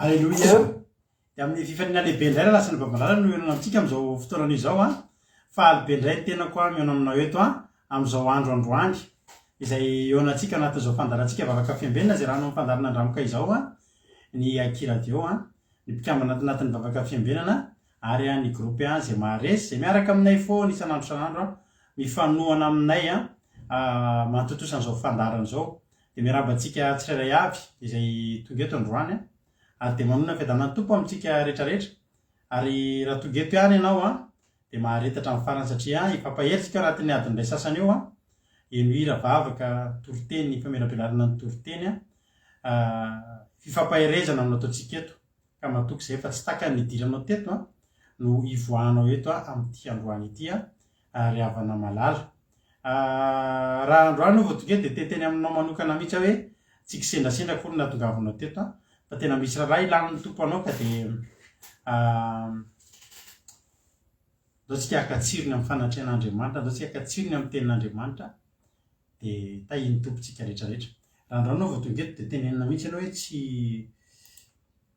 Aleloia! Dia amin'ny fifaliana lehibe indray raha lasa ny Babalala no hihaonana amintsika amin'izao fotoana izao an. Faly be indray ny tenako an mihaona aminao eto an amin'izao andro androany izay hihaonantsika anatin'izao fandaharantsika vavaka fiambenana izay rano amin'ny fandaharana Andramoka izao an, ny Aky Radio an, ny mpikambana anatin'ny vavaka fiambenana ary an ny groupe an izay maharesy izay miaraka aminay foana isan'andro isan'andro an mifanohana aminay an manatontosa an'izao fandaharana izao. Dia miarahaba antsika tsirairay avy izay tonga eto androany an. Ary dia manonona ny fiadanan'ny Tompo amintsika rehetra rehetra. Ary raha tonga eto ihany ianao an, dia mahareta hatramin'ny farany satria hifampahery tsika ao anatin'ny adiny iray sasany eo an. Heno hira, vavaka, toriteny, famelabelarana ny toriteny an. Fifampaherezana no nataontsika eto. Ka matoky izay fa tsy takany nidiranao teto an, no hivoahanao eto amin'ity androany ity an, ry havana malala. Raha androany aho vao tonga eto dia te-hiteny aminao manokana mihitsy aho hoe tsy kisendrasendra akory ny nahatongavanao teto an, fa tena misy raharaha ilan'ny Tompo anao ka dia andao tsika haka tsirony amin'ny fanatrehan'Andriamanitra, andao tsika haka tsirony amin'ny tenin'Andriamanitra dia tahian'ny Tompo tsika rehetra rehetra. Raha androany aho vao tonga eto dia tenenina mihitsy ianao hoe tsy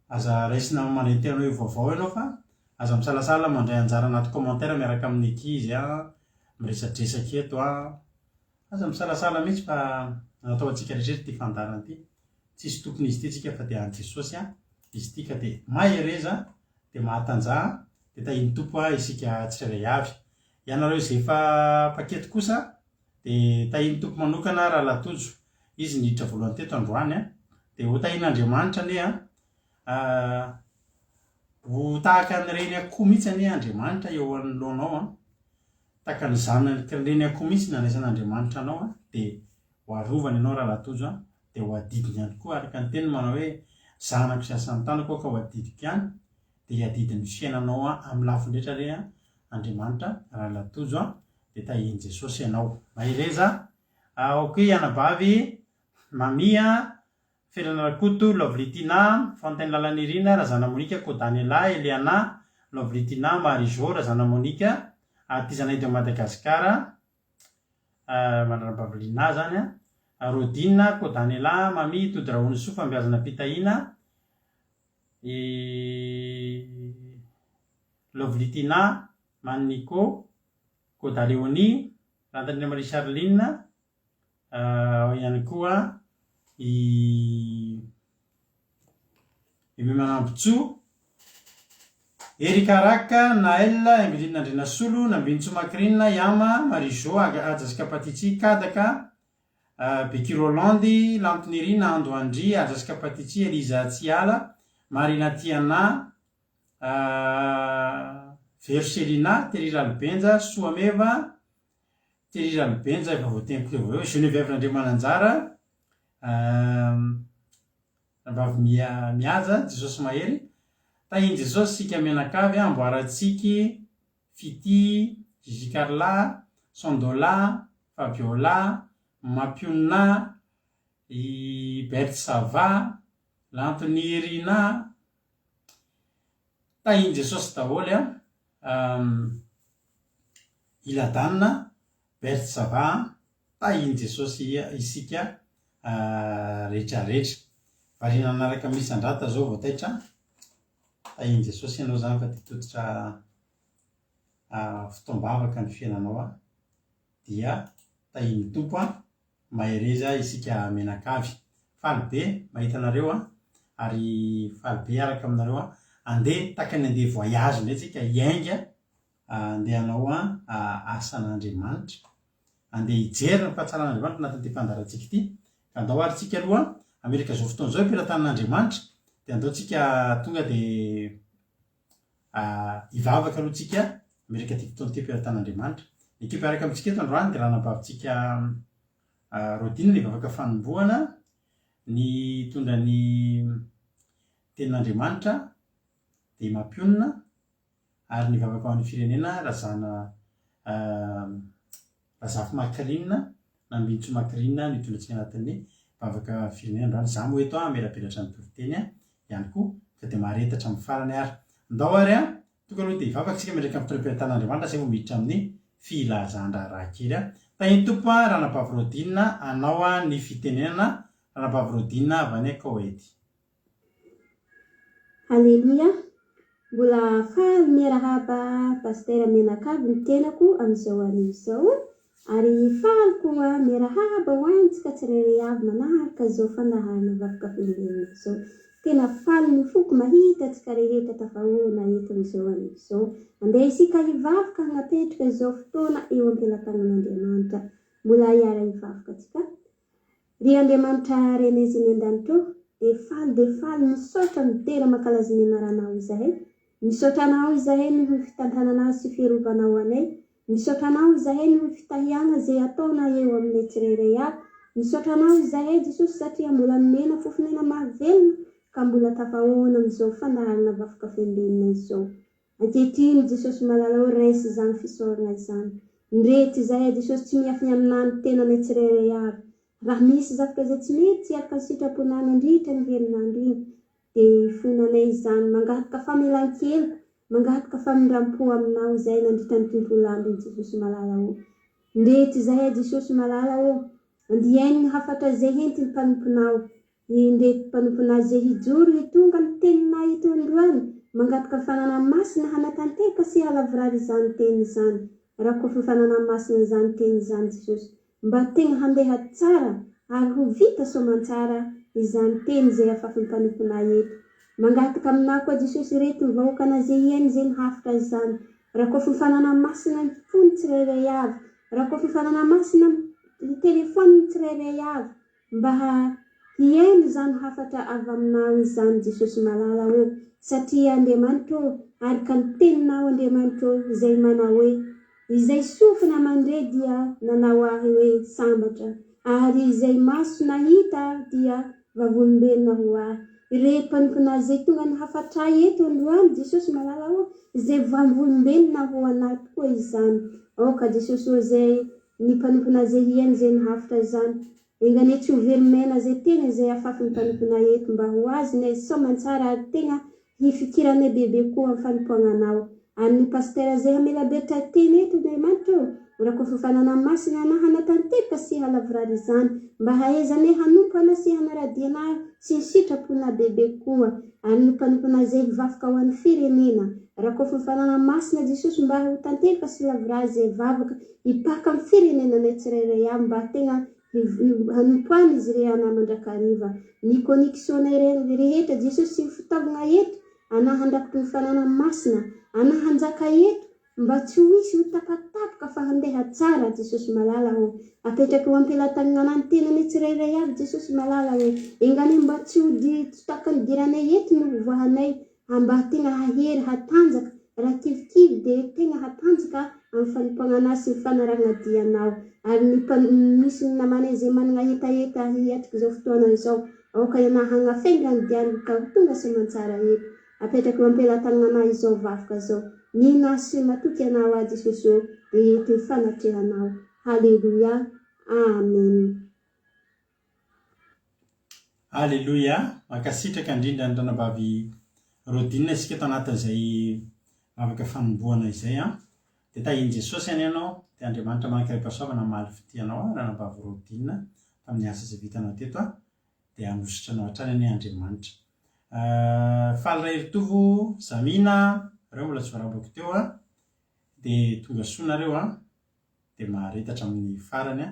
Aza raisina mandray tena hoe vaovao ianao fa aza misalasala mandray anjara anaty commentaire miaraka amin'ny ankizy a, miresadresaka eto a. Aza misalasala mihitsy fa natao antsika rehetra ity fandaharana ity. Tsisy tompony izy ity tsika fa dia an'i Jesosy a izy ity ka dia mahereza dia mahatanjaha dia tahian'ny Tompo a isika tsirairay avy. Ianareo izay efa mpaketo kosa Dia tahian'ny Tompo manokana Rahalahy Tojo. Izy niditra voalohany teto androany an. Dia ho tahian'Andriamanitra anie an. Ho tahaka ny reny akoho mihitsy anie Andriamanitra eo anoloanao an. Tahaka ny zanaky ny reny akoho mihitsy nandraisan'Andriamanitra anao an. Dia ho arovany ianao Rahalahy Tojo an. Dia ho adidiny ihany koa araka ny teniny manao hoe zanako sy asan'ny tanako aho ka ho adidiko ihany. Dia hiadidy ny fiainanao amin'ny lafiny rehetra re an Andriamanitra Rahalahy Tojo an. Dia tahian'i Jesosy ianao. Mahereza a. Ok anabavy Mamy a, Felana Rakoto, Lovely Tina, Fontaine Lalanirina, Razana Monica, Kodanela, Eliana, Lovely Tina, Marie Jo, Razana Monica, Artisanat de Madagascar, Manarabavy Lina zany a, Rodina, Kodanela, Mamy, Tody Rahonisoa, Fambiazana Fitahiana, i Lovely Tina, Mannico, Koda Léonie, Randrianirina Marie Charline, ao ihany koa i Aimé Manambotsoa, Eric Araka, Naël, Emeline Andrianasolo, Nambinintsoa Macrine, Yama, Marie Jo, Haja sy Kapatitsy, Kadaka. Becky Rolland, Lantonirina, Ando Andry, Ajaska Patici, Eliza Tsiala, Marina Tiana, Vero Selina, Terry Ralibenja, Soameva, Terry Ralibenja efa voateniko teo vao eo, Geneviève Randriamananjara, Ranabavy Mihaja, Jesosy Mahery, Tahin'i Jesosy isika mianakavy, Amboarantsiky, Fitia, Gigi Carla, Sondola, Fabiola, Mampionona, i Berthe Sava, Lantonirina, Tahin'i Jesosy daholo an, i Ladana, Berthe Sava an, Tahin'i Jesosy isika rehetrarehetra. Variana nanaraka Miss Andrata zao vao taitra. Tahin'i Jesosy ianao zany fa dia tototra fotoam-bavaka ny fiainanao an, dia tahin'ny Tompo an, mahereza isika mianakavy. Faly be mahita anareo an, ary faly be hiaraka aminareo an, andeha tahaka ny andeha voyage indray tsika hiainga andeha hanao asan'Andriamanitra. Andeha hijery ny fahatsaran'Andriamanitra anatin'ity fandaharantsika ity. Ka andao ary tsika aloha hametraka izao fotoana izao eo-pelatanan'Andriamanitra, dia andao tsika tonga dia hivavaka aloha tsika hametraka ity fotoana ity eo-pelatanan'Andriamanitra. Ny ekipa hiaraka amintsika eto androany dia ranabavintsika Rodine ny vavaka fanombohana, ny hitondra ny tenin'Andriamanitra dia mampionona, ary ny vavaka ho an'ny firenena Razana Razafy Macrine na Mbintso Macrine no hitondra antsika anatin'ny vavaka firenena androany. Izaho moa eto hamelabelatra ny toriteny ihany koa ka dia mahareta hatramin'ny farany ary. Ndao ary an! Tonga aloha dia hivavaka isika miaraka amin'ny toeram-pitantan'Andriamanitra izay vao miditra amin'ny filazan-draharaha kely an! Tahin'ny Tompo an Ranabavy Rodine anao ny fitenenana Ranabavy Rodine avy any Koety. Haleloia! Mbola faly miarahaba Pasitera mianakavy ny tenako amin'izao anio izao ary faly koa miarahaba ho antsika tsirairay avy manaraka izao fandaharana Vakoka Firenena izao. Tena faly ny foko mahita antsika rehetra tafahoana eto amin'izao anio izao. Andeha isika hivavaka hagnapetraka izao fotoana eo am-pelatanan'Andriamanitra. Mbola hiara-hivavaka antsika. Ry Andriamanitra Renay izay any an-danitra ô, dia faly dia faly misaotra midera mankalaza ny anaranao izahay. Misaotra Anao izahay noho ny fitantananao sy fierovanao anay. Misaotra Anao izahay noho ny fitahiana izay ataonao eo aminay tsirairay avy. Misaotra Anao izahay Jesosy satria mbola nomena fofon'aina mahavelona ka mbola tafahoana amin'izao fandaharana vavokafembelona izao. Ankehitriny Jesosy malala ô raiso izany fisaorana izany. Ndreto izahay Jesosy tsy miafina aminà ny tenanay tsirairay avy. Raha misy zavtra izay tsy mety tsy araka ny sitraponà nandritra ny herinandro iny dia ifonanay izany mangataka famelan-keloka mangataka famindram-po aminao izahay nandritra ny tontolo andro iny Jesosy malala ô. Ndreto izahay Jesosy malala ô. Andiaino ny hafatra izay hentin'ny mpanomponao. Indreto mpanomponà izay hijoro hitonga ny teninà eto androany, mangataka fanana masina hanatanteraka sy halavorary izany teny izany. Rakofy fanana masina izany teny izany Jesosy, mba tegna handeha tsara ary ho vita soamantsara izany teny izay afafin'ny mpanomponà eto. Mangataka aminà koa Jesosy ireto ny vahoakanà izay hihaino izeny hafatra izany. Rakofy fanana masina ny fony tsirairay avy. Rakofy fanana masina ny telephone tsirairay avy. Mba hihaino izany hafatra avy aminao izany Jesosy malala ô, satria Andriamanitra ô, araka ny teninao Andriamanitra ô, izay manao hoe, Izay sofina mandre dia nanao ahy hoe sambatra, ary izay maso nahita dia vavolombelona ho ahy. Ireto mpanomponao izay tonga nihafatray eto androany Jesosy malala ô, izay vavolombelona ho anay tokoa izany. Aoka Jesosy ô izay Ny mpanompona izay hihaino izay nahafitra izany, enga anie tsy ho very maina izay teny izay afafin'ny mpanompona eto mba ho azonay soamantsara ary tegna hifikiranay bebe koa amin'ny fanompoagna Anao. Ary ny Pasitera izay hamelabelatra teny eto Andriamanitra ô, rakofy fanana masina Anao hanatanteraka sy halavorary izany mba hahaizanay hanompo Anao sy hanaradia Anao sy ny sitraponao bebe koa. Ary ny mpanompona izay hivavaka ho an'ny firenena, rakofy fanana masina Jesosy mba ho tanteraka sy lavorary izay vavaka Hipaka amin'ny firenenanay tsirairay avy mba tegna hanompo any izy irey ana mandrakariva. Ny connexion-nay rehetra, Jesosy sy ny fitaovagna eto, ana handrakotry ny fanana masina, ana hanjaka eto. Mba tsy ho hisy ho tapatapaka fa handeha tsara Jesosy malala ô. Apetrako eo ampelatanana ny tenanay tsirairay avy Jesosy malala ô. Enga anie mba tsy ho di tsy tahaka ny diranay eto no ho voahanay a mba tegna hahery hatanjaka raha kivikivy dia tegna hatanjaka amin'ny fanompoagna anah sy ny fanarahagna dia anao ary ny mpan misy ny namanay izay managna hetaheta hiatrika izao fotoagna izao aoka ianah hagnafenga ny diany ka ho tonga soamantsara eto Apetrako eo am-pelatanana izao vavaka zao. Mino ahy sy matoky Anao aho Jesosy ô, dia eto eo fanatrehanao. Haleloia. Amen. Aleloia! Mankasitraka indrindra ny ranabavy Rodine isika tao anatin'izay vavaka fanombohana izay an! Dia tahian'i Jesosy anie ianao, dia Andriamanitra manan-karem-pahasoavana hamaly fitia anao an, ranabavy Rodine, tamin'ny asa izay vitanao teto an! Dia hanositra anao hatrany anie Andriamanitra. Faly Raheritovo, Zamina, reo mbola tsy voarabako teo a, dia tonga soa nareo a, dia mahareta hatramin'ny farany a,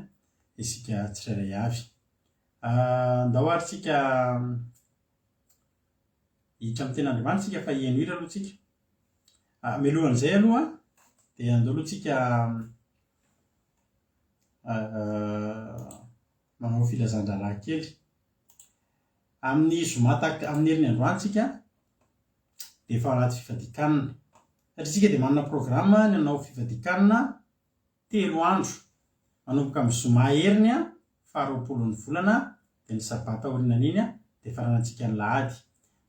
isika tsirairay avy. Andao ary tsika hiditra amin'ny tenin'Andriamanitra tsika fa hiheno hira aloha tsika. Mialohan'izay aloha dia andao aloha tsika manao filazan-draharaha kely. Amin'ny zoma tak amin'ny heriny androany tsika dia efa ao anaty fifadian-kanina. Satria tsika dia manana programme ny hanao fifadian-kanina telo andro. Manomboka amin'ny zoma heriny faha roapolon'ny volana dia ny sabata aorianan'iny dia faranantsika ny lahady.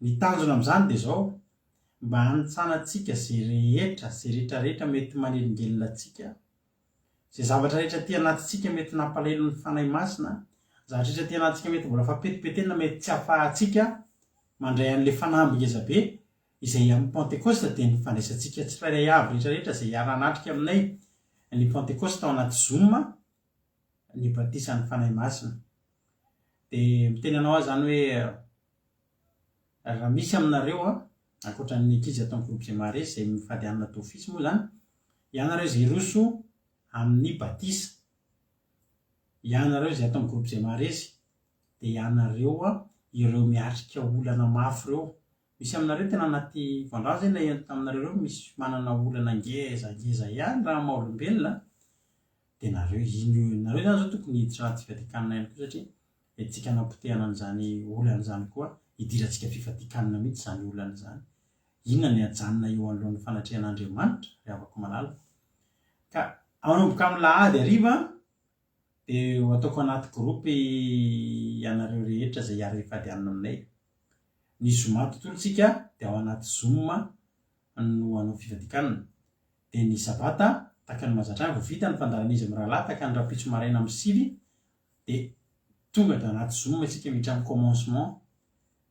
Ny tanjona amin'izany dia izao, mba hanintsanantsika izay rehetra, izay rehetra rehetra mety manelingelina antsika Izay zavatra rehetra aty anatintsika mety nampalahelo ny Fanahy Masina, zavatra rehetra aty anatintsika mety mbola fampetipetenina mety tsy ahafahantsika mandray an'ilay fanamby ngezabe izay amin'ny Pantekosta dia ny fandraisantsika tsirairay avy rehetra rehetra izay hiara-hanatrika aminay ny Pantekosta ao anaty Zoom ny batisan'ny Fanahy Masina. Dia miteny anao aho izany hoe Raha misy aminareo an, ankoatra ny ankizy ato amin'ny groupe Zemares izay mifady hanina d'office moa izany, ianareo izay hiroso amin'ny batisa, ianareo izay ato amin'ny groupe Zemares, dia ianareo ireo miatrika olana mafy ireo. Misy aminareo tena anaty vondrano izay naheno taminareo ireo misy manana olana ngeza ngeza ihany raha maha olombelona, dia nareo iny, nareo izany izao tokony hiditra anaty fifadian-kanina ihany koa satria Entintsika hanapotehana an'izany olana izany koa, hidirantsika fifadian-kanina mihitsy izany olana izany. Inona ny hajanona eo anoloan'ny fanatrehan'Andriamanitra, ry havako malala? Ka hanomboka amin'ny lahady hariva dia ho ataoko anaty groupe ianareo rehetra izay hiara-hifady hanina aminay. Ny zoma tontolo tsika dia ao anaty zoom no hanao fifadian-kanina. Dia ny sabata, tahaka ny mahazatra ahy, vao vita ny fandaharan'izy mirahalahy tahaka ny rahampitso maraina amin'ny sivy dia tonga dia anaty zoom isika miditra amin'ny commencement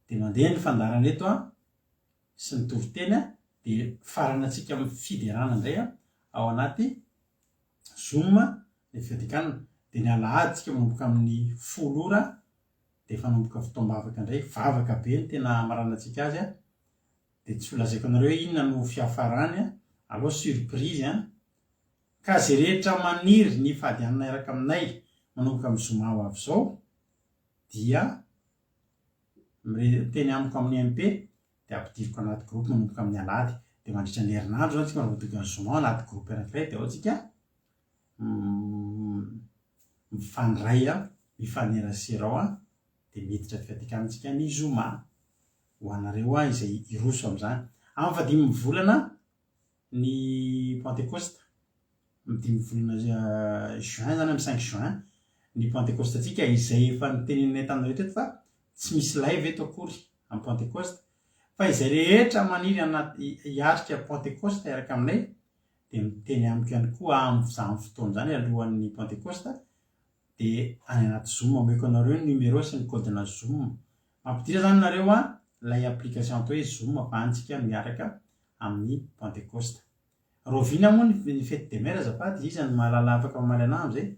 dia mandeha ny fandaharana eto an sy ny toriteny an dia faranantsika amin'ny fiderana indray an ao anaty zoom ny fiadikanana dia ny alahady tsika manomboka amin'ny folo ora dia efa hanomboka fotoam-bavaka indray vavaka be ny tena hamaranantsika azy an dia tsy ho lazaiko anareo hoe inona no fiafarany an aleo surprise an Ka ze rehetra maniry ny hifady hanina hiaraka aminay manomboka amin'ny zoma ho avy izao dia miteny amiko amin'ny MP dia ampidiriko anaty groupe manomboka amin'ny alahady dia mandritra ny herinandro zany tsika raha vao tonga ny zoma ao anaty groupe anankiray dia ao tsika mifandray mifanerasera ao dia miditra fifadikanina tsika ny zoma ho anareo izay hiroso amin'izany amin'ny fahadimy volana ny Pantekosta, amin'ny dimy volana juin zany, amin'ny cinq juin ny Pantekostantsika izay efa noteneninay taminareo teto fa tsy misy live eto akory amin'ny Pantekosta fa izay rehetra maniry hiatrika Pantekosta hiaraka aminay dia miteny amiko ihany koa amin'izany fotoana izany alohan'ny Pantekosta dia any anaty zoom omeko anareo ny numéro sy ny code na zoom. Mampidira zany nareo an ilay application atao hoe zoom fa any tsika no hiaraka amin'ny Pentecoste. Rahoviana moa ny fety des mères azafady? Iza no mahalala afaka mamaly anah amizay?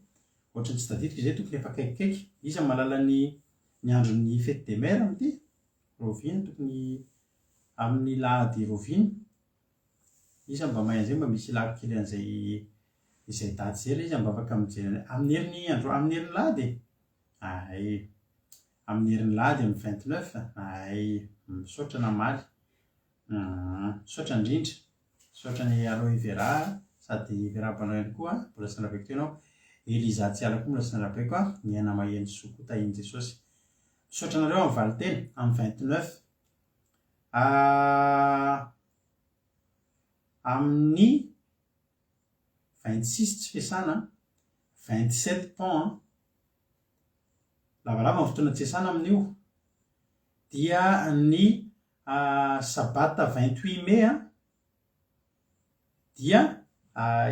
Ohatran'ny tsy tadidiko izay tokony efa akaikikaiky. Iza no mahalala ny ny andron'ny fety des mères amin'ity? Rahoviana tokony amin'ny lahady rahoviana? Iza mba mahay an'izay mba misy ilako kely an'izay izay daty izay ilay izy mba afaka mijery an'ilay amin'ny herin'ny andro amin'ny herin'ny lahady e! Ay amin'ny herin'ny lahady amin'ny 29 ay misaotra namaly misaotra indrindra. Misaotra an'i Aloe Vera sady miarahaba anao ihany koa, mbola tsy narabaiko teo ianao. Eliza Tsiala koa mbola tsy narabaiko a, ny aina maheno soa koa tahin'i Jesosy. Misaotra anareo amin'ny valinteny, amin'ny 29. Amin'ny 26 tsy fiasana, 27 pont an, lavalava ny fotoana tsy iasana amin'io, dia ny sabata 28 mai an, dia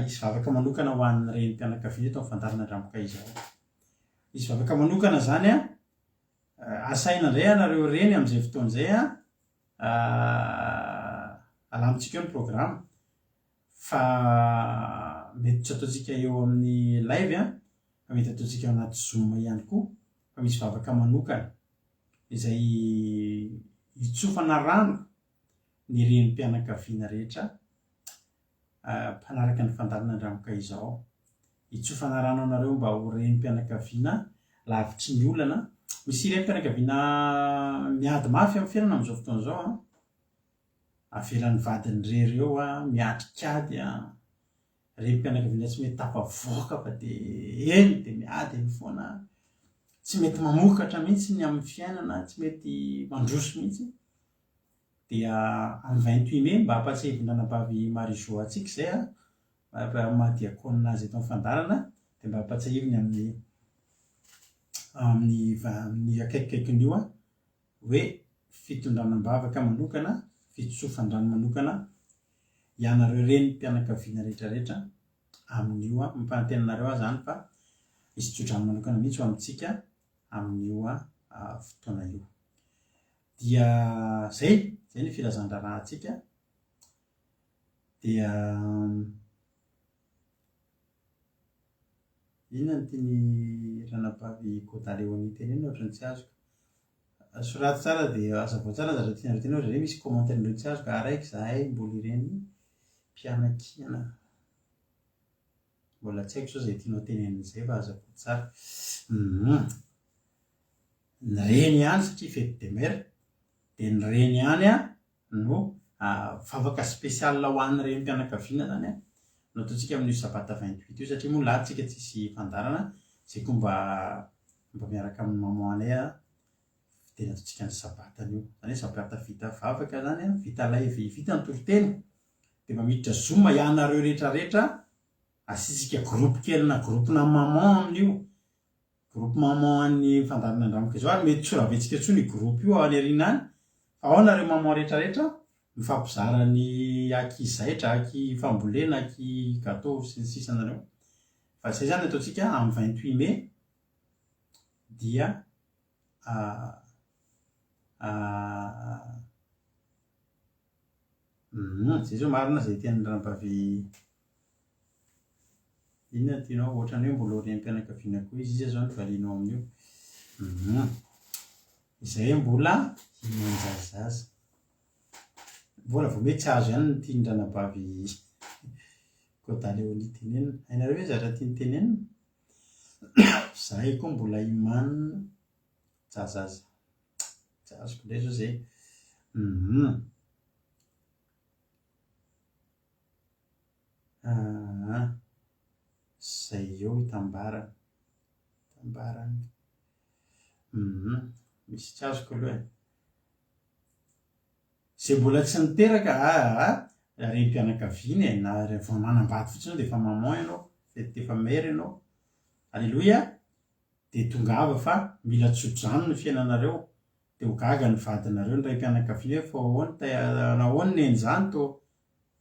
hisy vavaka manokana ho an'ny renim-pianakaviana eto amin'ny fandaharana Andramboka izao. Hisy vavaka manokana izany an, asaina indray ianareo reny amin'izay fotoana izay an, alamintsika eo ny programa fa mety tsy ataontsika eo amin'ny live an, fa mety ataontsika ao anaty zoom ihany koa fa misy vavaka manokana izay hitsofana rano ny renim-pianakaviana rehetra mpanaraka ny fandaharana Andramoka izao. Hitsofana rano anareo mba ho renim-pianakaviana lavitry ny olana. Misy renim-pianakaviana miady mafy amin'ny fiainana amin'izao fotoana izao an. Avelan'ny vadiny irery eo an, miatrika ady an. Renim-pianakaviana tsy mety tafavoaka fa dia eny dia miady eny foana. Tsy mety mamokatra mihitsy ny amin'ny fiainana, tsy mety mandroso mihitsy. Dia amin'ny 28 mai mba hampatsiahivin'Anabavy Marie Jo antsika izay an, amin'ny maha diakona azy eto amin'ny fandaharana dia mba hampatsiahiviny amin'ny amin'ny amin'ny akaikikaikin'io an, hoe fitondrana am-bavaka manokana, fitsofan-drano manokana ianareo renim-pianakaviana rehetra rehetra amin'io an, mampanantena anareo aho izany fa hisy tsodrano manokana mihitsy ho amintsika amin'io fotoana io. Dia zay, zay ny filazan-draharahantsika. Dia inona no tian'i Ranabavy Goda Léonie tenenina ohatran'ny tsy azoko. Soraty tsara dia hazavao tsara ny zavatra tianareo tenenina ohatra hoe misy commentaire-nareo tsy azoko, araiky zahay mbola ireny mpianakiana. Mbola tsy haiko zao izay tianao tenenina izay fa hazavao tsara. Hum. Ny reny ihany satria fety de mère dia ny reny ihany no vavaka spécial ho an'ny renim-pianakaviana zany no ataontsika amin'io sabata 28 io satria moa lahy tsika tsisy fandaharana zay koa mba mba miaraka amin'ny maman anay dia nataontsika ny sabata an'io zany hoe sabata vita vavaka zany vita live vita ny toriteny dia mba miditra zoom ianareo rehetra rehetra asiantsika groupe kely na groupe na maman amin'io Groupe maman an'ny fandaharana Andramiko izao ary mety tsy ho raventsika intsony io groupe io any aoriana any fa ao nareo maman rehetra rehetra mifampizara ny aky zaitra, aky fambolena, aky gateau sy ny sisa nareo fa zay zany ataontsika amin'ny 28 mai dia zay zao marina zay tenin'ny ranabavy Inona no tianao? Ohatran'ny hoe mbola ho renim-pianakaviana koa izy, iza izao no valianao amin'io? Hum. Izay mbola himan-jazaza. Mbola vao mety tsy azo ihany ny tian'ny ranabavy Koda Léonie tenenina. Hainareo ve ny zavatra tiany tenenina? Zahay koa mbola himan-jazaza. Tsy azoko indray izao izay. Hum. Aa zay eo itambarany, itambarany, hum misy tsy azoko aloha e. Zay mbola tsy niteraka aa renim-pianakaviana e, na vao manambady fotsiny eo dia efa maman ianao, efa mère ianao. Aleloia, dia tongava fa mila tso-drano ny fiainanareo, dia ho gaga ny vadinareo, ny raim-pianakaviana hoe fa ahoana, nahoana neny izany toa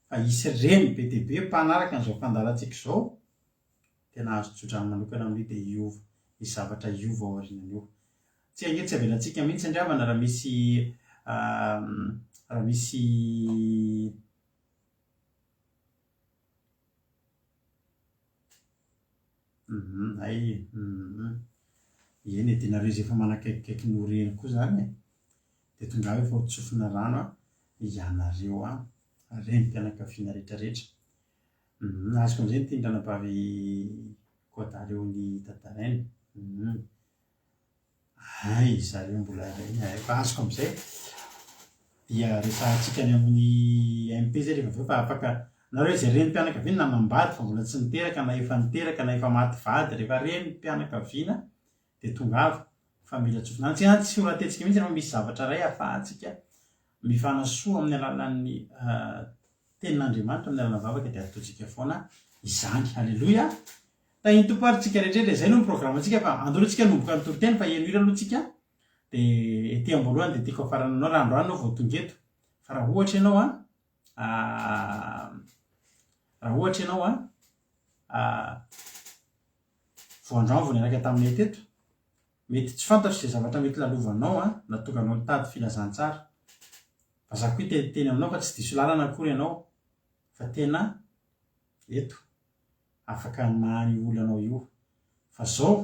fa hisy reny be dia be mpanaraka an'izao fandaharantsika izao, tena azo tsodrano manokana amin'io dia hiova, hisy zavatra hiova ao aorianan'io. Tsy ange tsy avelantsika mihitsy ndry havana raha misy raha misy Hay Eny e, dia nareo izay efa manakaikikaiky ny ho reny koa izany e, dia tongava efa ho tsofina rano ianareo an, renim-pianakaviana rehetra rehetra. Azoko amin'izay ny tian-dranabavy Kodareony tantaraina. Hay zareo mbola reny a, efa azoko amizay dia resahantsika any amin'ny MP zay rehefa avy eo fa afaka Nareo izay renim-pianakaviana nanambady fa mbola tsy niteraka na efa niteraka na efa maty vady, rehefa renim-pianakaviana dia tongava fa mila tsofina. Antsika izany tsy ho ratentsika mihitsy rehefa misy zavatra iray ahafahantsika mifanasoa amin'ny alalan'ny tenin'Andriamanitra, amin'ny alalan'ny vavaka dia ataontsika foana izany. Aleloia! Tahin'ny Tompo ary tsika rehetra rehetra. Izay aloha ny programantsika fa andao aloha tsika hanomboka ny toriteny fa heno hira aloha tsika dia ety am-boalohany dia tiako hafarana anao raha androany ianao vao tonga eto fa raha ohatra ianao an raha ohatra ianao an vao androany vao niaraka taminay teto mety tsy fantatro izay zavatra mety lalovanao an nahatonga anao nitady filazantsara fa za koa hiteniteny aminao fa tsy diso lalana akory ianao fa tena eto afaka hamaha io olanao io fa zao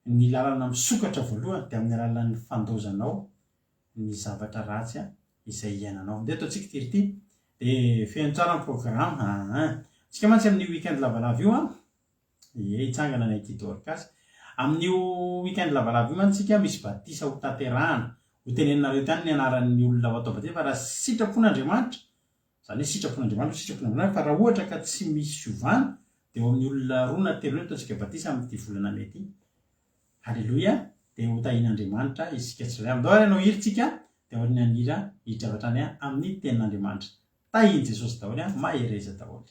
ny lalana misokatra voalohany dia amin'ny alalan'ny fandaozanao ny zavatra ratsy izay iainanao. Ndeha ataontsika ity ry ity dia feno tsara ny programme aa. Tsika mantsy amin'io week-end lavalava io an, ie hitsangana ny ankizy Dorcas. Amin'io week-end lavalava io mantsy tsika misy batisa ho tanterahana. Ho teneninareo eto ihany ny anaran'ny olona ho atao batisa fa raha sitrapon'Andriamanitra, izany hoe sitrapon'Andriamanitra sitrapon'Andriamanitra fa raha ohatra ka tsy misy fiovana dia eo amin'ny olona roa na telo eo no ataontsika batisa amin'ity volana mey ity. Haleloia dia ho tahian'Andriamanitra isika tsirairay. Andao ary hanao hira tsika dia aorian'ny hira hiditra avy hatrany amin'ny tenin'Andriamanitra. Tahian'i Jesosy daholo an, mahereza daholo.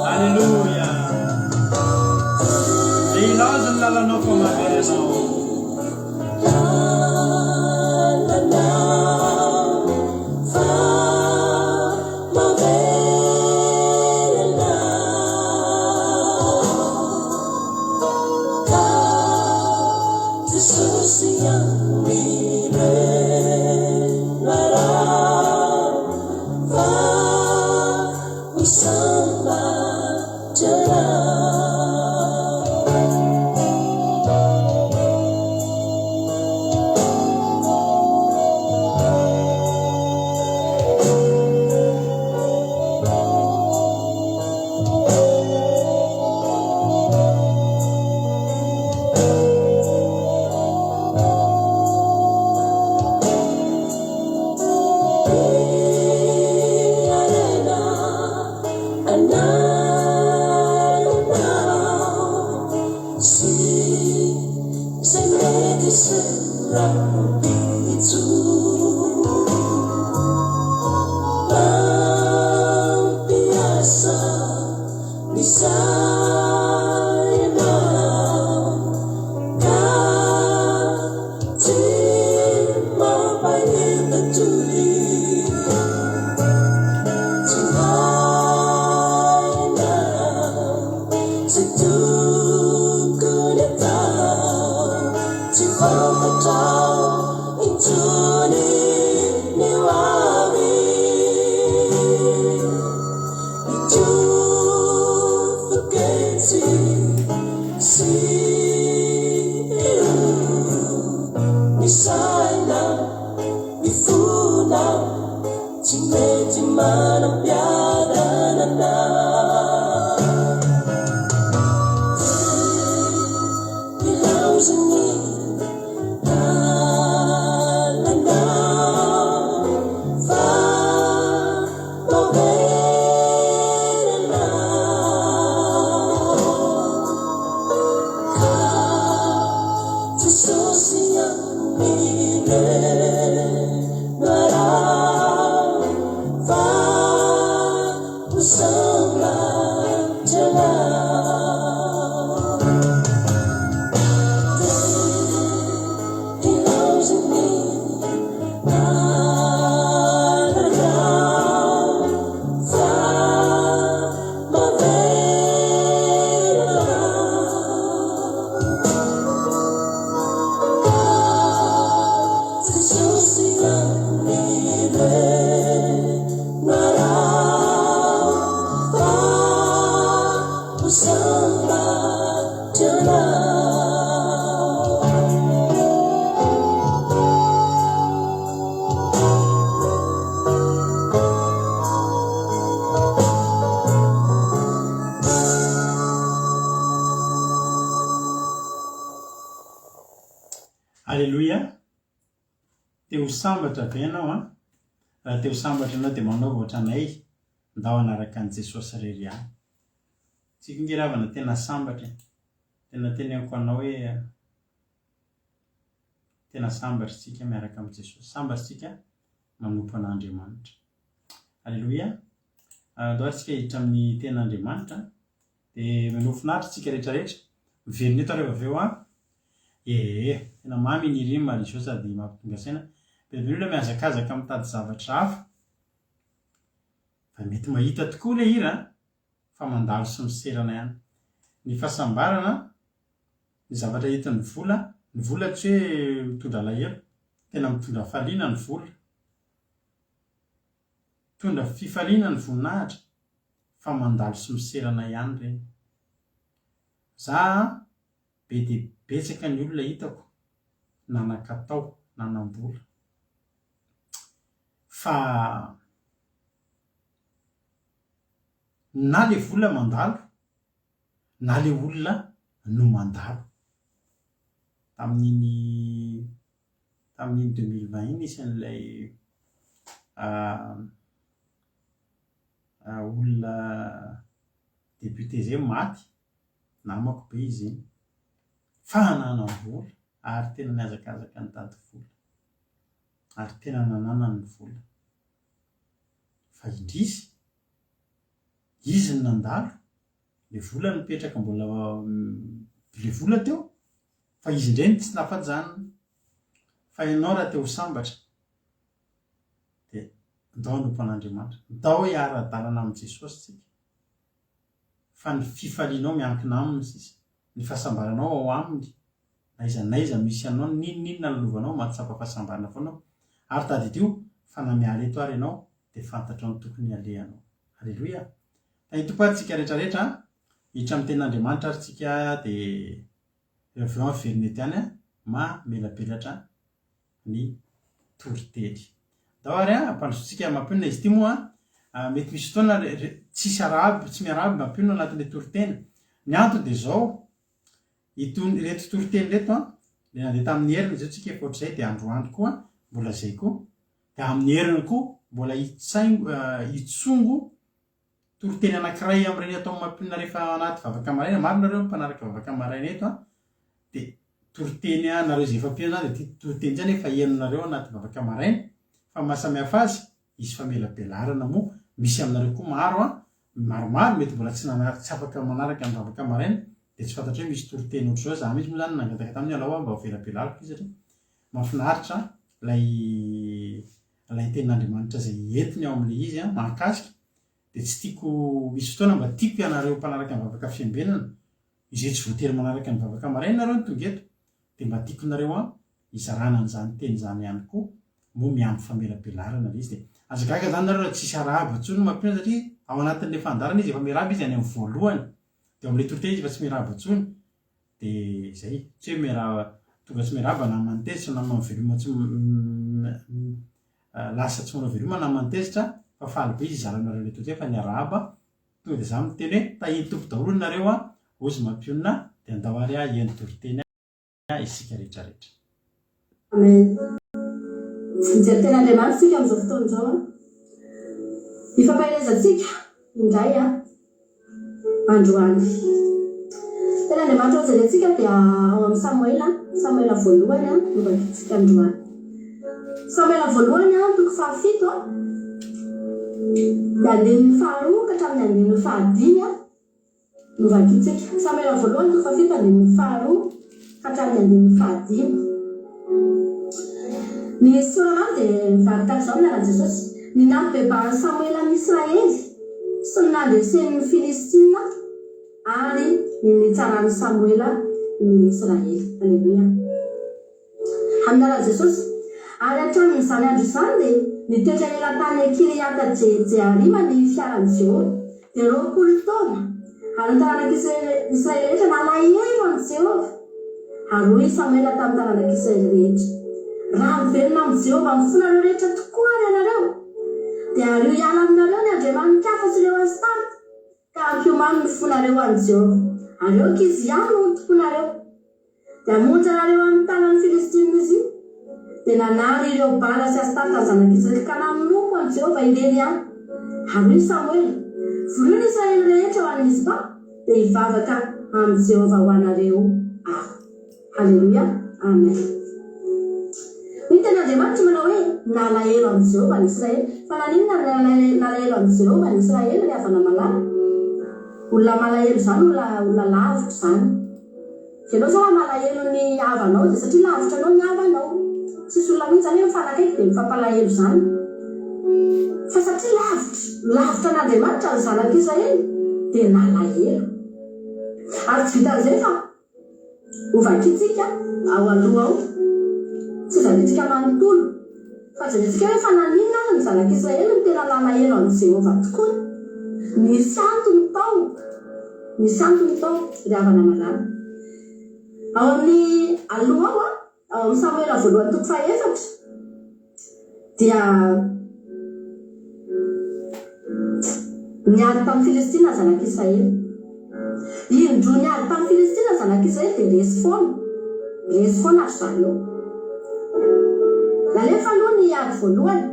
Aleloia! Dia hilaza ny lalanao fa mahery anao. sambatra anao. Aleloia! Te ho sambatra ve ianao an? Raha te ho sambatra ianao dia manaova ohatranay, ndao hanaraka an'i Jesosy irery ihany. Tsika nge ry havana tena sambatra e! Tena teneniko anao hoe tena sambatra isika miaraka amin'i Jesosy, sambatra isika manompo an'Andriamanitra. Aleloia! Andao ary tsika hiditra amin'ny tenin'Andriamanitra. Dia minoa finaritra tsika rehetra rehetra. Miverina eto rehefa avy eo an. Ee, tena mamy iny hira iny Marijo sady mampitonga saina. Be dia be ny olona mihazakazaka mitady zavatra hafa. Fa mety mahita tokoa ilay hira an, fa mandalo sy miserana ihany. Ny fahasambarana, ny zavatra entin'ny vola, ny vola tsy hoe mitondra alahelo, tena mitondra hafaliana ny vola. Mitondra fifaliana ny voninahitra fa mandalo sy miserana ihany ireny. Za an, be dia betsaka ny olona hitako nanan-katao, nanam-bola. Fa na le vola mandalo na le olona no mandalo. Tamin'iny tamin'iny 2020 iny nisy an'ilay olona député zay maty, namako be izy iny, fa nanam-bola ary tena nihazakazaka nitady vola, ary tena nananany ny vola. Fa indrisy, izy no nandalo, le vola nipetraka mbola le vola teo, fa izy indray no tsy nafajanona. Fa ianao raha te ho sambatra dia ndao hanompo an'Andriamanitra, ndao hiara-dalana amin'i Jesosy tsika fa ny fifalianao miankina Aminy sisa, ny fahasambaranao ao Aminy, na aiza na aiza misy anao, n'inon'inona lalovanao mahatsapa fahasambarana foana ao, ary tadidio fa na miala eto ary ianao dia fantatrao ny tokony halehanao. Aleloia! Tahin'ny Tompo ary tsika rehetra rehetra an! Hiditra amin'ny tenin'Andriamanitra ary tsika dia rehefa avy eo miverina eto ihany an, mamelabelatra ny toriteny. Ndao ary an, ampandrosoantsika mampionona izy ity moa an, mety misy fotoana tsisy arabo, tsy miarahaba mampionona anatin'ilay toriteny. Ny antony dia izao, itony ireto toriteny ireto an, ilay nandeha tamin'ny heriny izao tsika efa ohatr'izay dia androany koa mbola izay koa, dia amin'ny heriny koa mbola hitsaingo hitsongo Toriteny anankiray amin'ireny ataon'ny mampionona rehefa anaty vavaka maraina, maro nareo mpanaraka vavaka maraina eto an, dia toriteny an, nareo izay efa mpino zany dia ity toriteny ity zany efa henonareo anaty vavaka maraina, fa ny mahasamihafa azy, hisy famelabelarana moa, misy aminareo koa maro an, maromaro mety mbola tsy nanaraka, tsy afaka manaraka ny vavaka maraina, dia tsy fantatrao hoe misy toriteny ohatr'izao, za mihitsy moa zany nangataka taminy hoe alao aho mba ho velabelariko izy satria mahafinaritra ilay ilay tenin'Andriamanitra izay entiny ao amin'ilay izy an, mahakasika, dia tsy tiako, misy fotoana mba tiako ianareo mpanaraka ny vavaka fiambenana, izay tsy voatery manaraka ny vavaka maraina nareo no tonga eto, dia mba tiako nareo an, hizarana an'izany teny izany ihany koa, moa miampy famelabelarana ilay izy, dia aza gaga izany nareo raha tsisy arahaba intsony mampiona satria ao anatin'ilay fandaharana izy efa miarahaba izy any amin'ny voalohany, dia ao amin'ilay toriteny izy efa tsy miarahaba intsony, Dia izay, tsy hoe miarahaba, tonga tsy miarahaba naman'ny tezitra, naman'ny veloma tsy lasa tsy manao veloma naman'ny tezitra, fa faly be izy hizara aminareo ilay toriteny fa niarahaba, tonga dia za miteny hoe tahin'ny Tompo daholo nareo an, hozy mampionona, dia andao ary haheno toriteny isika rehetra rehetra. Amen. Mijery tena Andriamanitra isika amin'izao fotoana izao an. Hifampaherezantsika indray an, androany. Tena Andriamanitra hojerentsika dia ao amin'ny Samoela, Samoela voalohany an, no vakintsika androany. Samoela voalohany an, toko fahafito an, dia andininy faharoa ka hatramin'ny andininy fahadimy an. Novakintsika. Samoela voalohany toko fahafito andininy faharoa ka hatramin'ny andininy fahadimy. Ny sorona dia mivaky tahaka izao amin'ny anaran'i Jesosy, Ny nampibebahan'i Samoela ny Israely sy ny nandreseny ny Filistina ary ny nitsaran'i Samoela ny Israely. Aleloia. Amin'ny anaran'i Jesosy. Ary hatramin'izany andro izany dia nitoetra ela tany Kiriata-Jearima ny fiaran'i Jehovah, dia 20 taona. Ary ny taranak'Israely rehetra nalahelo an'i Jehovah. Ary hoy i Samoela tamin'ny taranak'Israely rehetra, Raha miverina amin'i Jehovah amin'ny fonareo rehetra tokoa àry ianareo, dia ario hiala aminareo ny andriamani-kafa sy ireo Astarta, ka ampiomano ny fonareo ho an'i Jehovah, ary aoka izy ihany no ho tomponareo. Dia hamonjy anareo amin'ny tanan'ny Filistinina izy. Dia nanary ireo Bala sy Astarta zanak'Israely ka nanompo an'i Jehovah irery ihany. Ary hoy Samoela, Vorio ny Israely rehetra ho any Mizpa, dia hivavaka amin'i Jehovah ho anareo aho. Haleloia! Amen. Hoy ny tenin'Andriamanitra manao hoe, Nalahelo an'i Jehovah ny Israely. Fa naninona no nalahelo an'i Jehovah ny Israely, ry havana malala? Olona malahelo izany olona olona lavitra izany. Ianao zao raha malahelo ny havanao dia satria lavitra anao ny havanao. Tsisy olona mihitsy zany hoe mifanakaiky dia mifampalahelo izany. Fa satria lavitra, lavitra an'Andriamanitra ny zanak'Israely dia nalahelo. Ary tsy vitan'izay fa ho vakintsika ao aloha ao, tsy vakintsika manontolo, fa jerentsika hoe fa naninona ary ny zanak'Israely no tena nalahelo an'i Jehovah tokoa. Nisy antony tao. Misy antony tao, ry havana malala. Ao amin'ny aloha ao, ao amin'ny Samoela voalohany toko fahefatra, dia niady tamin'ny Filistina ny zanak'Israely. Indroa niady tamin'ny Filistina ny zanak'Israely dia resy foana. Resy foana ry zareo. Nalefa aloha ny ady voalohany.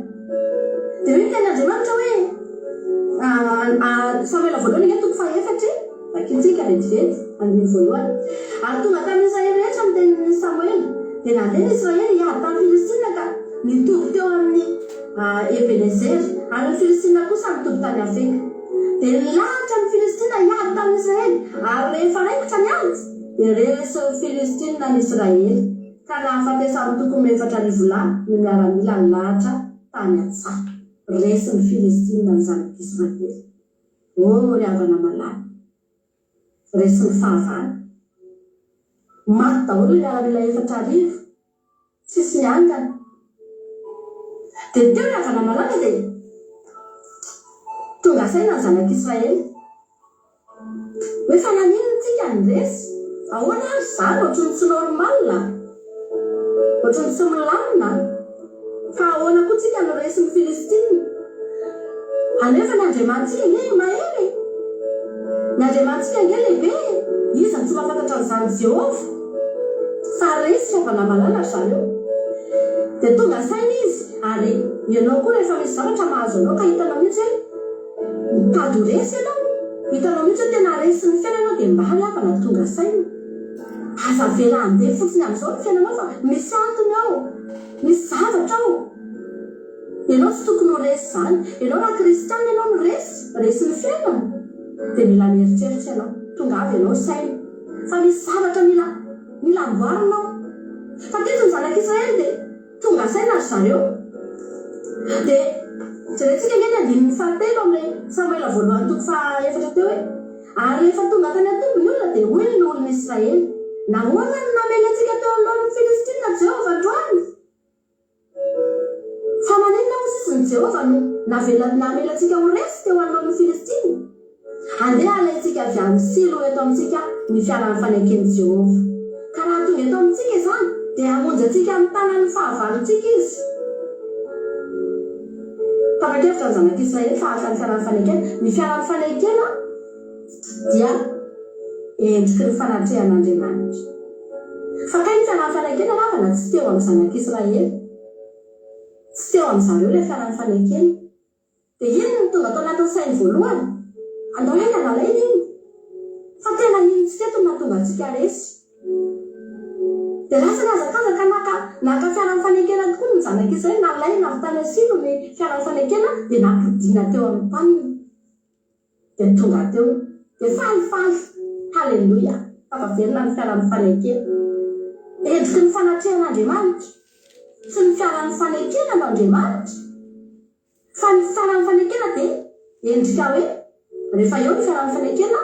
Dia hoy ny tenin'Andriamanitra hoe, Samoela voalohany ange toko fahefatra e, vakintsika vetivety, andininy voalohany. Ary tonga tamin'ny Israely rehetra ny tenin'i Samoela. Dia nandeha ny Israely hiady tamin'ny Filistina ka nitoby teo amin'i Ebenezera, ary ny Filistina kosa nitoby tany Afeka. Dia nilahatra ny Filistina hiady tamin'ny Israely, ary rehefa raikitra ny ady, dia resin'ny Filistina ny Israely. Ka nahafatesan'ny tokony ho 4000 lahy ny miaramila nilahatra tany an-tsaha. Resin'ny Filistina ny zanak'Israely. Oh, ry havana malala! Resin'ny fahavalo. Maty daholo ny miaramila 4000. Tsisy niangana. Dia teo ry havana malala dia tonga saina ny zanak'Israely. Hoe fa naninona tsika no resy? Ahoana ary izany? Ohatran'ny tsy normal a! Ohatran'ny tsy milamina a! Fa ahoana koa tsika no resin'ny Filistina? Anefa ny Andriamanitsika ange mahery e! Ny Andriamanitsika ange lehibe e! Iza no tsy mahafantatra an'izany Jehovah? Fa resy havana malala ry zareo. Dia tonga saina izy ary ianao koa rehefa misy zavatra mahazo anao ka hitanao mihitsy hoe Mitady ho resy ianao? Hitanao mihitsy hoe tena resin'ny fiainana ianao dia mba ry havana tonga saina. Aza avela handeha fotsiny amin'izao ny fiainanao fa misy antony ao. Misy zavatra ao. Ianao tsy tokony ho resy izany. Ianao raha kristiana ianao no resy, resin'ny fiainana, dia mila mieritreritra ianao. Tongava ianao saina fa misy zavatra mila mila amboarina ao. Fa teto ny zanak'Israely dia. Tonga saina ry zareo. Dia jerentsika ange ny andininy fahatelo amin'ilay Samoela voalohany toko fahaefatra teo hoe, Ary rehefa tonga tany an-toby ny olona, dia hoy ny loholon'ny Israely, Nahoana no namely antsika teo anoloan'ny Filistina Jehovah androany? Fa maninona hozy izy ny Jehovah no navela namela antsika ho resy teo anoloan'ny Filistina? Andeha halaintsika avy any Silo ho eto amintsika ny fiaran'ny faneken'i Jehovah. Ka raha tonga eto amintsika izany, dia hamonjy antsika amin'ny tanan'ny fahavalontsika izy. Tapa-kevitra ny zanak'Israely fa haka ny fiaran'ny fanekena. Ny fiaran'ny fanekena dia endriky ny fanatrehan'Andriamanitra. Fa kay ny fiaran'ny fanekena ravana tsy teo amin'ny zanak'Israely. Tsy teo amin'izareo ilay fiaran'ny fanekena. Dia inona no tonga tao anatin'ny sainy voalohany? Andao haingana alaina iny! Fa tena iny tsy teto no nahatonga antsika resy. Dia lasa nihazakazaka naka naka fiaran'ny fanekena tokoa ny zanak'Israely, nalaina avy tany Silo ny fiaran'ny fanekena dia nampodiana teo amin'ny taniny. Dia tonga teo. Dia falifaly. Haleloia! Tafaverina ny fiaran'ny fanekena. Endriky ny fanatrehan'Andriamanitra. Tsy ny fiaran'ny fanekena no Andriamanitra. Fa ny fiaran'ny fanekena dia endrika hoe rehefa eo ny fiaran'ny fanekena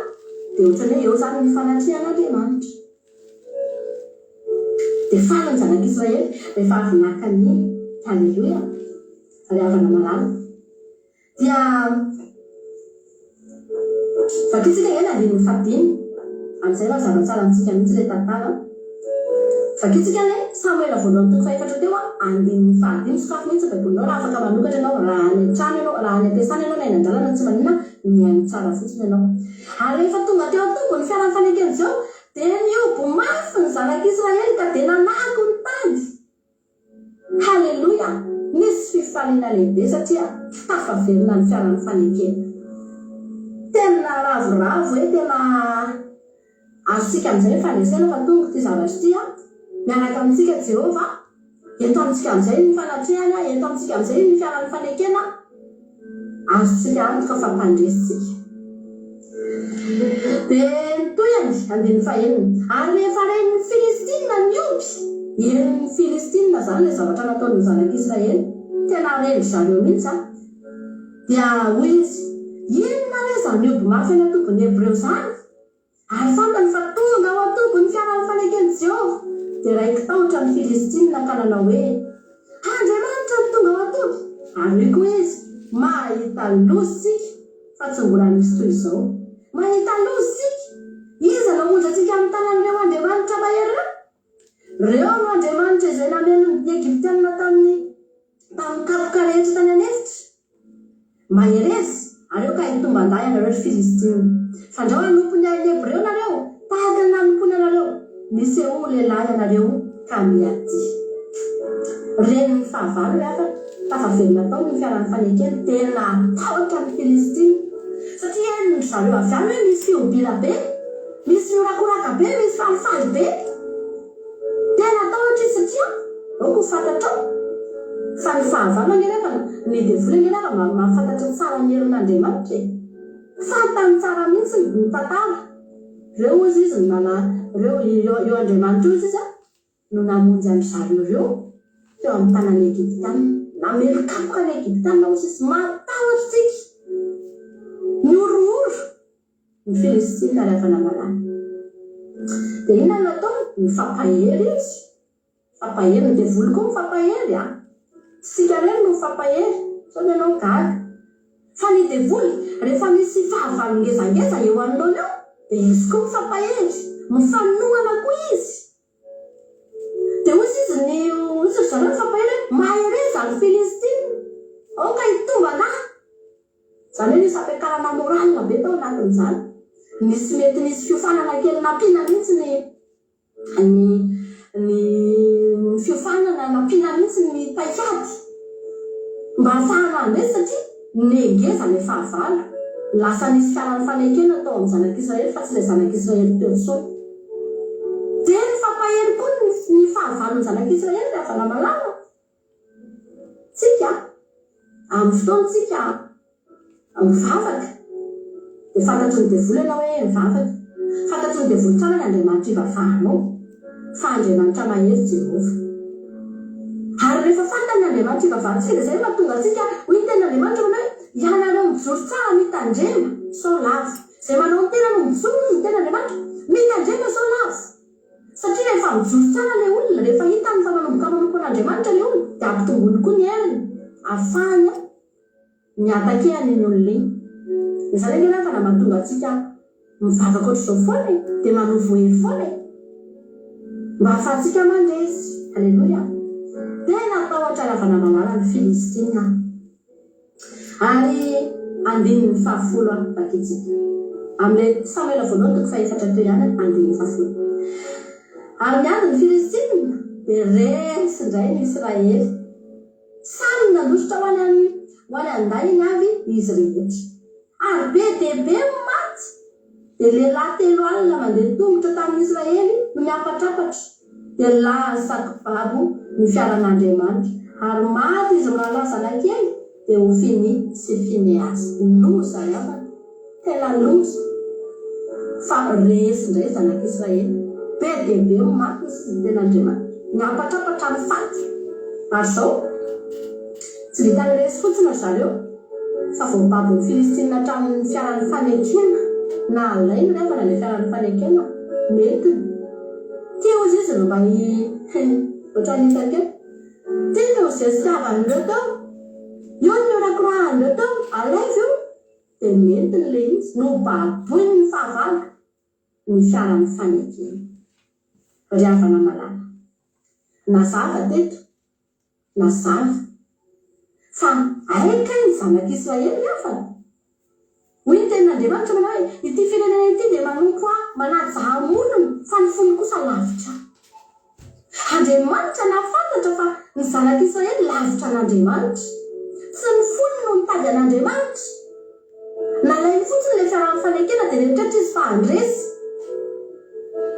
dia ohatran'ny hoe eo izany ny fanatrehan'Andriamanitra. Dia faly ny zanak'Israely rehefa avy naka an'iny. Haleloia! Ry havana malala. Dia Vakitsika ange ny andininy fahadimy, amin'izay mazava tsara amintsika mihitsy ilay tantara. Vakitsika ilay Samoela voalohany toko fahefatra teo, andininy fahadimy, sokafy mihitsy ny Baibolinao raha afaka manokatra ianao, raha any an-trano ianao, raha any am-piasana ianao na eny an-dalana tsy maninona, mihaino tsara fotsiny ianao. Ary rehefa tonga teo an-tobiny ny fiaran'ny faneken'i Jehovah, dia nihoby mafy ny zanak'Israely ka dia nanako ny tany. Haleloia! Nisy fifaliana lehibe satria tafaverina ny fiaran'ny fanekena. Tena ravoravo e, tena azontsika amin'izay ny fandresena fa tonga ity zavatra ity an! Miaraka amintsika Jehovah, eto amintsika amin'izay ny fanatrehany, eto amintsika amin'izay ny fiaran'ny fanekena. Azontsika antoka fa mpandresy isika. Dia ny tohiny, andininy fahenina, Ary rehefa ren'ny Filistina ny omby, henon'ny Filistina izany ilay zavatra nataon'ny zanak'Israely, tena ren-dry zareo mihitsy an! Dia hoy izy, Inona re izany omby mafy any an-tobin'ny Hebreo izany? Ary fantany fa tonga ao an-toby ny fiaran'ny faneken'i Jehovah, dia raiki-tahotra ny Filistinina ka nanao hoe, Andriamanitra no tonga ao an-toby! Ary hoy koa izy, Mahita loza isika, fa tsy mbola nisy toy izao. Mahita loza isika! Iza no hamonjy antsika amin'ny tanan'ireo andriamanitra mahery ireo? Ireo no andriamanitra izay namely ny Egyptianina tamin'ny tamin'ny kapoka rehetra tany an'efitra. Mahereza, ary aoka hitomban-dahy ianareo, ry Filistina. Fandrao hanompo ny ain'ny Hebreo nareo, tahaka ny nanompoany anareo. Misehoa ho lehilahy ianareo, ka miadia. Renin'ny fahavalo ry havana, tafaverina tao ny fiaran'ny fanekena, dia natahotra ny Filistina, satria henon-dry zareo avy any hoe misy fihobiana be, misy mihorakoraka be, misy falifaly be. Tena natahotra izy satria aoka ho fantatrao fa ny fahavalo ange nefa ny devoly ange nefa mba mahafantatra tsara ny herin'Andriamanitra e! Fantany tsara mihitsy ny tantara, reo ozy izy no nana reo io Andriamanitra io ozy izy no namonjy an-dry zareo reo teo amin'ny tanan'ny Egyptiana, namely kapoka ny Egyptiana ozy izy, matahotra tsika, mihorohoro. Ny Filistina rehefa namalana. Dia inona no nataony? Nifampahery izy. Nifampahery. Ny devoly koa mifampahery an! Tsy isika irery no mifampahery. Sao dia ianao gaga. Fa ny devoly, rehefa misy fahavalo ngezangeza eo anoloana eo, dia izy koa mifampahery. Mifanohana koa izy. Dia hoy izy ny, hoy ry zareo nifampahery hoe, Mahereza ry Filistina! Aoka hitombana ahy! Izany hoe nisy fampiakarana moral be tao anatin'izany. Nisy mety nisy fiofanana kely nampiana mihitsy ny ny ny fiofanana nampiana mihitsy ny paikady mba hahafahana handresy satria nengeza ilay fahavalo. Lasa nisy fiaran'ny fanekena tao amin'ny zanak'Israely fa tsy ilay zanak'Israely teo intsony. Dia nifampahery koa ny ny fahavalon'ny zanak'Israely ry havana malala. Tsika, amin'ny fotoana tsika mivavaka, dia fantatry ny devoly ianao hoe mivavaka. Fantatry ny devoly tsara ny Andriamanitra ivavahanao, fa Andriamanitra mahery Jehovah. Ary rehefa fantany ny Andriamanitra ivavahantsika, dia izay no mahatonga antsika, hoy ny tenin'Andriamanitra manao hoe, ianareo mijoro tsara mitandrema sao lavo. Izay manao ny tenany ho mijoro, hoy ny tenin'Andriamanitra, mitandrema sao lavo. Satria rehefa mijoro tsara ilay olona, rehefa hitany fa manomboka manompo an'Andriamanitra ilay olona, dia ampitomboiny koa ny heriny, ahafahany mi-attaquer an'iny olona iny. Izany ange angamba no mahatonga antsika mivavaka ohatr'izao foana e, dia manovo hery foana e, mba ahafahantsika mandresy. Aleloia! Dia natahotra Ravanamalala ny Filistina. Ary andininy fahafolo a, vakintsika. Amin'ilay Samoela voalohany toko fahefatra teo ihany andininy fahafolo. Ary niady ny Filistina, dia resy indray ny Israely. Samy nandositra ho any amin'ny ho any an-dainy avy izy rehetra. Ary be dia be ny maty, dia lehilahy 30 mandeha tongotra tamin'ny Israely no niampatrampatra. Dia lasa kibabo ny fiaran'Andriamanitra, ary maty izy mirahalahy zanak'Ely, dia Hofinia sy Finehasa. Loza ry havana, tena loza, fa resy indray ny zanak'Israely. Be dia be ny maty hoy ny tenin'Andriamanitra. Niampatrampatra ny faty. Ary izao, tsy vitan'ny resy fotsiny ry zareo, fa voababon'ny Filistina hatramin'ny fiaran'ny fanekena. Nalainy ry havana ilay fiaran'ny fanekena, nentiny. Ty ozy izy no mba hi ohatran'ny hitako eo. Ty no zestiavan'ireo teo. Io no nihorakorahan'ireo teo. Alaivo io. Dia nentiny ilay izy, nobaboiny ny fahavalo ny fiaran'ny fanekena. Ry havana malala, nazava teto, nazava, fa hay kay ny zanak'Israely ry havana? Hoy ny tenin'Andriamanitra manao hoe, Ity firenena ity dia manompo Ahy, manaja Ahy molony, fa ny fony kosa lavitra Ahy. Andriamanitra nahafantatra fa ny zanak'Israely lavitra an'Andriamanitra. Tsy ny fony no nitady an'Andriamanitra. Nalainy fotsiny ilay fiarahan'ny fanekena dia nieritreritra izy fa handresy.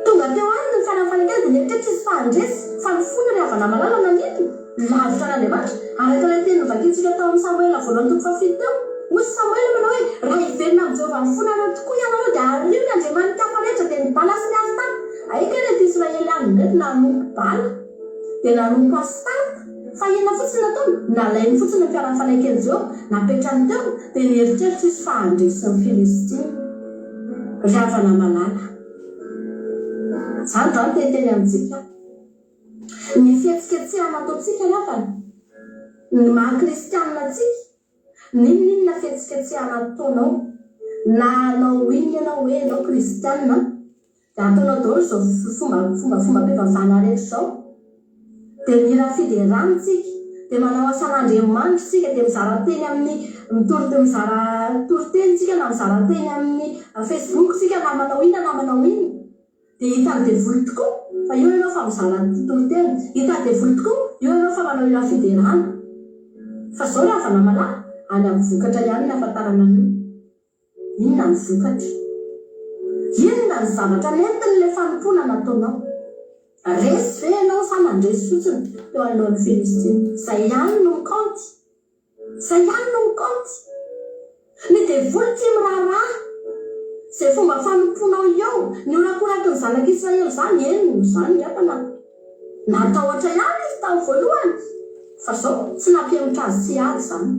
Tonga teo aminy ny fiarahan'ny fanekena dia nieritreritra izy fa handresy, fa ny fony ry havana malala naninona? Lavitra an'Andriamanitra. Araka ilay teny novakintsika tao amin'ny Samoela voalohany toko fahafito teo. Hoy Samoela manao hoe, Raha hiverina amin'i Jehovah ny fonareo tokoa ianareo dia ario ny andriamani-kafa rehetra dia ny Bala sy ny Astarte. Aika ireto Israely ireto nanompo Bala dia nanompo Astarte. Fa inona fotsiny nataony? Nalainy fotsiny ny fiaran'ny faneken'i Jehovah, napetrany teo, dia nieritreritra izy fa handresy ny Filistina. Ry havana malala, izany izany te hiteny amintsika aho. Ny fihetsiketsehana ataontsika ry havana, ny maha kristianina antsika, n'inon'inona fihetsiketsehana ataonao, na hanao inona ianao hoe ianao kristianina, dia ataonao daholo izao fomba fombafombam-pivavahana rehetra izao, dia mihira fiderana isika, dia manao asan'Andriamanitra isika, dia mizara teny amin'ny mitory mizara toriteny isika na mizara teny amin'ny Facebook isika na manao inona na manao inona. Dia hitan'ny devoly tokoa fa io ianao fa mizara toriteny, hitan'ny devoly tokoa io ianao fa manao hira fiderana. Fa zao ry havana malala, any amin'ny vokatra ihany ny ahafantarana an'io. Inona ny vokatra? Inona ny zavatra nentin'ilay fanompoana nataonao? Resy ve ianao sa nandresy fotsiny teo anoloan'ny Filistina? Izay ihany no mikaonty. Zay ihany no mikaonty. Ny devoly tsy miraharaha zay fomba fanompoanao eo, ny horakoraky ny zanak'Israely zany, eny zany ngamba na natahotra ihany izy tamin'ny voalohany, fa zao tsy nampihemotra azy tsy hiady zany.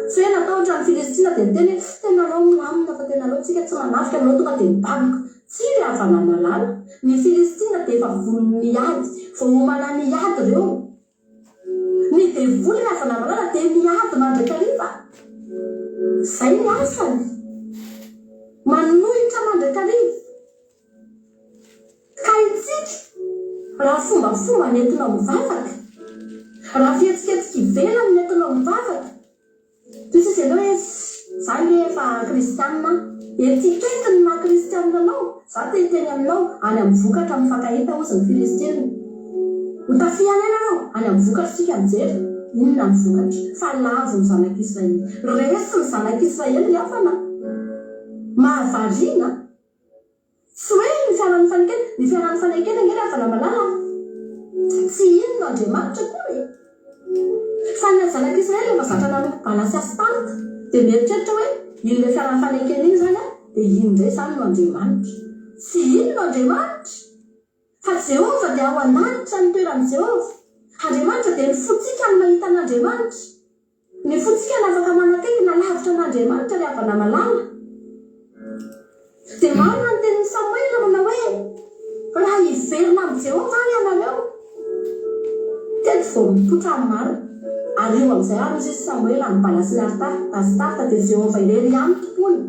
Tsy hoe natahotra ny Filistina dia niteny hoe tena aleo milamina fa tena aleo tsika tsy manafika, aleo tonga dia mibaboka. Tsia ry havana malala, ny Filistina dia efa vonona hiady, voaomana ny hiady ireo. Ny devoly ry havana malala dia miady mandrakariva. Izay ny asany. Manohitra mandrakariva. Ka itsika, raha fombafomba ny entinao mivavaka, raha fihetsiketsika ivelany ny entinao mivavaka, Toy tsisy ianao hoe za nge efa kristianina an! Etiquette ny maha kristianina anao, za te hiteny aminao, any amin'ny vokatra mifankahita hozy ny filistina. Ho tafihana ianareo, any amin'ny vokatra isika mijery inona ny vokatra. Fa lavo ny zanak'Israely. Resy ny zanak'Israely ry havana a! Mahavariana. Tsy hoe ny fiaran'ny fanekena, ny fiaran'ny fanekena ange ry havana malala a! Tsy inona Andriamanitra akory e! Fa ny zanak'Israely efa zatra nanompo Bala sy Astarta, dia mieritreritra hoe iny ilay fiaran'ny fanekena iny izany an, dia iny indray izany no Andriamanitra. Tsy iny no Andriamanitra! Fa Jehovah dia ao an-danitra ny toeran'i Jehovah. Andriamanitra dia ny fontsika no mahita an'Andriamanitra. Ny fontsika no afaka manakaiky na lavitra an'Andriamanitra ry havana malala. Dia marina ny tenin'i Samoela manao hoe, Raha hiverina amin'i Jehovah ary ianareo. Teto vao mipoitra ny marina. Ary io amin'izay ary hoy Samoela an'i Bala sy ny Astarta, dia Jehovah irery ihany tompoina.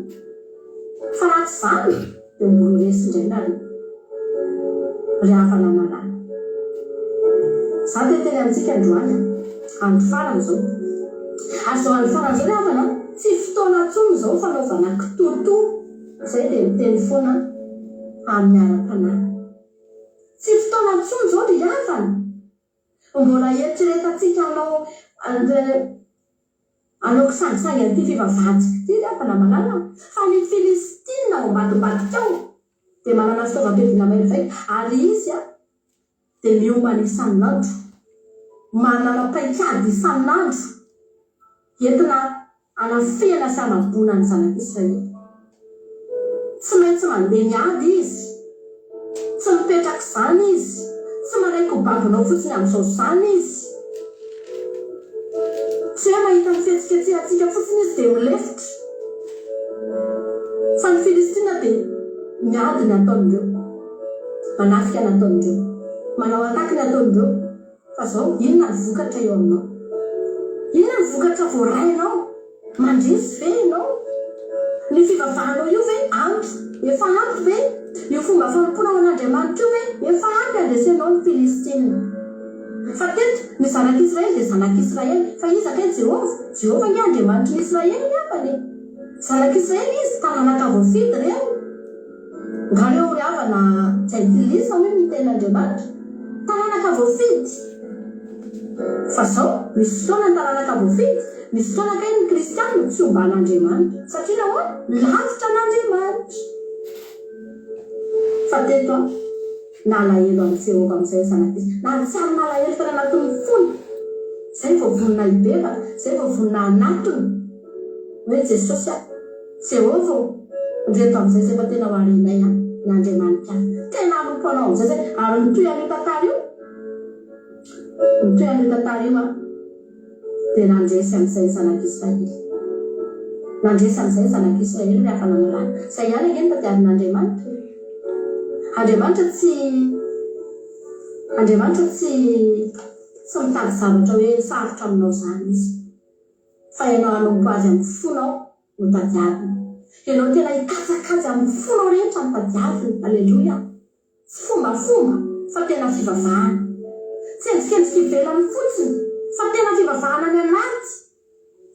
Fa raha tsy izany, dia mbola ho resy indray nareo. Ry havana malala. Izaho te hiteny amintsika androany an. Andro farany izao. Ary izao andro farany izao ry havana an, tsy fotoana intsony izao fanaovana kitoatoa. Izay dia miteny foana amin'ny ara-panahy. Tsy fotoana intsony izao ry havana. Mbola eritreretantsika hanao hanao kisangisangy an'ity fivavahantsika ity ry havana malala fa ny Filistina ao ambadimbadika ao dia manana fitaovam-piadiana mahery vaika ary izy dia miomana isan'andro, manana paikady isan'andro entina hanafihana sy hanaboana ny zanak'Israely. Tsy maintsy mandeha miady izy. Tsy mipetraka izany izy. Tsy manaiky ho babonao fotsiny amin'izao izany izy. Tsy hoe mahita ny fihetsiketsehantsika fotsiny izy dia milefitra. Fa ny Filistina dia miady ny ataon'ireo. Manafika ny ataon'ireo. Manao attaque ny ataon'ireo. Fa zao, inona ny vokatra eo aminao? Inona ny vokatra voarainao? Mandresy ve ianao? Ny fivavahanao io ve ampy? Efa ampy ve? Io fomba fanompoana ho an'Andriamanitra io ve efa ampy handresenao ny Filistina? Fa teto, ny zanak'Israely dia zanak'Israely. Fa iza kay Jehovah? Jehovah ange Andriamanitry ny Israely ry havana e! Zanak'Israely izy, taranaka voafidy ireo. Nga reo ry havana jentilisa hoy ny tenin'Andriamanitra? Taranaka voafidy. Fa zao, misy fotoana ny taranaka voafidy, misy fotoana kay ny kristiana tsy omban'Andriamanitra. Satria nahoana? Lavitra an'Andriamanitra. Fa teto an, nalahelo an'i Jehovah amin'izay ny zanak'Israely. Nahatsiaro nalahelo tany anatin'ny fony. Zay vao vonona hibebaka, zay vao vonona hanatona. Hoe Jesosy a! Jehovah ô! Ndreto amin'izay izay fa tena ho arinay an, ny Andriamanitra hafa. Tena hanompo anao amin'izay izay. Ary mitohy an'io tantara io, mitohy an'io tantara io an, dia nandresy amin'izay ny zanak'Israely. Nandresy amin'izay ny zanak'Israely ry havana malala. Izay ihany ange no tadiavin'Andriamanitra e. Andriamanitra tsy, Andriamanitra tsy, tsy mitady zavatra hoe sarotra aminao izany Izy. Fa ianao hanompo Azy amin'ny fonao no tadiaviny. Ianao tena hikatsaka Azy amin'ny fonao rehetra no tadiaviny. Aleloia! Tsy fombafomba fa tena fivavahana. Tsy endrikendrika ivelany fotsiny fa tena fivavahana any anaty.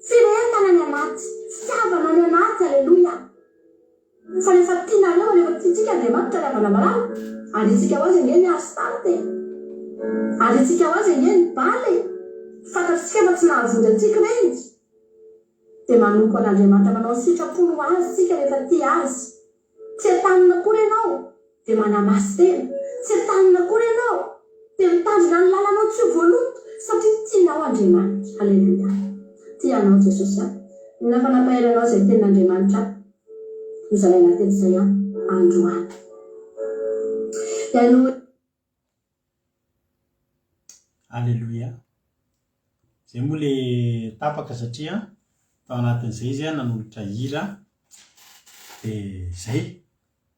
Firehetana any anaty. Fitiavana any anaty. Aleloia! Fa rehefa tianareo, rehefa tiantsika Andriamanitra ry havana malala, ariantsika ho azy ange ny Astarte e! Ariantsika ho azy ange ny Bala e! Fantatritsika fa tsy nahavonjy antsika ireny, dia manompo an'Andriamanitra manao ny sitrapony ho azy tsika rehefa tia azy. Tsy entanina akory ianao, dia manamasy-tena. Tsy entanina akory ianao, dia mitandrina ny lalanao tsy ho voaloto, satria tianao Andriamanitra. Aleloia! Tia anao Jesosy a! Mila fanapahery anao izay tenin'Andriamanitra nozaraina teto izay androany. Dia no. Aleloia. Izay moa le tapaka satria tao anatin'izay izy nanolotra hira dia izay.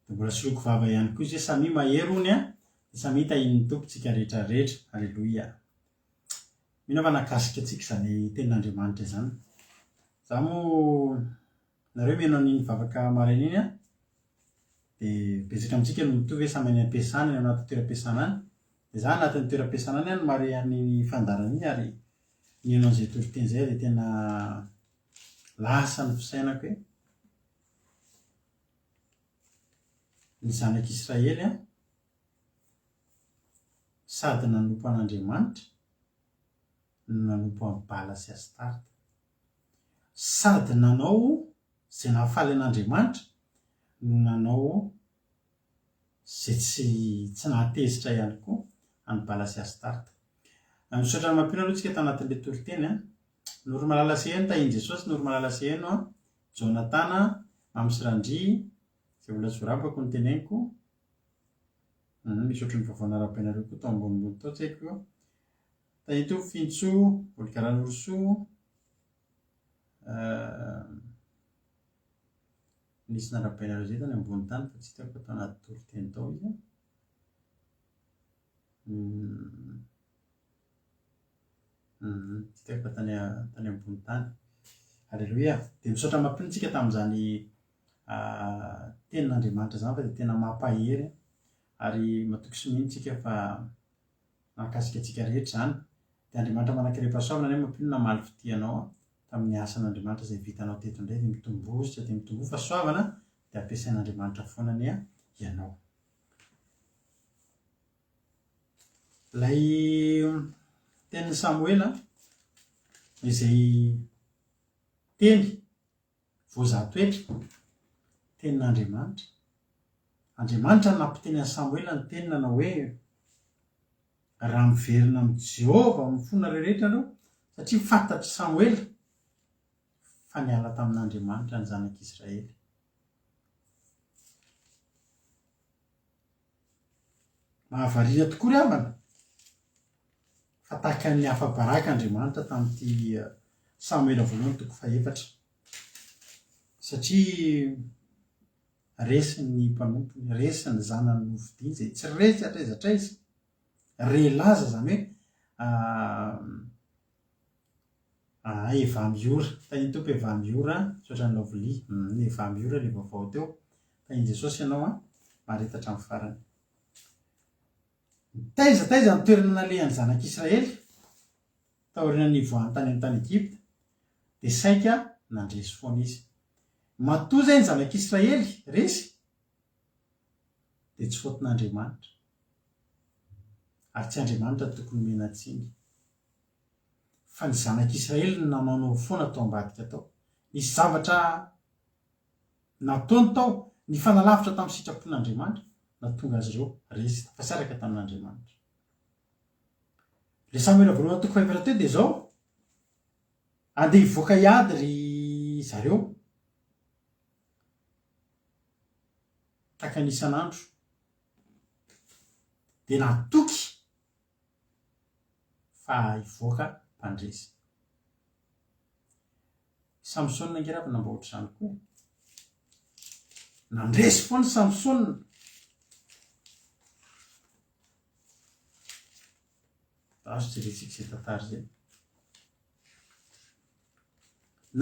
Dia mbola soloiko vava ihany koa izy hoe samia mahery hono an, dia samia tahian'ny Tompo tsika rehetra rehetra. Aleloia. Mino aho fa nahakasika antsika izany tenin'Andriamanitra izany. Za moa Nareo mihaino an'iny vavaka maraina iny an, dia betsaka amintsika no mitovy hoe samy any am-piasana, any anaty toeram-piasana any. Dia za anatin'ny toeram-piasana any aho no mahare an'iny fandaharana iny ary mihaino an'izay toriteny izay aho dia tena lasa ny fisainako hoe ny zanak'Israely an, sady nanompo an'Andriamanitra no nanompo an'i Bala sy Astarta. Sady nanao izay nahafaly an'Andriamanitra no nanao izay tsy tsy nahatezitra ihany koa an'i Bala sy Astarta. Misaotra an'i Mampino aloha tsika tanatin'ilay toriteny a. Noromalala Seheno tahin'i Jesosy, Noromalala Seheno a, Jonatana, Mamy sy Randria, izay olona zorabako no teneniko. Misy ohatran'ny vaovao narahabainareo koa tao ambonimbony tao tsy haiko io. Tahito Fintsoa, Olga Ranorosoa, nisy narahabainareo izay tany ambony tany fa tsy hitako fa tao anaty toriteny tao izy an. Tsy hitako fa tany tany ambony tany. Aleloia. Dia misaotra mampino tsika tamin'izany tenin'Andriamanitra izany fa dia tena mampahery ary matoky sy mino tsika fa mahakasika antsika rehetra izany. Dia Andriamanitra manan-karem-pahasoavana anie mampino namaly fitia anao tamin'ny asan'Andriamanitra izay vitanao teto indray dia mitomboa dia mitomboa fahasoavana dia ampiasain'Andriamanitra foana anie ianao. Ilay tenin'i Samoela izay teny voazaha toetra, tenin'Andriamanitra. Andriamanitra no nampiteny an'i Samoela ny teny nanao hoe, Raha miverina amin'i Jehovah amin'ny fonareo rehetra ianareo, satria fantatr'i Samoela fa niala tamin'Andriamanitra ny zanak'Israely. Mahavariana tokoa ry havana fa tahaka ny afa-baraka Andriamanitra tamin'ity Samoela voalohany toko fahefatra satria resy ny mpanompony, resy ny zanany nofidiny izay tsy resy hatraiza hatraiza, re laza izany hoe. Aa Eva Miora. Tahin'ny Tompo Eva Miora a. Misaotra an'i Lovely. Humm Eva Miora ilay vaovao teo. Tahin'i Jesosy ianao a. Mahareta hatramin'ny farany. Taiza taiza ny toerana nalehan'ny zanak'Israely taorian'ny nivoahany tany amin'ny tany Egypta dia saika nandresy foana izy. Matoa izay ny zanak'Israely resy dia tsy faotin'Andriamanitra. Ary tsy Andriamanitra no tokony homena tsiny. Fa ny zanak'Israely no nanaonao foana tao ambadika tao. Nisy zavatra nataony tao, nifanalavitra tamin'ny sitrapon'Andriamanitra, nahatonga azy ireo resy, tafasaraka tamin'Andriamanitra. Ilay Samoela voalohany toko fahefatra teo dia izao, Andeha hivoaka hiady ry zareo, tahaka ny isan'andro. Dia natoky fa hivoaka mpandresy. I Samsona ange ravina mba ohatr'izany koa e. Nandresy foana i Samsona. Azo jerentsika izay tantara izay.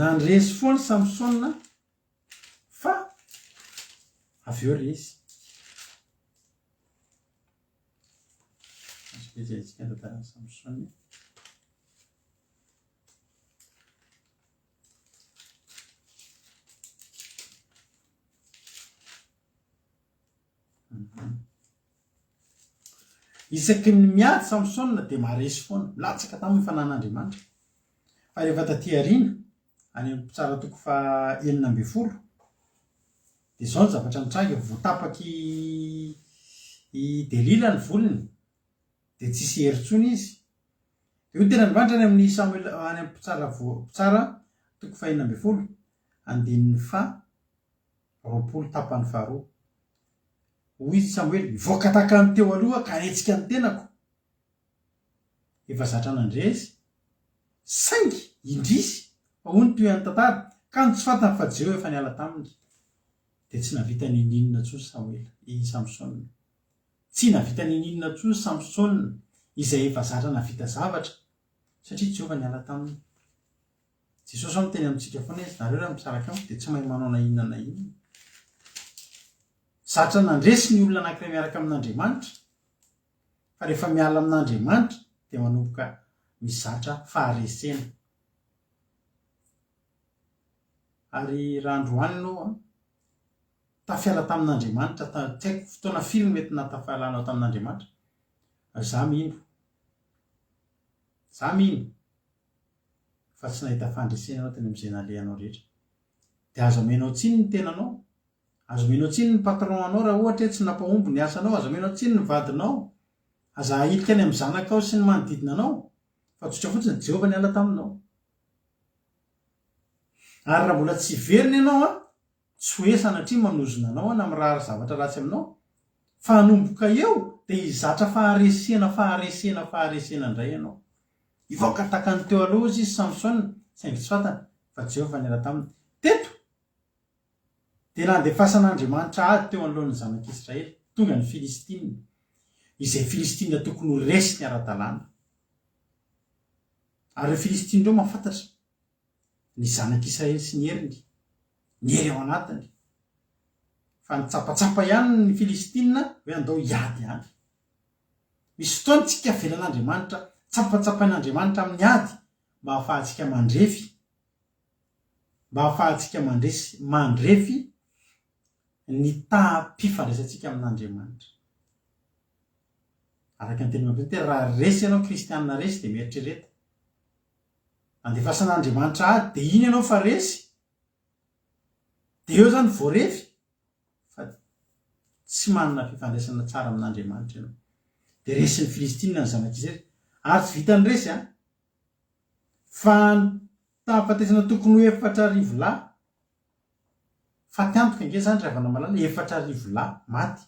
Nandresy foana i Samsona fa avy eo resy. Azo jerentsika ny tantaran'i Samsona. Isaky ny miady Samsona dia maharesy foana, milatsaka taminy ny fananan'Andriamanitra. Fa rehefa taty aoriana, any amin'ny Mpitsara toko faha 16, dia izao ny zavatra nitranga, voatapak'i i Delila ny volony, dia tsisy hery intsony izy. Dia hoy ny tenin'Andriamanitra any amin'ny Samoela, any amin'ny Mpitsara voa, Mpitsara toko faha 16, andininy faha 20 tapany faharoa. Hoy i Samoela, Nivoaka tahaka ny teo aloha aho ka hanetsika ny tenako. Efa zatra nandresy, saingy indrisy fa hoy ny tohin'ny tantara, kanjo tsy fantany fa Jeho efa niala taminy. Dia tsy nahavita n'inon'inona intsony Samoela, i Samsona. Tsy nahavita n'inon'inona intsony Samsona, izay efa zatra nahavita zavatra, satria Jehovah niala taminy. Jesosy ao miteny amintsika foana izy, nareo raha misaraka amiko dia tsy mahay manao na inona na inona. Zatra nandresy ny olona anankiray miaraka amin'Andriamanitra, fa rehefa miala amin'Andriamanitra dia manomboka mizatra faharesena. Ary raha androany ianao an, tafiala tamin'Andriamanitra, tsy haiko fotoana firy no mety nahatafalanao tamin'Andriamanitra, za mino, za mino fa tsy nahita fandresena ianao teny amin'izay nalehanao rehetra. Dia aza omenao tsiny ny tenanao, aza omenao tsiny ny patron anao raha ohatra hoe tsy nampahomby ny asanao, aza omenao tsiny ny vadinao, aza ahilika any amin'ny zanakao sy ny manodidina anao, fa tsotra fotsiny Jehovah niala taminao. Ary raha mbola tsy hiverina ianao an, Tsy hoe sanatria manozona anao aho na mirary zavatra ratsy aminao, fa hanomboka eo dia hizatra faharesena, faharesena, faharesena indray ianao. Hivoaka tahaka ny teo aloha hozy izy Samsona, saingy tsy fantany fa Jehovah niala taminy. Teto dia nandefasan'Andriamanitra ady teo anoloan'ny zanak'Israely. Tonga ny Filistina, izay Filistina tokony ho resiny ara-dalàna. Ary ireo Filistina ireo mahafantatra ny zanak'Israely sy ny heriny, ny hery ao anatiny. Fa nitsapatsapa ihany ny Filistina hoe andao hiady ihany. Misy fotoana tsika avelan'Andriamanitra, tsapatsapain'Andriamanitra amin'ny ady mba hahafahantsika mandrefy, mba hahafahantsika mandresy, mandrefy ny taham-pifandraisantsika amin'Andriamanitra. Araka ny teny mampiteny, raha resy ianao, kristianina resy, dia mieritrereta. Andefasan'Andriamanitra ady dia iny ianao fa resy, dia eo zany voarefy fa tsy manana fifandraisana tsara amin'Andriamanitra ianao. Dia resin'ny Filistina ny zanak'Israely. Ary tsy vitan'ny resy an! Fa ny tahafatesana tokony ho 4000 lahy, faty antoka ange zany ry havana malala, 4000 lahy maty.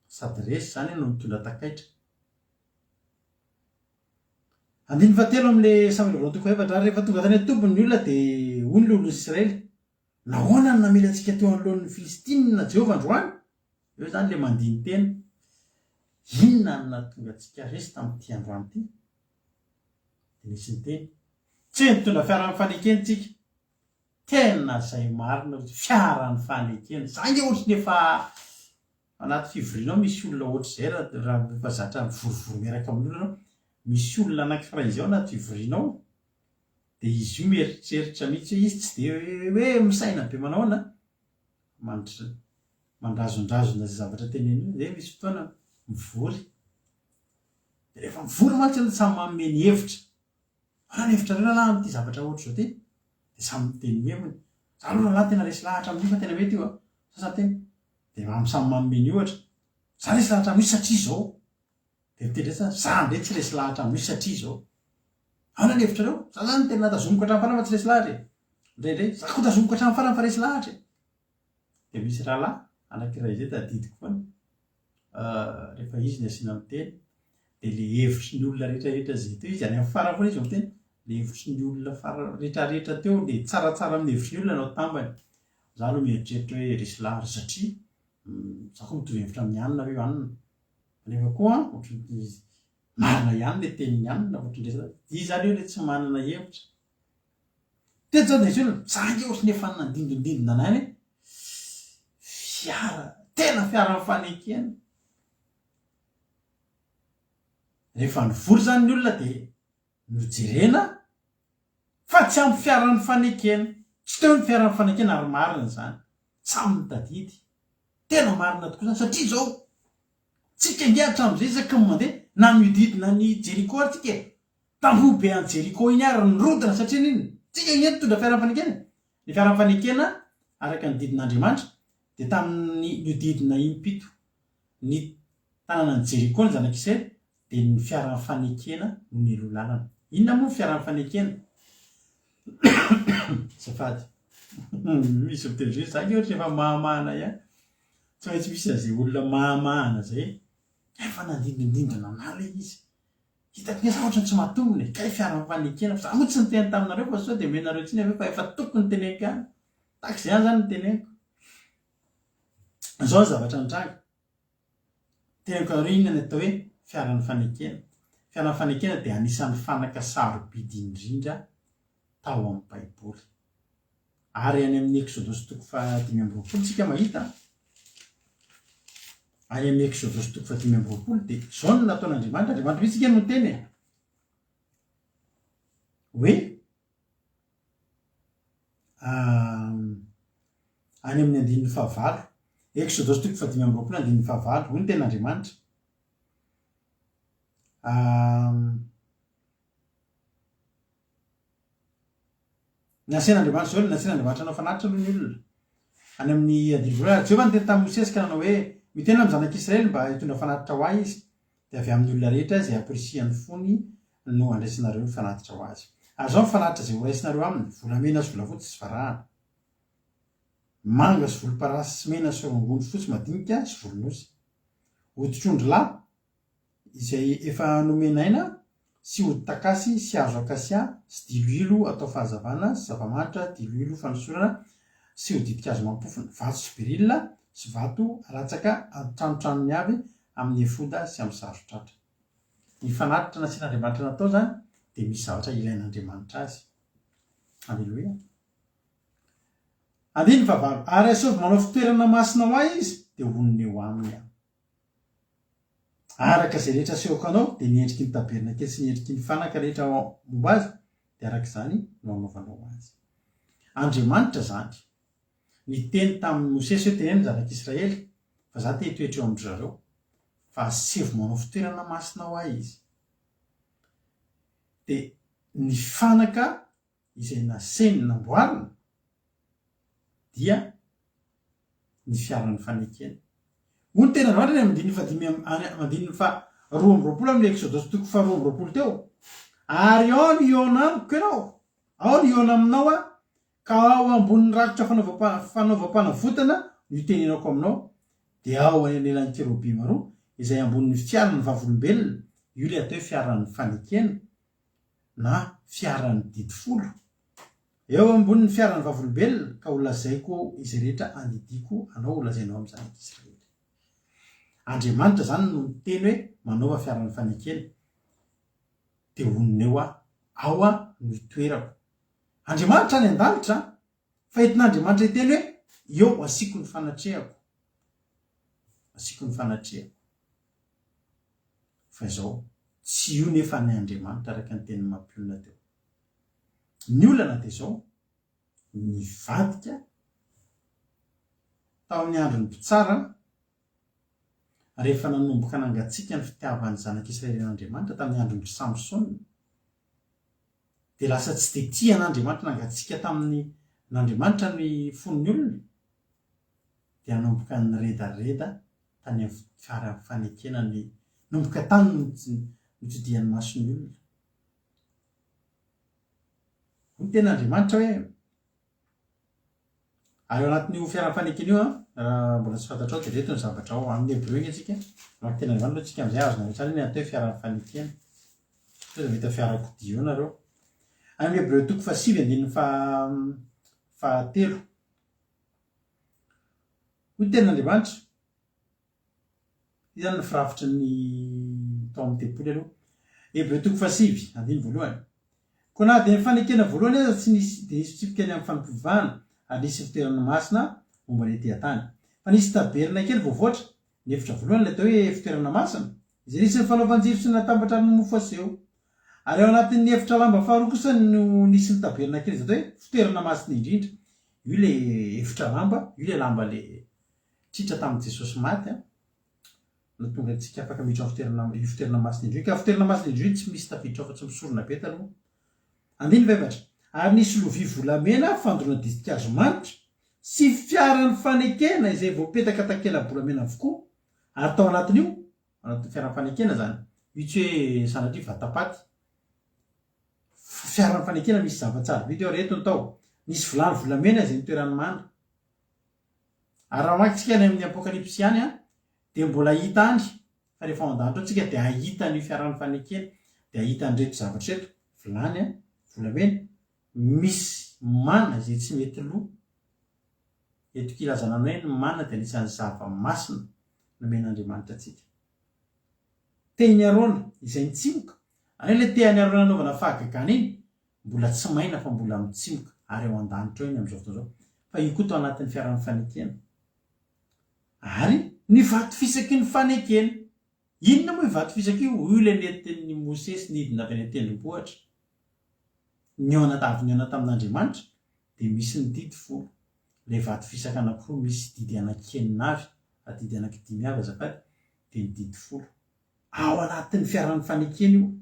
Sady resy izany no nitondra takaitra. Andininy fahatelo amin'ilay Samoela voalohany toko fahefatra, Ary rehefa tonga tany an-tobiny ny olona, dia hoy ny loholon'ny Israely, Nahoana no namely antsika teo anoloan'ny Filistinina Jehovah androany? Eo izany ilay mandini-tena. Inona no nahatonga antsika resy tamin'ity androany ity? Dia nisy niteny, Tsy nitondra fiara nifanekena isika. Tena izay marina hoe fiara nifanekena. Za ange ohatry ny efa anaty fivoriana ao misy olona ohatr'izay raha raha efa zatra mivorivory miaraka amin'olona ianao, misy olona anankiray izay ao anaty fivoriana ao, dia izy io mieritreritra mihitsy hoe izy tsy dia hoe misaina be manao ahoana, mandr- mandrazondrazona izay zavatra teneniny io, dia misy fotoana mivory, dia rehefa mivory mantsy ianao dia samy manome ny hevitra, ahoana ny hevitrareo rahalahy amin'ity zavatra ohatr'izao ity? Dia samy miteny ny heviny, za aloha rahalahy tena resy lahatra amin'io fa tena mety io an, sasany teny, dia samy manome ny ohatra, za resy lahatra amin'io satria izao. Dia miteny indray za, za indray tsy resy lahatra amin'io satria izao. Ahoana ny hevitrareo? Za zany tena tazomiko hatramin'ny farany fa tsy resy lahatra e. Indraindray, za koa tazomiko hatramin'ny farany fa resy lahatra e. Dia misy rahalahy anankiray izay tadidiko foana, rehefa izy no asiana miteny, dia ilay hevitry ny olona rehetrarehetra izay teo, izy any amin'ny farany foana izy vao miteny, ilay hevitry ny olona fara- rehetrarehetra teo, ilay tsaratsara amin'ny hevitry ny olona no atambany. Za aloha mieritreritra hoe resy lahatra satria za koa mitovy hevitra amin'i anona hoe anona. Nefa koa ohatran'ny marina ihany le tenin'i anona ohatran'ny resaka izy zany eo le tsy manana hevitra. Teto zany dia misy olona, za ange ohatran'ny efa nandindondindona anay any hoe fiara, tena fiara mifanekena. Rehefa nivory zany ny olona dia nojerena fa tsy ampy fiara nifanekena. Tsy teo ny fiara nifanekena ary marina izany. Samy mitadidy. Tena marina tokoa izany satria izao, tsika ange hatramin'izay isaky ny mandeha na mihodidina an'i Jeriko ary tsika e, tamboho be an'i Jeriko iny ary nirodana satria n'inona? Tsika ange nitondra fiara nifanekena e. Ny fiara nifanekena araka ny didin'Andriamanitra dia tamin'ny nihodidina impito ny tanànan'i Jeriko ny zanak'Israely dia ny fiaran'ny fanekena no nialoha lalana. Inona moa ny fiaran'ny fanekena? Azafady. Misy miteny hoe za nge ohatry efa mahamahana ihany. Tsy maintsy misy an'izay olona mahamahana izay. Efa nandindondindona anah ilay izy. Hitako nge za ohatry ny tsy matombina e. Kay fiaran'ny fanekena. Fa za moa tsy niteny taminareo fa sao dia omenareo tsiny avy eo fa efa tokony teneniko ihany. Tahaka izay ihany izany no teneniko. Izao ny zavatra nitranga. Teneniko anareo inona ny atao hoe fiaran'ny fanekena. Fiaran'ny fanekena dia anisan'ny fanaka sarobidy indrindra tao amin'ny Baiboly. Ary any amin'ny Eksodosy toko faha-25 tsika mahita, any amin'ny Eksodosy toko faha-25 dia izao no nataon'Andriamanitra, Andriamanitra mihitsy ange no niteny e, hoe Any amin'ny andininy fahavalo. Eksodosy toko fahadimy amby 20 andininy fahavalo. Hoy ny tenin'Andriamanitra. Nasian'Andriamanitra izao, nasian'Andriamanitra hanao fanatitra aloha ny olona. Any amin'ny andininy voalohany, ary Jehovah niteny tamin'i Mosesy ka nanao hoe, Miteny amin'ny zanak'Israely mba hitondra fanatitra ho ahy izy. Dia avy amin'ny olona rehetra izay amporisihan'ny fony no handraisanareo ny fanatitra ho azy. Ary izao ny fanatitra izay horaisinareo aminy, volamena sy volafotsy sy varahana, manga sy volomparasy sy mena sy rongony fotsy madinika sy volon'osy, hoditr'ondry lahy izay efa nomena aina sy hodi-takasy sy hazo akasia sy diloilo atao fahazavana sy zava-manitra, diloilo fanosorana sy hodidin-kazo mampofona, vato sy berila sy vato alatsaka an-tranotranony avy amin'ny efoda sy amin'ny saron-tratra. Ny fanatitra nasian'Andriamanitra natao izany dia misy zavatra ilain'Andriamanitra azy. Aleloia. Andininy fahavalo, Ary asaivo manao fitoerana masina ho ahy izy, dia honina eo aminy aho. Araka izay rehetra asehoko anao, dia ny endriky ny tabernakely sy ny endriky ny fanaka rehetra momba azy, dia araka izany no hanaovanao azy. Andriamanitra izany Niteny tamin'i Mosesy hoe, Teneno ny zanak'Israely fa izaho te hitoetra eo amin-dry zareo, fa asevo manao fitoerana masina ho ahy izy. Dia ny fanaka izay nasainy namboarina dia ny fiaran'ny fanekena. Hoy ny tenin'Andriamanitra any amin'ny andininy fahadimy any andininy faha 22 amin'ny Eksodosy toko faha 22 teo, Ary ao no hihaona amiko ianao, ao no hihaona aminao aho, Ka ao ambonin'ny rakitra fanaovam-panavotana no itenenako aminao, dia ao anelanelan'ny kerobima roa, izay ambonin'ny fiaran'ny vavolombelona, io ilay atao hoe fiaran'ny fanekena, na fiaran'ny didy folo. Eo ambonin'ny fiaran'ny vavolombelona, ka holazaiko izay rehetra andidiako anao holazainao amin'ny zanak'Israely. Andriamanitra izany no miteny hoe manaova fiaran'ny fanekena. Dia honina eo aho. Ao aho no itoerako. Andriamanitra any an-danitra fa entin'Andriamanitra hiteny hoe eo asiako ny fanatrehako. Asiako ny fanatrehako. Fa izao, tsy io nefa ny Andriamanitra araka ny tenin'i Mampionona teo. Ny olana dia izao, nivadika tao amin'ny andron'ny mpitsara rehefa nanomboka nangatsiaka ny fitiavan'ny zanak'Israely an'Andriamanitra tamin'ny andron-dry Samsona, dia lasa tsy dia tia an'Andriamanitra, nangatsiaka tamin'ny n'Andriamanitra ny fon'ny olona, dia nanomboka niredareda tany amin'ny fiaran'ny fanekena ny, nanomboka tany no notodihan'ny mason'ny olona. Hoy ny tenin'Andriamanitra hoe, Ary ao anatin'io fiaram-panekena io, raha mbola tsy fantatrao dia ireto ny zavatra ao. Amin'ny Hebreo iny isika, mamaky teny Andriamanitra aloha tsika amin'izay azonareo tsara ny atao hoe fiaram-panekena. Sao dia mahita fiarakodia eo nareo. Any amin'ny Hebreo toko fahasivy andininy fahatelo. Hoy ny tenin'Andriamanitra, Ity izany ny firafitry ny tao amin'ny tempoly aloha. Hebreo toko fahasivy, andininy voalohany. Koa na dia ny fanekena voalohany aza tsy nisy dia nisy fitsipika ny amin'ny fampivavahana ary nisy fitoerana masina momba ny ety an-tany. Fa nisy tabernakely voavoatra, ny efitra voalohany ilay atao hoe fitoerana masina, izay nisy ny fanaovan-jiro sy ny natambatra ary ny mofo aseho. Ary ao anatin'ny efitra lamba faharoa kosa no nisy ny tabernakely izay atao hoe fitoerana masina indrindra. Io ilay efitra lamba, io ilay lamba ilay Tritra tamin'i Jesosy maty an, nahatonga antsika afaka miditra ao fitoerana, io fitoerana masina indroa io. Ka fitoerana masina indroa io tsy misy tafiditra ao fa tsy misorona be taloha. Andininy fahefatra, Ary nisy lovia volamena fandoroana ditin-kazo manitra, sy fiaran'ny fanekena izay voapetaka takela-bolamena avokoa, ary tao anatin'io, ao anatin'ny fiaran'ny fanekena izany, io tsy hoe sanatria vatapaty, fa fiaran'ny fanekena misy zava-tsarobidy ao, ireto ny tao, nisy vilany volamena izay nitoeran'ny mana, Ary raha mamaky tsika any amin'ny Apokalypsy ihany an, dia mbola hita any fa rehefa ao an-danitra ao tsika dia hahita an'io fiaran'ny fanekena, dia hahita an'ireto zavatra ireto, vilany an, volamena, misy mana izay tsy mety lo. Eto ilazana ny hoe ny mana dia anisan'ny zava-masina nomen'Andriamanitra antsika. Tehin'i Arona izay nitsimoka, ary ilay tehin'i Arona nanaovana fahagagana iny, Mbola tsy maina fa mbola mitsimoka ary ao an-danitra ao iny amin'izao fotoana izao. Fa io koa tao anatin'ny fiaran'ny fanekena. Ary ny vato fisaky ny fanekena. Inona moa io vato fisaka io? Io ilay nentin'i Mosesy nidina avy any an-tendrombohitra. Nihaona avy nihaona tamin'Andriamanitra dia misy ny didy folo. Ilay vato fisaka anankiroa misy didy anankienina avy, didy anankidimy avy azafady, dia ny didy folo. Ao anatin'ny fiaran'ny fanekena io.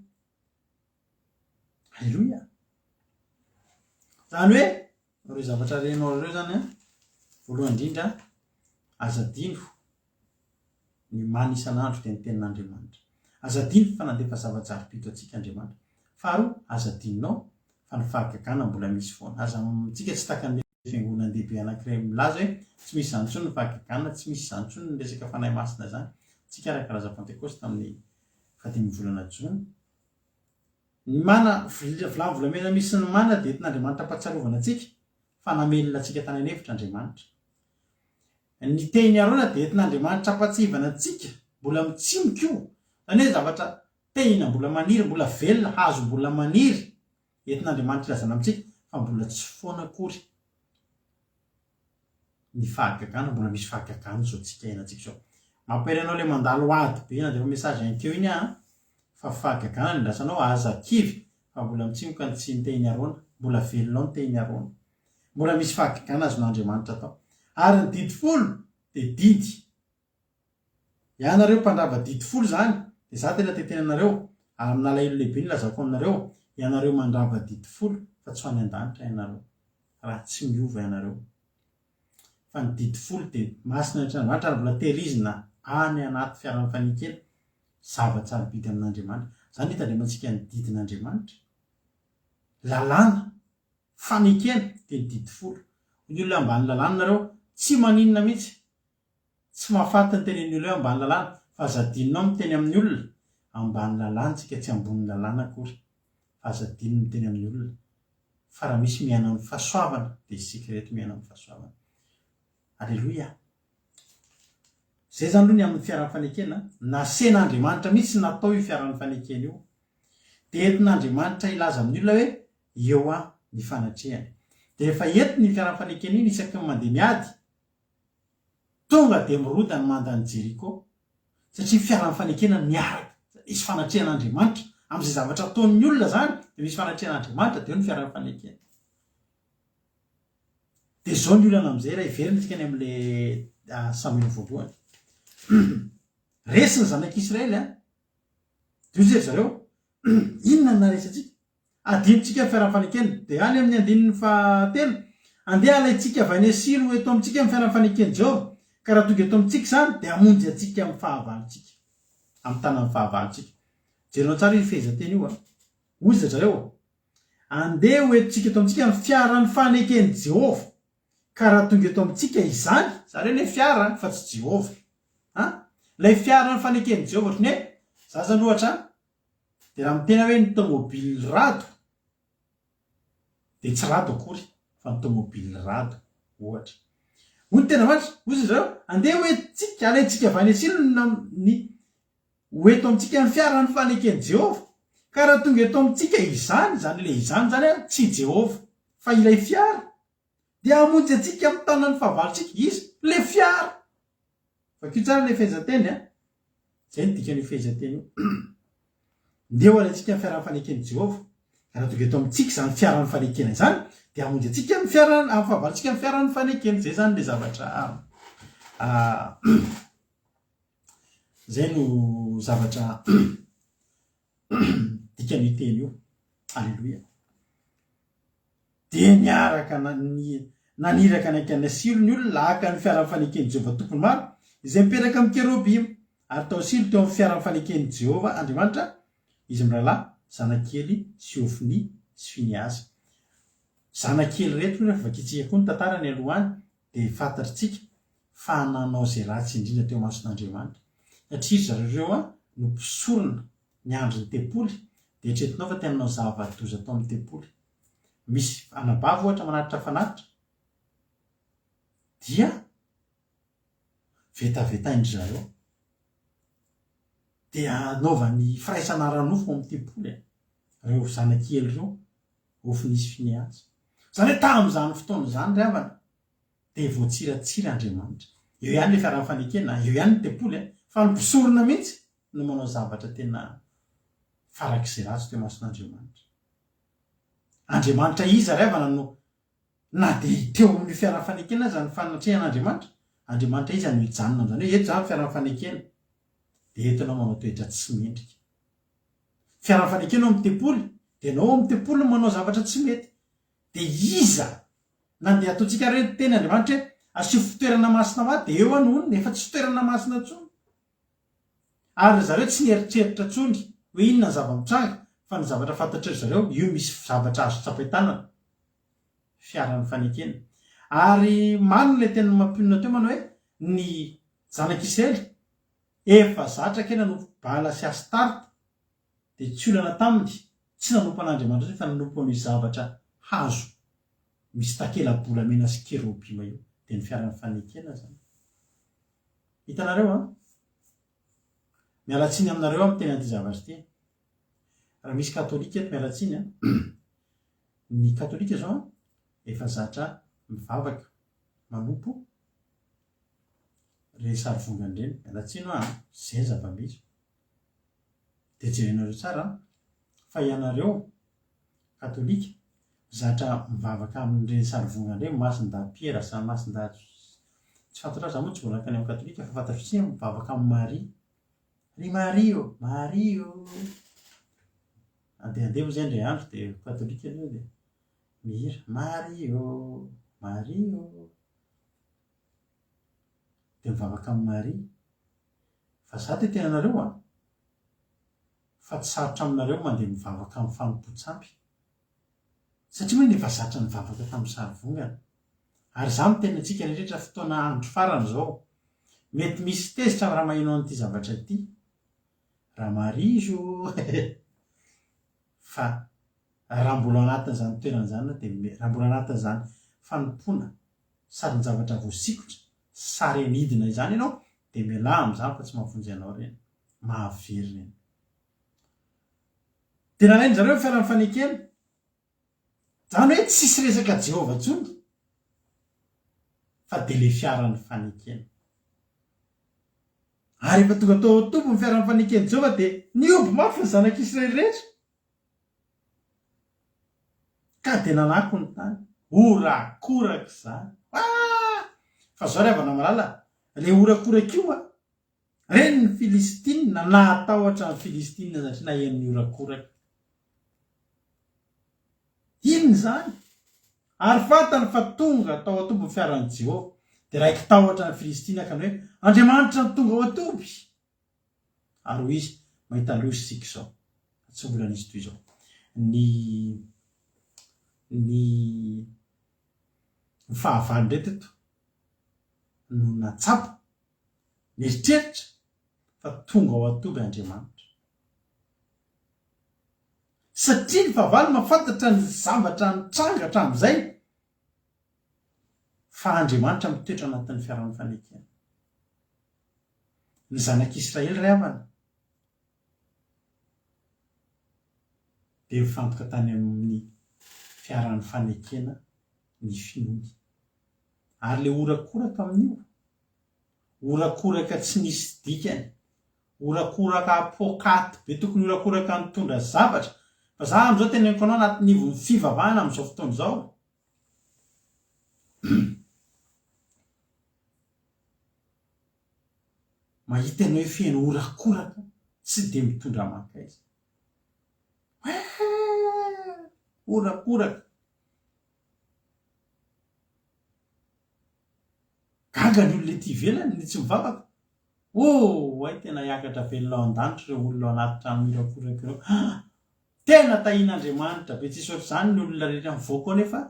Aleloia! Izany hoe, ireo zavatra renao ireo izany an, voalohany indrindra, aza adino ny mana isan'andro dia ny tenin'Andriamanitra. Aza adino fa nandefa zava-jarobito antsika Andriamanitra. Faharoa, aza adinonao fa ny fahagagana mbola misy foana. Aza, tsika tsy takan'ny fiangonan-dehibe anankiray milaza hoe tsy misy izany intsony ny fahagagana, tsy misy izany intsony ny resaka fanahy masina izany. Tsika ara-kalaza Pantekosta amin'ny fahadimin'ny volana jona. Ny mana, vilany volamena misy ny mana dia entin'Andriamanitra ampahatsiarovana antsika fa namelona antsika tany an'efitra Andriamanitra. Ny tehin'i Arona dia entin'Andriamanitra ampahatsiahivana antsika, mbola mitsimoka io, izany hoe zavatra tehina mbola maniry, mbola velona, hazo mbola maniry, entin'Andriamanitra ilazana amintsika fa mbola tsy foana akory ny fahagagana, mbola misy fahagagana izao tsika iainantsika izao. Mampahery anao ilay mandalo ady be nandefa message ankeo iny aho an, fa fahagagana ny andrasanao, aza kivy fa mbola mitsimoka ny tsy ny tehin'i Arona, mbola velona ao ny tehin'i Arona. Mbola misy fahagagana azon'Andriamanitra atao. Ary ny didy folo dia didy. Ianareo mpandrava didy folo izany, dia izaho tena te-hiteny anareo, ary amin'alahelo lehibe no ilazako aminareo, ianareo mandrava didy folo fa tsy ho any an-danitra ianareo, raha tsy miova ianareo. Fa ny didy folo dia masina eo anatrehan'Andriamanitra ary mbola tehirizina any anaty fiaran'ny fanekena, zava-tsarobidy amin'Andriamanitra. Izany no hitandremantsika ny didin'Andriamanitra. Lalàna, fanekena, dia ny didy folo. Hoy ny olona ambany lalàna nareo, tsy maninona mihitsy. Tsy mahafaty ny tenenin'ny olona hoe ambany lalàna, fa aza adinonao miteny amin'ny olona, ambany lalàna tsika tsy ambony lalàna akory, fa aza adino miteny amin'ny olona, fa raha misy miaina amin'ny fahasoavana dia isika ireto miaina amin'ny fahasoavana. Aleloia! Izay izany aloha ny amin'ny fiaran'ny fanekena, nasen'Andriamanitra mihitsy natao io fiaran'ny fanekena io. Dia entin'Andriamanitra hilaza amin'ny olona hoe eo an ny fanatrehany. Dia rehefa entiny iny fiaran'ny fanekena iny isaky ny mandeha miady, tonga dia miroda ny mandan'i Jeriko, satria fiaran'ny fanekena miaraka, misy fanatrehan'Andriamanitra. Amin'izay zavatra ataon'ny olona izany dia misy fanatrehan'Andriamanitra, dia eo ny fiaran'ny fanekena. Dia izao ny olana amin'izay raha hiverina isika any amin'ilay Samoela voalohany. Resy ny zanak'Israely an! Dia hoy ry zareo, inona no naharesy antsika? Adinontsika ny fiaran'ny-fanekena. Dia any amin'ny andininy fahatelo, Andeha halaintsika avy any Silo ho eto amintsika ny fiaran'ny-faneken'i Jehovah, ka raha tonga eto amintsika izany, dia hamonjy antsika amin'ny fahavalontsika, amin'ny tanan'ny fahavalontsika. Jerenao tsara io fehezanteny io an! Hoy ry zareo, Andeha ho entintsika eto amintsika ny fiaran'ny faneken'i Jehovah, ka raha tonga eto amintsika izany, izany hoe ilay fiara fa tsy Jehovah. An? Ilay fiaran'ny faneken'i Jehovah, ohatran'ny hoe, za zany ohatra, dia raha miteny aho hoe ny tomobile Rado, dia tsy Rado akory, fa ny tomobile Rado, ohatra. Hoy ny tena marina, hoy izy ireo, andeha ho entintsika, alaintsika avy any Silo ny Ho eto amintsika ny fiaran'ny faneken'i Jehovah. Ka raha tonga eto amintsika izany, izany ilay izany izany an, tsy Jehovah, fa ilay fiara, dia hamonjy antsika amin'ny tanan'ny fahavalontsika. Iza? Ilay fiara! Vakio tsara ilay fehezanteny an. Izay no dikan'io fehezanteny io. Ndeha ho alaintsika ny fiaran'ny faneken'i Jehovah. Ka raha tonga eto amintsika izany fiaran'ny fanekena izany, dia hamonjy antsika amin'ny fiaran'ny, amin'ny fahavalontsika ny fiaran'ny fanekena. Izay izany ilay zavatra Izay no zavatra dikan'io teny io. Aleloia. Dia niaraka naniraka nankany Silo ny olona haka ny fiaran'ny faneken'i Jehovah Tompon'ny maro, izay mipetraka amin'ny kerobima. Ary tao Silo teo amin'ny fiaran'ny faneken'i Jehovah Andriamanitra izy mirahalahy, zanak'i Ely sy Hofnia sy Finehasa. Zanak'i Ely ireto moa rehefa vakintsika koa ny tantarany aloha any dia fantatritsika fa nanao izay ratsy indrindra teo imason'Andriamanitra. Satria ry zareo ireo no mpisorona niandry ny tempoly, dia eritreretinao fa tena nanao zava-doza tao amin'ny tempoly. Misy anabavy ohatra manatitra fanatitra, dia vetavetain-dry zareo. Dia anaovany firaisana ara-nofo ao amin'ny tempoly ireo zanak'i Ely ireo. Hofni sy Finehasa. Izany hoe tamin'izany fotoana izany ry havana dia voatsiratsira Andriamanitra. Eo ihany ilay fiarahan'ny fanekena, eo ihany ny tempoly, fa ny mpisorona mihitsy no manao zavatra tena farak'izay ratsy teo imason'Andriamanitra. Andriamanitra iza ry havana no na dia teo amin'io fiarahan'ny fanekena aza ny fanatrehan'Andriamanitra? Andriamanitra iza no hijanona amin'izany hoe eto izany fiarahan'ny fanekena dia eto ianao manao toetra tsy mendrika. Fiaraha-mifanekena ao amin'ny tempoly, dia ianao ao amin'ny tempoly no manao zavatra tsy mety. Dia iza? Na dia ataontsika ary hoe niteny Andriamanitra hoe asio fitoerana masina ho ahy, dia eo aho no honina, efa tsy fitoerana masina intsony. Ary ry zareo tsy nieritreritra intsony hoe inona ny zava-mitranga, fa ny zavatra fantatry ry zareo, io misy zavatra azo tsapain-tanana. Fiaran'ny fanekena. Ary marina ilay tenin'i Mampionona teo manao hoe ny zanak'Israely Efa zatra kay nanompo Bala sy Astarta dia tsy olana taminy, tsy nanompo an'Andriamanitra intsony fa nanompo an'io zavatra hazo misy takela-bolamena sy kerobima io, dia ny fiaran'ny fanekena izany. Hitanareo an? Miala tsiny aminareo aho miteny an'ity zavatra ity. Raha misy katolika eto miala tsiny an. Ny katolika izao an, efa zatra mivavaka, manompo Ireny sary vongana ireny, miala tsiny hoa an, izay ny zava-misy. Dia jerenareo tsara an, fa ianareo katolika zatra mivavaka amin'ireny sary vongana ireny, Masindahy Piera sa Masindahy tsy fantatrao, za moa tsy mbola nankany amin'ny katolika fa fantatro fotsiny hoe mivavaka amin'i Maria. Ry Maria ô, Maria ô. Andehandeha moa izay indray andro dia katolika aloha dia mihira Maria ô, Maria ô. Dia mivavaka amin'i Maria. Fa za te tena anareo an! Fa tsy sarotra aminareo mandeha mivavaka amin'ny fanompoan-tsampy. Satria manko efa zatra nivavaka tamin'ny sary vongana. Ary za miteny antsika rehetra fotoana andro farany izao. Mety misy tezitra raha maheno an'ity zavatra ity. Ramarizo Fa raha mbola ao anatin'izany toerana izany ianao dia raha mbola anatin'izany fanompoana sarin-javatra voasikotra, sary anidina izany ianao. Dia mialà amin'izany fa tsy mahavonjy anao ireny. Mahavery ireny. Dia nalain-dry zareo ny fiaran'ny fanekena. Izany hoe tsisy resaka Jehovah intsony fa dia ilay fiaran'ny fanekena. Ary rehefa tonga tao an-toby ny fiaran'ny faneken'i Jehovah dia nihoby mafy ny zanak'Israely rehetra. Ka dia nanako ny tany. Horakoraka izany. Ah! Fa izao ry havana malala, ilay horakoraka io an, reny ny Filistina, nahatahotra ny Filistina satria naheno ny horakoraka. Inona izany? Ary fantany fa tonga tao an-toby ny fiaran'i Jehovah. Dia raiki-tahotra ny Filistina ka ny hoe, Andriamanitra no tonga ao an-toby! Ary hoy izy, Mahita loza isika izao, fa tsy mbola nisy toy izao. Ny, ny, ny fahavalo indray teto no natsapa, nieritreritra fa tonga ao an-toby Andriamanitra. Satria ny fahavalo mahafantatra ny zavatra nitranga hatramin'izay, fa Andriamanitra mitoetra anatin'ny fiaran'ny fanekena. Ny zanak'Israely ry havana dia nifantoka tany amin'ny fiaran'ny fanekena ny finoany. Ary ilay horakoraka amin'io, horakoraka tsy nisy dikany, horakoraka poakaty be, tokony horakoraka nitondra zavatra. Fa za amin'izao teneniko anao anatin'ny ivon'ny fivavahana amin'izao fotoana izao, Mahita ianao hoe feno horakoraka tsy dia mitondra mankaiza. Eeh! Horakoraka. Gaga ny olona ety ivelany, ny tsy mivavaka. Oh! Hay tena hiakatra velona ao an-danitra ireo olona ao anaty trano mihorakoraka ireo. Tena tahian'Andriamanitra be tsisy ohatr'izany ny olona rehetra mivoaka ao nefa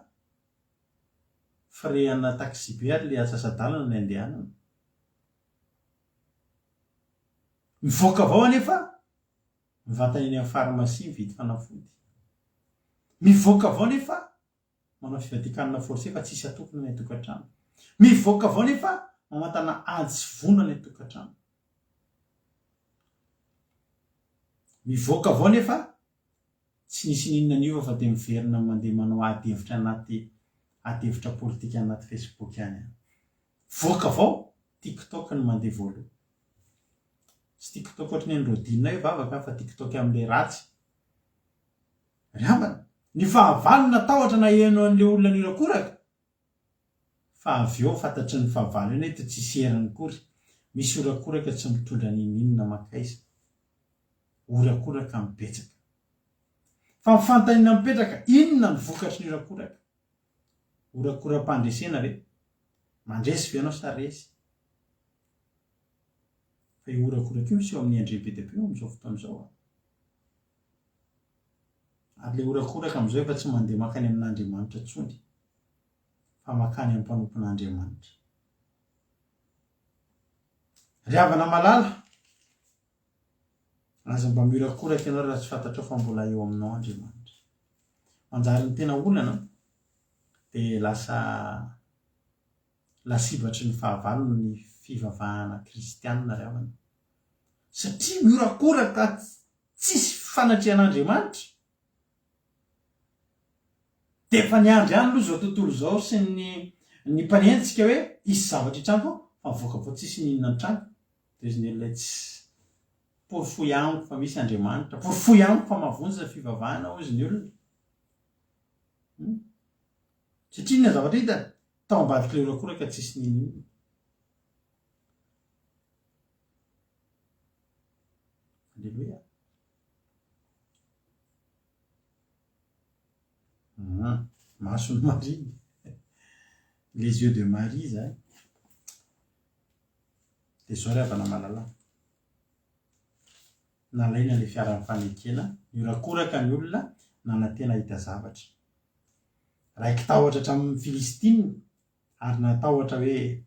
Firehana taxibe ary le atsasa-dalana ny andehanana. Mivoaka avy ao anefa mivantana eny amin'ny pharmacie mividy fanafody. Mivoaka avy ao nefa manao fivadian-kanina forcé fa tsisy atokona any an-tokantrano. Mivoaka avy ao nefa mamantana ady sy vono any an-tokantrano. Mivoaka avy ao nefa Tsy nisy n'inona niova fa dia miverina mandeha manao ady hevitra anaty ady hevitra politika anaty Facebook any an. Voaka avao, TikTok no mandeha voaloha. Tsy TikTok ohatry ny an'i Rodina io vavaka fa TikTok amin'ilay ratsy. Ry havana, ny fahavalo natahotra naheno an'ilay olona niorakoraka Fa avy eo fantatry ny fahavalo eny eto tsisy heriny akory, misy horakoraka tsy mitondra n'inon'inona mankaiza. Horakoraka mibetsaka. Fa ny fanontaniana mipetraka, inona ny vokatry ny horakoraka? Horakoram-pandresena ve? Mandresy ve ianao sa resy? Fa io horakoraka io miseho amin'ny endriny be dia be amin'izao fotoana izao an. Ary ilay horakoraka amin'izao efa tsy mandeha mankany amin'Andriamanitra intsony fa mankany amin'ny mpanompon'Andriamanitra. Ry havana malala, aza mba mihorakoraka ianao raha tsy fantatrao fa mbola eo aminao Andriamanitra. Manjary ny tena olana dia lasa lasibatry ny fahavalony ny fivavahana kristianina ry havana. Satria mihorakoraka tsisy fanatrehan'Andriamanitra dia efa niandry ihany aloha izao tontolo izao sy ny ny mpanenjika hoe hisy zavatra hitranga ao fa mivoaka vao tsisy n'inona nitranga dia izy ny olona tsy porofoy amiko fa misy Andriamanitra porofoy amiko fa mahavonjy ny fivavahana hozy ny olona hmm? satria inona zavatra hitany tao ambadik'ilay horakoraka tsisy n'inon'inona Aleloia. Hum, mason'i Maria. Les yeux de Marie zany. Dia zao ry havana malala. Nalaina ilay fiaran'ny fanekena, niorakoraka ny olona, nanantena hahita zavatra. Raiki-tahotra hatramin'ny Filistina ary natahotra hoe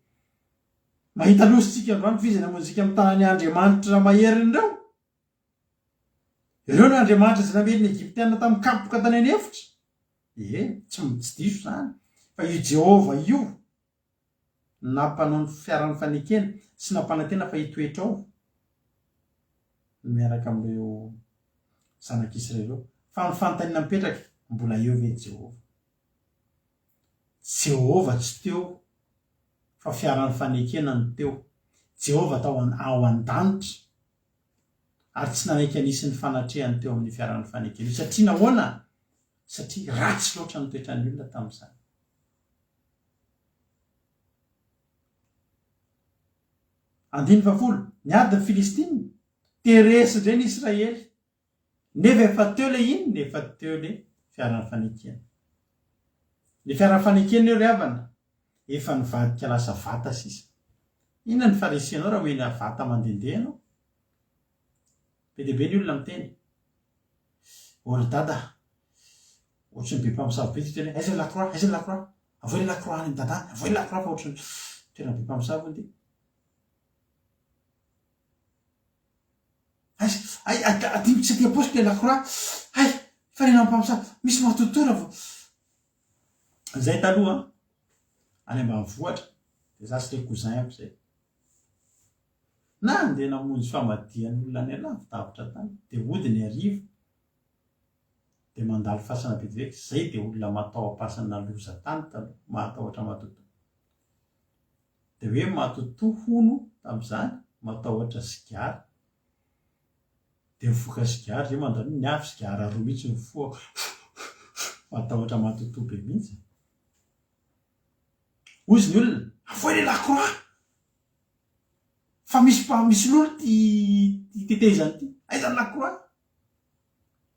mahita loza isika androany fa iza ny hamonjy antsika amin'ny tanan'ny andriamanitra maherin'ireo? Ireo no andriamanitra izay namely ny Egyptiana tamin'ny kapoka tany an'efitra. Ie, tsy, tsy diso izany. Fa io Jehovah io. Nampanao ny fiaran'ny fanekena sy nampanantena fa hitoetra ao miaraka amin'ireo zanak'Israely ireo. Fa ny fanontaniana mipetraka, mbola eo ve Jehovah? Jehovah tsy teo fa fiaran'ny fanekena no teo. Jehovah tao ao an-danitra ary tsy nanaiky hanisy ny fanatrehany teo amin'ny fiaran'ny fanekena io. Satria nahoana? Satria ratsy loatra ny toetran'ny olona tamin'izany. Andininy fahafolo, Niady ny Filistina, dia resy indray ny Israely. Nefa efa teo ilay inona? Efa teo ilay fiaran'ny fanekena. Ilay fiaran'ny fanekena io ry havana, efa nivadika lasa vata sisa. Inona ny faharisihanao raha omena vata mandehandeha ianao? Be dia be ny olona miteny. Ô ry dada, ohatry ny be mpamosavy be ity toerana, aiza ny lakroa, aiza ny lakroa, avoay ny lakroa any amin'ny dadany, avoay ny lakroa fa ohatry ny toerana be mpamosavy hono ity. Aiza, ay, adinoko tsy aty am-paosiko ilay lakroa, hay, fa ny an'ny mpamosavy, misy matotoa raha vao. Izay taloha, any ambanivohitra, dia za sy ilay cousin-ko izay. Nandeha namonjy famadihan'olona any alavidavitra tany, dia hody ny hariva, dia mandalo fasana be dia be, zay dia olona mataho-pasana loza tany taloha, mahatahotra matotoa. Dia hoe matotoa hono tamin'izany, matahotra sigara, dia mifoka sigara, zay mandalo ny avy sigara roa mihitsy no fohako, matahotra matotoa be mihitsy. Hozy ny olona, avoay le lakroa! Fa misy mpa misy lolo ty ty tetezana ty. Aiza ny lakroa?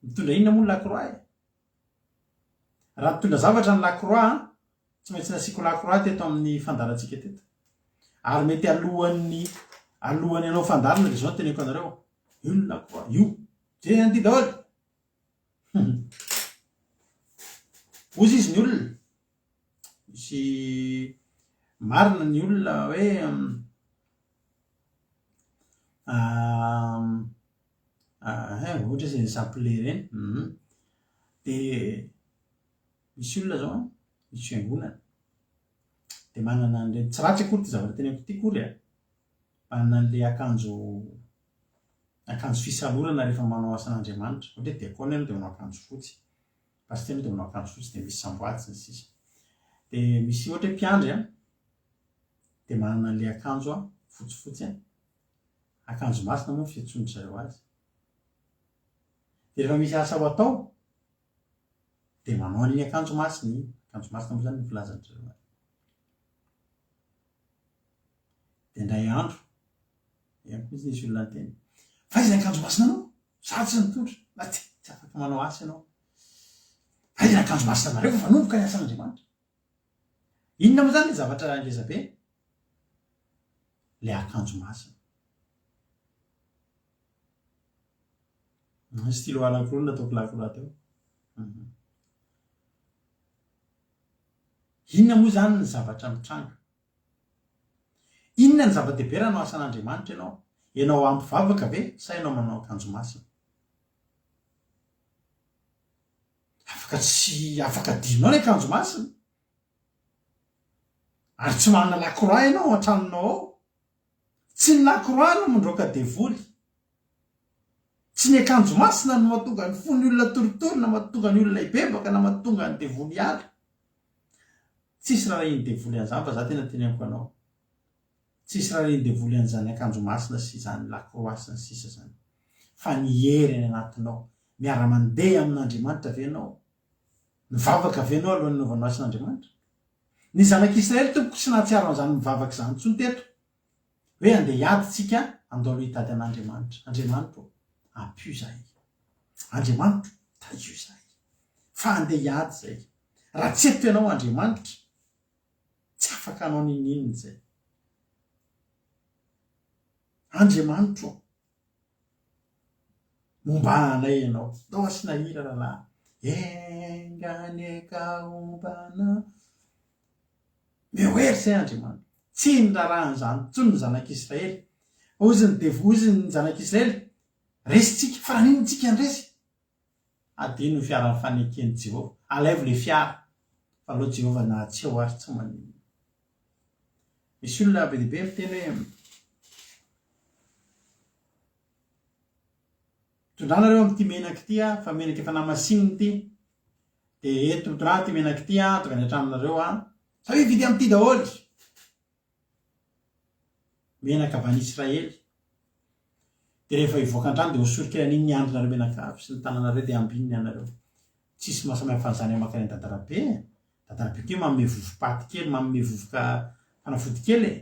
Mitondra inona moa ny lakroa e? Raha mitondra zavatra ny lakroa an, tsy maintsy nasiako lakroa teto amin'ny fandaharantsika teto. Ary mety alohan'ny alohan'ny hanao fandaharana dia izao no teneniko anareo, io ny lakroa, io. Jerena an'ity daholo. Hozy izy ny olona. Misy marina ny olona hoe ohatra hoe izay chapelet ireny, dia misy olona izao an, misy fiangonana, dia manana an'ireny, tsy ratsy akory ity zavatra teneniko ity akory an, manana an'ilay akanjo akanjo fisalorana rehefa manao asan'Andriamanitra, ohatra hoe diakona ianao dia manao akanjo fotsy, Pasitera dia manao akanjo fotsy dia misy samboady sy ny sisa. Dia misy ohatra hoe mpiandry an, dia manana an'ilay akanjo an, fotsifotsy an, akanjo masina moa ny fiantsoan-dry zareo azy. Dia rehefa misy asa ho atao, dia manao an'iny akanjo masina iny, akanjo masina moa izany no filazan-dry zareo azy. Dia indray andro, ihany koa nisy olona niteny, fa aiza ny akanjo masina anao? Za tsy nitondra, na tsy tsy afaka manao asa ianao. Aiza ny akanjo masina anareo fa manomboka ny asan'Andriamanitra. Inona moa zany le zavatra ngeza be? Le akanjo masina. Ny stylo anankiroa no nataoko lakroa teo. Mhm. Inona moa zany ny zavatra mitranga? Inona ny zava-dehibe raha hanao asan'Andriamanitra ianao? Ianao ampy vavaka ve sa ianao manao akanjo masina? Afaka tsy afaka adinonao ny akanjo masina. Ary tsy manana lakroa ianao ao an-tranonao ao. Tsy ny lakroa no mandroaka devoly. Tsy ny akanjo masina no mahatonga ny fon'ny olona torotoro na mahatonga ny olona hibebaka na mahatonga ny devoly hiala. Tsisy rarahian'ny devoly an'izany fa za tena teneniko anao. Tsisy rarahian'ny devoly an'izany akanjo masina sy izany lakroa sy ny sisa izany. Fa ny hery any anatinao. Miara-mandeha amin'Andriamanitra ve ianao? Mivavaka ve ianao alohan'ny hanaovanao asan'Andriamanitra? Ny zanak'Israely tompoko tsy nahatsiaro an'izany mivavaka izany intsony teto. Hoe andeha hiady tsika, andao aloha hitady an'Andriamanitra. Andriamanitra ô, ampio izahay. Andriamanitro, tahio izahay. Fa andeha hiady izahay. Raha tsy eto ianao Andriamanitra, tsy afaka hanao n'inon'inona izahay. Andriamanitro ô, Momba anay ianao. Ndao asiana hira rahalahy. Enga anie ka homba anao. Meo hery izay Andriamanitra. Tsy niraharaha an'izany intsony ny zanak'Israely. Hozy ny devoly, hozy ny zanak'Israely, resintsika. Fa naninona tsika ny resy? Adino ny fiara nifaneken'i Jehovah. Alaivo ilay fiara. Fa aleo Jehovah na tsy eo ary tsy maninona. Misy olona be dia be miteny hoe Tondrana nareo amin'ity menaka ity a, fa menaka efa namasinina ity. Dia eto tondrana ity menaka ity a, tonga any an-tranonareo a. Sao hividy amin'ity daholo. Menaka avy any Israely. Dia rehefa hivoaka an-trano dia hosory kely an'iny ny andrinareo mianakavy sy ny tananareo dia ambininy ianareo. Tsisy mahasamihafa an'izany amin'ny mankany an-dadarabe e. Dadarabe koa manome vovo-paty kely, manome vovoka fanafody kely e.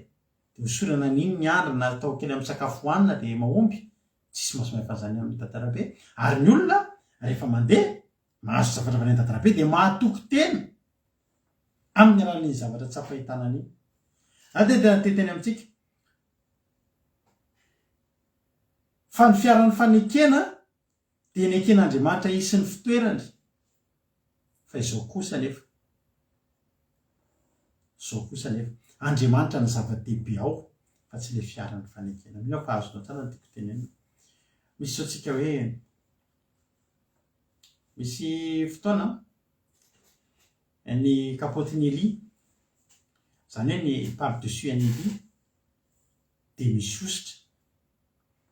Dia hosorana an'iny ny andrina atao kely amin'ny sakafo hohanina dia mahomby. Tsisy mahasamihafa an'izany amin'ny dadarabe. Ary ny olona rehefa mandeha mahazo zavatra avy any an-dadarabe dia mahatoky tena amin'ny alalan'iny zavatra tsapain-tanana iny. Ary dia tena te-hiteny amintsika fa ny fiaran'ny fanekena dia neken'Andriamanitra hisy ny fitoerany. Fa izao kosa anefa, izao kosa anefa, Andriamanitra no zava-dehibe ao fa tsy ilay fiaran'ny fanekena. Mino aho fa azonao tsara ny tiako tenenina. Misy izao tsika hoe misy fotoana ny kapotin'i Elia, izany hoe ny par-dessus an'i Elia dia misy hosotra,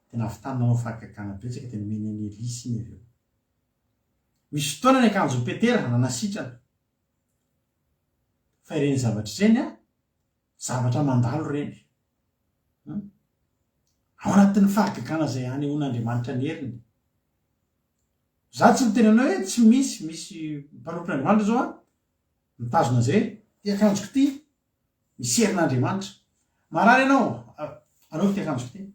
dia nahavitany nanao fahagagana betsaka dia nomeny an'i Elia iny avy eo. Misy fotoana ny akanjon'i Petera nanasitrana. Fa ireny zavatra ireny an, zavatra mandalo ireny. Hum. Ao anatin'ny fahagagana izay anehoan'Andriamanitra ny heriny. Za tsy miteny anao hoe tsy misy, misy mpanompon'Andriamanitra zao an, mitazona an'izay hoe, ty akanjoko ty, misy herin'Andriamanitra. Marary ianao, anaovy ty akanjoko ty.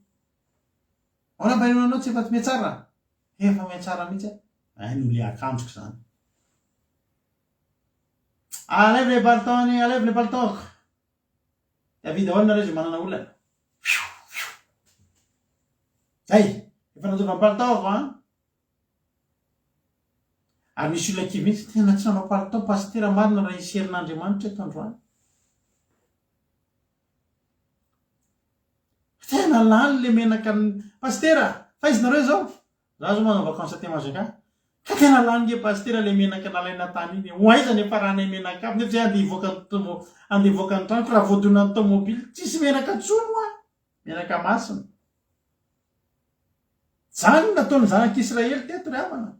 Ahoana mba inoanao tsy efa mihatsara? Efa mihatsara mihitsy aho. Hay no le akanjoko izany. Alaivo le palitaony, alaivo le palitaoko. David daholo nareo izay manana olana. Zay, efa nandova ny palitaoko an. Ary misy olona kivy mihitsy, tena tsy nanao palitao pasitera marina raha hisy herin'Andriamanitra eto androany. Tena lany le menaka Pasitera, fa iza nareo izao? Za zao manao vacances aty Majunga. Ka tena lany nge Pasitera le menaka nalaina tany iny e. Ho aiza ny hiafaranay menaka aby nefa zay andeha hivoaka ny tomo andeha hivoaka ny tranoko raha voadonan'ny tomobile tsisy menaka tsony hoa. Menaka masina. Zany no nataon'ny zanak'Israely teto ry havana.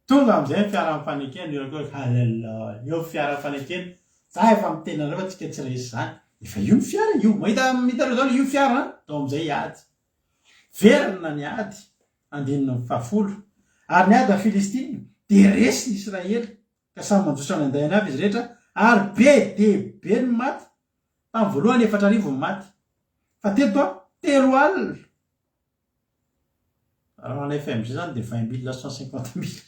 Tonga amin'izay ny fiara mifanekena, mihorakoraka, Haleloia, eo ny fiara mifanekena, za efa miteny anareo fa tsika tsy resy zany, efa io ny fiara io, mahita hitanareo daholo io fiara an, tao amin'izay hiady. Verina ny ady, andininy fahafolo, ary ny ady amin'ny Filistina, dia resy ny Israely, ka samy mandroso any an-dainy avy izy rehetra, ary be dia be ny maty, tamin'ny voalohany 4000 ny maty, fa teto an, 30. Raha manao FMG zany dia vingt mille cent cinquante mille.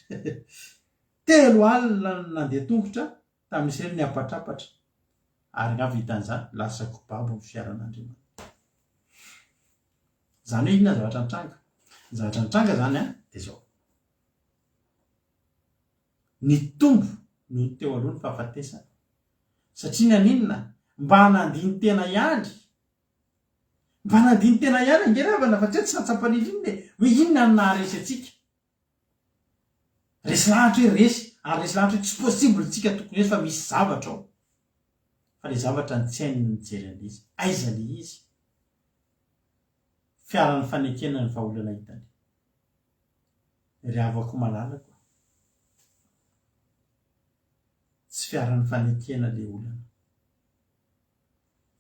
30 no nandeha tongotra tamin'ny Israely niapatrapatra. Ary nga vitan'izany lasa kobabo ny fiaran'Andriamanitra. Izany hoe inona ny zavatra nitranga? Ny zavatra nitranga izany an, dia izao. Nitombo noho ny teo aloha ny fahafatesana. Satria naninona? Mba nandini-tena ihany Mba nandini-tena ihany ange ry havana fa tsy hoe tsy nahatsapa n'inon'inona e! Hoe inona no naharesy antsika? Resy lahatra hoe resy, ary resy lahatra hoe tsy possible tsika tokony resy fa misy zavatra ao. Fa le zavatra ny tsy hainy ny mijery an'le izy. Aiza le izy? Fiaran'ny fanekena ny vahaolana hitany. Ry havako malalako a! Tsy fiaran'ny fanekena le olana.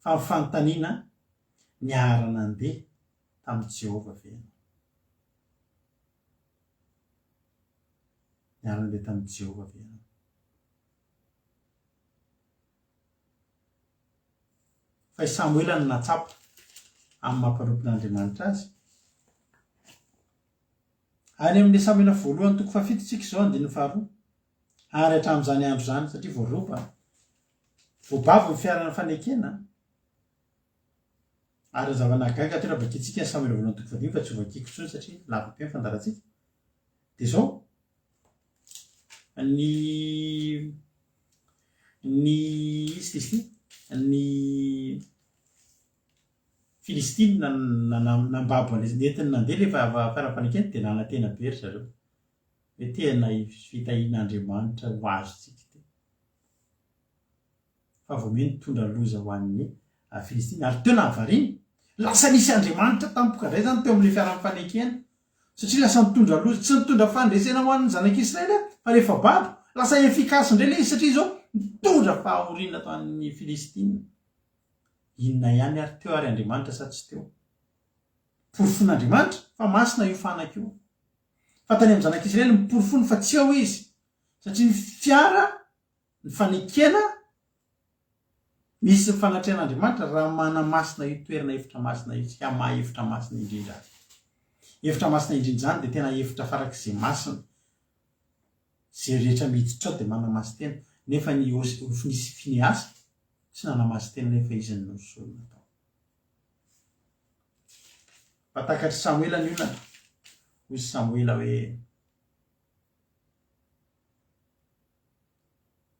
Fa ny fanontaniana, niara-nandeha tamin'i Jehovah ve ianao? Niara-nandeha tamin'i Jehovah ve ianao? Fa i Samoela no nahatsapa amin'ny maha mpanompon'Andriamanitra azy. Any amin'ny Samoela voalohany toko fahafito isika izao, andininy faharoa. Ary hatramin'izany andro izany, satria voaroba, voababo ny fiaran'ny fanekena, ary ny zava-nahagaga ato raha vakintsika ny Samoela voalohany toko fahadimy fa tsy ho vakiko intsony satria lava be ny fandaharantsika, dia izao, ny ny iza izy ity? Ny Filistina nambabo an'ilay nentiny nandeha ilay fiaram-panekena dia nanantena be ry zareo. Hoe tena fitahian'Andriamanitra ho azontsika ity. Fa vao miha nitondra loza ho an'ny Filistina. Ary teo nahavariana, lasa nisy Andriamanitra tampoka indray izany teo amin'ilay fiaran'ny fanekena. Satria lasa nitondra loza, tsy nitondra fandresena ho an'ny zanak'Israely fa rehefa babo, lasa efficace indray ilay izy satria izao nitondra fahoriana tao an'ny Filistina. Inona ihany ary teo ary Andriamanitra sa tsy teo? Porofon'Andriamanitra fa masina io fanaka io. Fa tany amin'ny zanak'Israely ny porofony fa tsy eo izy satria ny fiara, ny fanekena misy ny fanatrehan'Andriamanitra raha manamasina io toerana efitra masina io isika amin'ny maha efitra masina indrindra azy. Efitra masina indrindra izany dia tena efitra farak'izay masina. Izay rehetra miditra ao dia manamasin-tena nefa ny Hofnia sy Finehasa tsy nanamasin-tena nefa izy no nosorona tao. Fa takatr'i Samoela ny olana. Hoy Samoela hoe,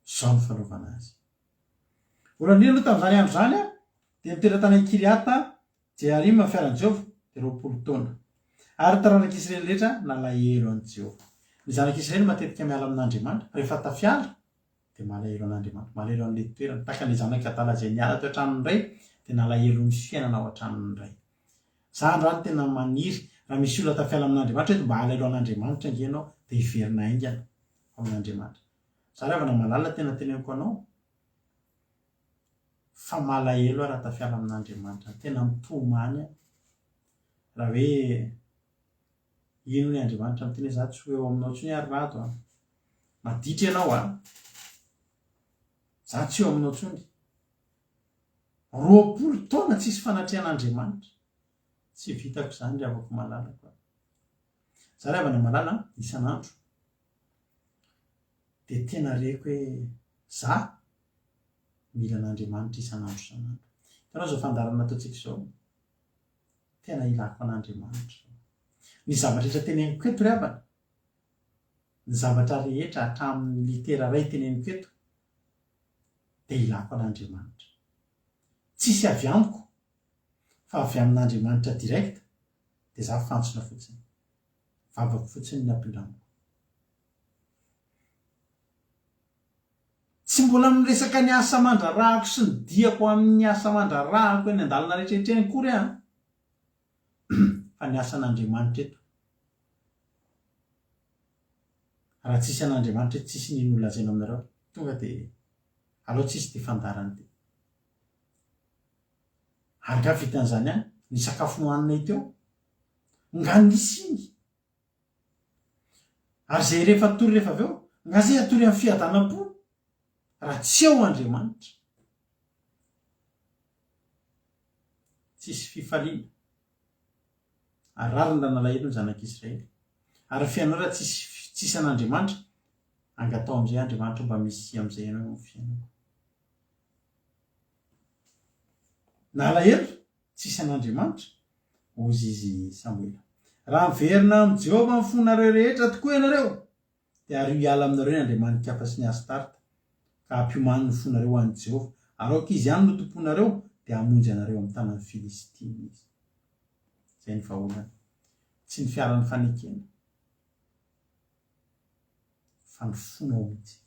Izao no fanaovana azy. Voalohany indrindra aloha tamin'izany andro izany, dia nitoetra tany Kiriata Jearima fiaran'i Jehovah, dia 20 taona. Ary ny taranak'Israely rehetra nalahelo an'i Jehovah. Ny zanak'Israely matetika miala amin'Andriamanitra, rehefa tafiala, dia malahelo an'Andriamanitra, malahelo an'ilay toerana, tahaka an'ilay zanak'i adala izay niala teo an-tranon'ny ray dia nalahelo ny fiainana ao an-tranon'ny ray. Za androany tena maniry raha misy olona tafiala amin'Andriamanitra eto mba halahelo an'Andriamanitra ange ianao dia hiverina haingana ao amin'Andriamanitra. Za ry havana malala tena teneniko anao fa malahelo aho raha tafiala amin'Andriamanitra, tena mitomany aho raha hoe ino hoy Andriamanitra miteny hoe za tsy ho eo aminao intsony ary Rado a! Maditra ianao a! Za tsy eo aminao intsony. 20 taona tsisy fanatrehan'Andriamanitra. Tsy vitako izany ry havako malalako a! Za ry havana malala a, isan'andro dia tena reko hoe za mila an'Andriamanitra isan'andro isan'andro. Hitanao izao fandaharana ataontsika izao? Tena ilako an'Andriamanitra izao. Ny zavatra rehetra teneniko eto ry havana, Ny zavatra rehetra hatramin'ny litera iray teneniko eto dia ilako an'Andriamanitra. Tsisy avy amiko fa avy amin'Andriamanitra direct dia za fantsona fotsiny. Vavako fotsiny ny ampindramiko. Tsy mbola miresaka ny asa aman-drarahako sy ny diako amin'ny asa aman-drarahako eny an-dalana rehetra rehetra eny akory aho fa ny asan'Andriamanitra eto. Raha tsisy an'Andriamanitra eto tsisy n'inona ho lazaina aminareo, tonga dia aleo tsisy ity fandaharana ity. Ary nga vitan'izany ihany, ny sakafo nohaninay teo, nga nisy iny? Ary izay rehefa hatory rehefa avy eo, nga zay hatory amin'ny fiadanam-po raha tsy eo Andriamanitra? Tsisy fifaliana. Ary rariny raha nalahelo ny zanak'Israely. Ary ny fiainanao raha tsisy tsisy an'Andriamanitra, angataho amin'izay Andriamanitra mba misy amin'izay ianao eo amin'ny fiainako. Nalahelo tsisy an'Andriamanitra, hozy izy Samoela. Raha miverina amin'i Jehovah amin'ny fonareo rehetra tokoa ianareo, dia ario hiala aminareo ny andriamani-kafa sy ny Astarta, ka ampiomano ny fonareo ho an'i Jehovah, ary aoka izy ihany no tompoinareo, dia hamonjy anareo amin'ny tanan'ny Filistina izy. Izay ny vahaolana. Tsy ny fiaran'ny fanekena, fa ny fonao mihitsy.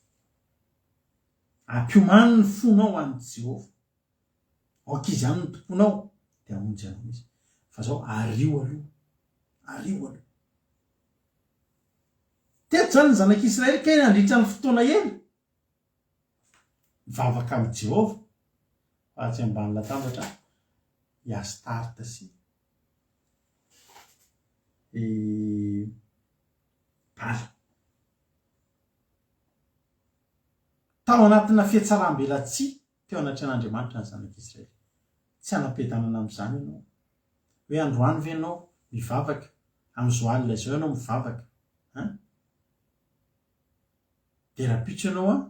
Ampiomano ny fonao ho an'i Jehovah. Aoka izy ihany no tompoinao, dia hamonjy anao izy. Fa izao, ario aloha. Ario aloha. Teto izany ny zanak'Israely kay nandritra ny fotoana ela nivavaka amin'i Jehovah fa atsy ambany latabatra i Astarta sy i Bala. Tao anatina fihatsaram-belatsihy teo anatrehan'Andriamanitra ny zanak'Israely. Tsy hanam-piadanana amin'izany ianao. Hoe androany ve ianao mivavaka, amin'izao alina izao ianao mivavaka, an? Dia rahampitso ianao an,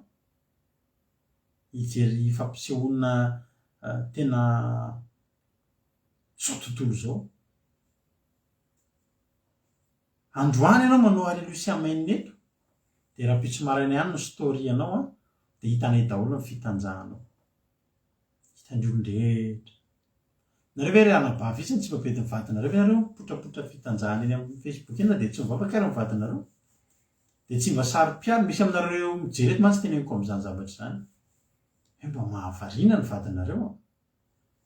hijery fampisehoana tena izao tontolo izao. Androany ianao manao aleloia sy amen eto, dia rahampitso maraina ihany no story anao an, dia hitanay daholo ny fitanjahanao. Hitan'ny olon-drehetra. Nareo ve ry anabavy isany tsy mba bedin'ny vadinareo ve nareo mipotrapotra fitanjahana eny amin'ny facebook eny na dia tsy mivavaka ary ny vadinareo? Dia tsy mba saro-piaro, misy aminareo mijery eto mantsy teneniko amin'izany zavatra izany. Hoe mba mahavariana ny vadinareo an!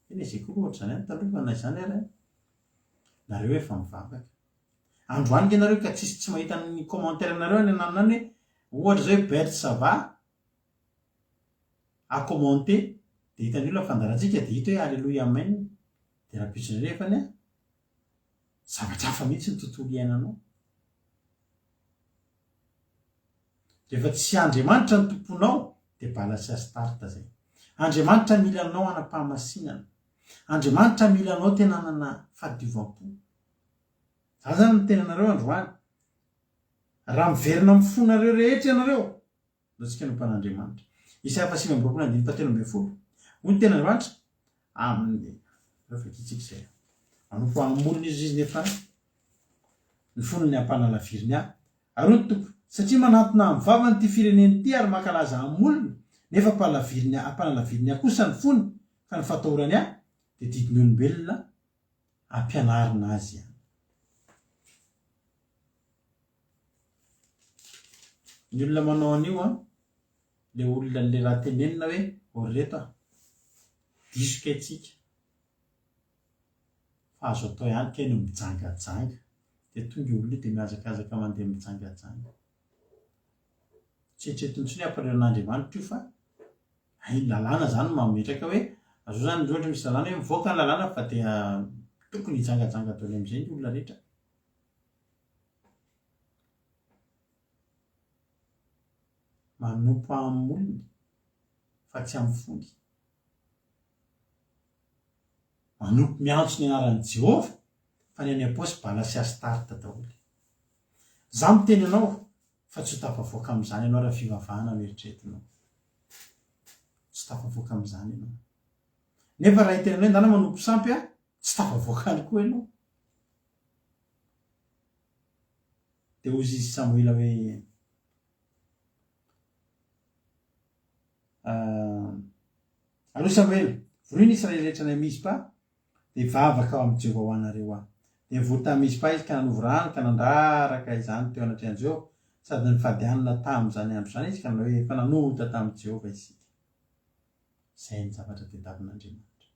Eny e, zay koa aloha ohatr'izany ihany taloha fa na izany ary an, nareo efa mivavaka. Androany nge nareo ka tsisy tsy mahita ny commentaire nareo any ananona any hoe ohatra zao hoe Berthe ça va? A commenter dia hitan'ny olona fandaharantsika dia hita hoe Alléluia Amen dia rahampitso indray nefany an, zavatra hafa mihitsy ny tontolo iainanao. Rehefa tsy Andriamanitra no tomponao dia bala sy astarta zay. Andriamanitra mila anao hanam-pahamasinana. Andriamanitra mila anao tena hanana fahadiovam-po. Za zany miteny anareo androany, raha miverina amin'ny fonareo rehetra ianareo, ndao tsika hanompo an'Andriamanitra. Isaia faha 29 andininy faha 13, hoy ny tenin'Andriamanitra, amin'ny, aleo vakintsika izay. Manompo amin'ny molony izy izy nefa ny fony ny ampanalaviriny ahy. Ary hoy ny Tompo, Satria manantona amin'ny vavany ity firenena ity ary mankalaza ahy amin'ny molony, nefa ampahalaviriny ahy ampanalaviriny ahy kosa ny fony, ka ny fahatahorany ahy dia didin'ny olombelona ampianarina azy ihany. Ny olona manao an'io an, le olona le raha tenenina hoe ô ry reto a, diso kay tsika. Fa azo atao ihany kay ny mijangajanga. Dia tonga io olona io dia mihazakazaka mandeha mijangajanga. Tsy eritreretiny intsony hoe ampaleon'Andriamanitra io fa hay ny lalàna izany no mametraka hoe zao izany ohatra misy lalàna hoe mivoaka ny lalàna fa dia tokony hijangajanga daholo amin'izay ny olona rehetra. Manompo amin'ny molony fa tsy amin'ny fony. Manompo miantso ny anaran'i Jehovah fa ny any am-paosy Bala sy Astarta daholo. Za miteny anao fa tsy ho tafavoaka amin'izany ianao raha fivavahana no eritreretinao. Tsy tafavoaka amin'izany ianao. Nefa raha hiteny anao hoe ndana manompo sampy aho, tsy tafavoaka any koa ianao. Dia hoy izy Samoela hoe, Ary hoy Samoela, Vonoy ny Israely rehetra any Mizpa, dia hivavaka ao amin'i Jehovah ho anareo aho. Dia nivory tany Mizpa izy ka nanovo rano ka nandraraka izany teo anatrehan'i Jehovah, sady nifady hanina tamin'izany andro izany izy ka nanao hoe, Efa nanota tamin'i Jehovah isika. Izay ny zavatra tediavin'Andriamanitra.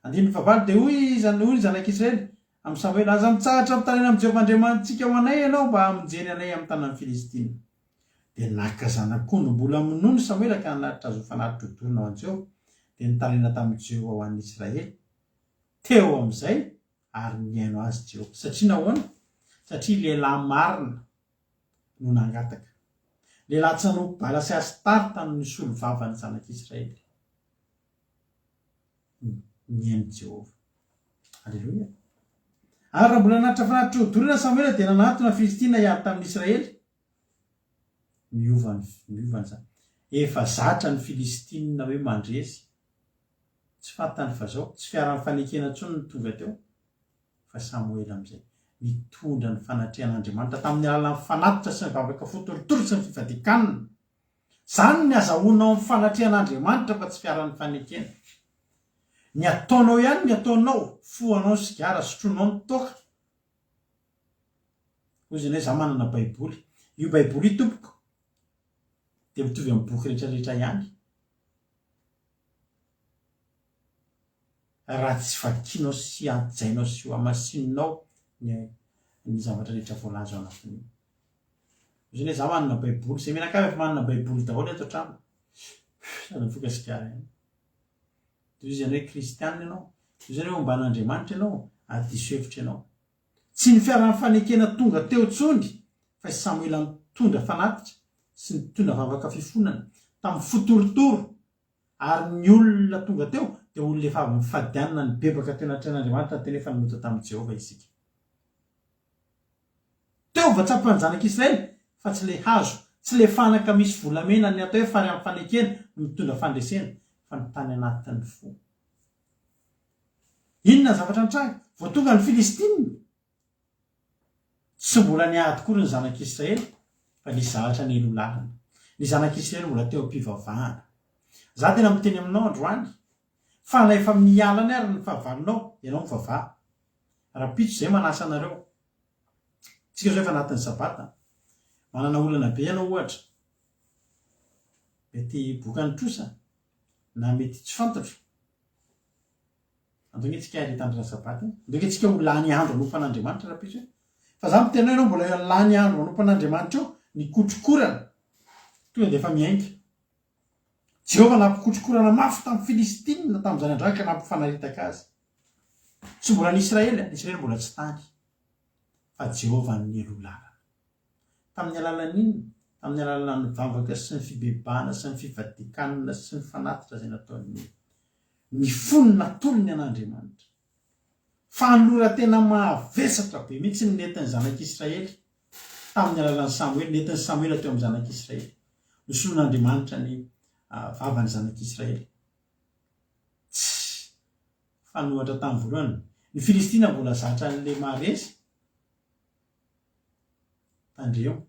Andininy fahavalo, Dia hoy izy, hoy ny zanak'Israely amin'i Samoela, Aza mitsahatra mitaraina amin'i Jehovah Andriamanitsika ho anay ianao mba hamonjeny anay amin'ny tanan'ny Filistina. Dia naka zanak'ondry mbola minono Samoela ka nanatitra azy ho fanatitra hodorana ho an'i Jehovah, dia nitaraina tamin'i Jehovah ho an'ny Israely teo amin'izay, ary nihaino azy Jehovah. Satria nahoana? Satria lehilahy marina no nangataka. Lehilahy tsy nanompo Bala sy Astarta no nisolo vava ny zanak'Israely. Nihaino Jehovah. Aleloia. Ary raha mbola nanatitra fanatitra hodorana Samoela dia nanatona Filistina hiady tamin'ny Israely. Miova ny miova ny zany. Efa zatra ny Filistina hoe mandresy. Tsy fantany fa zao, tsy fiaran'ny fanekena intsony no tonga teo fa Samoela amin'izay nitondra ny fanatrehan'Andriamanitra tamin'ny alalan'ny fanatitra sy ny vavaka fo torotoro sy ny fifadian-kanina. Izany ny azahoanao ny fanatrehan'Andriamanitra fa tsy fiaran'ny fanekena. Ny ataonao ihany ny ataonao, fohanao ny sigara, sotroinao ny toaka. Hoy izy hoe za manana baiboly. Io baiboly io tompoko dia mitovy amin'ny boky rehetra rehetra ihany. Raha tsy vakinao sy hajainao sy hamasininao ny ny zavatra rehetra voalaza ao anatin'io. Hoy izy hoe za manana baiboly. Izay mianakavy efa manana baiboly daholo eto an-trano. Sady mifoka sigara ihany. Toy izany hoe kristianina ianao, toy izany hoe omban'Andriamanitra ianao, ary diso hevitra ianao. Tsy ny fiaran'ny fanekena tonga teo intsony fa i Samoela nitondra fanatitra sy nitondra vavaka fifonana tamin'ny fo torotoro ary ny olona tonga teo dia olona efa avy nifadianina nibebaka teo anatrehan'Andriamanitra niteny hoe efa nanota tamin'i Jehovah isika. Teo va tsapan'ny zanak'Israely fa tsy ilay hazo, tsy ilay fanaka misy volamena ny atao hoe fary amin'ny fanekena no mitondra fandresena fa ny tany anatin'ny fo. Inona ny zavatra nitranga? Vao tonga ny Filistina, tsy mbola niady akory ny zanak'Israely fa nisy zavatra nialoha lalana. Ny zanak'Israely mbola teo am-pivavahana. Za tena miteny aminao androany fa na efa miala any ary ny fahavalonao, ianao mivavaha. Rahampitso izay manasa anareo. Tsika izao efa anatin'ny sabata. Manana olana be ianao ohatra. Mety bokan'ny trosa. Na mety tsy fantatro. Andao ange tsika ary hitandrina sabata e. Andao ange tsika ho lany andro hanompo an'Andriamanitra rahampitso e. Fa za miteny hoe ianao mbola lany andro manompo an'Andriamanitra eo, ny kotrokorana tonga dia efa miainga. Jehovah nampikotrokorana mafy tamin'ny Filistina tamin'izany andro izany ka nampifanaritaka azy. Tsy mbola ny Israely, ny Israely mbola tsy tany. Fa Jehovah no nialoha lalana. Tamin'ny alalan'ny inona? Tamin'ny alalan'ny vavaka sy ny fibebahana sy ny fifadian-kanina sy ny fanatitra izay nataon'ny ny fony natolony an'Andriamanitra. Fanoloran-tena mahavesatra be mihitsy ny nentin'ny zanak'Israely tamin'ny alalan'i Samoela, nentin'i Samoela teo amin'ny zanak'Israely. Nosoloan'Andriamanitra ny vavan'ny zanak'Israely. Tsy fanohatra tamin'ny voalohany. Ny Filistina mbola zatra an'ilay maharesy. Tandremo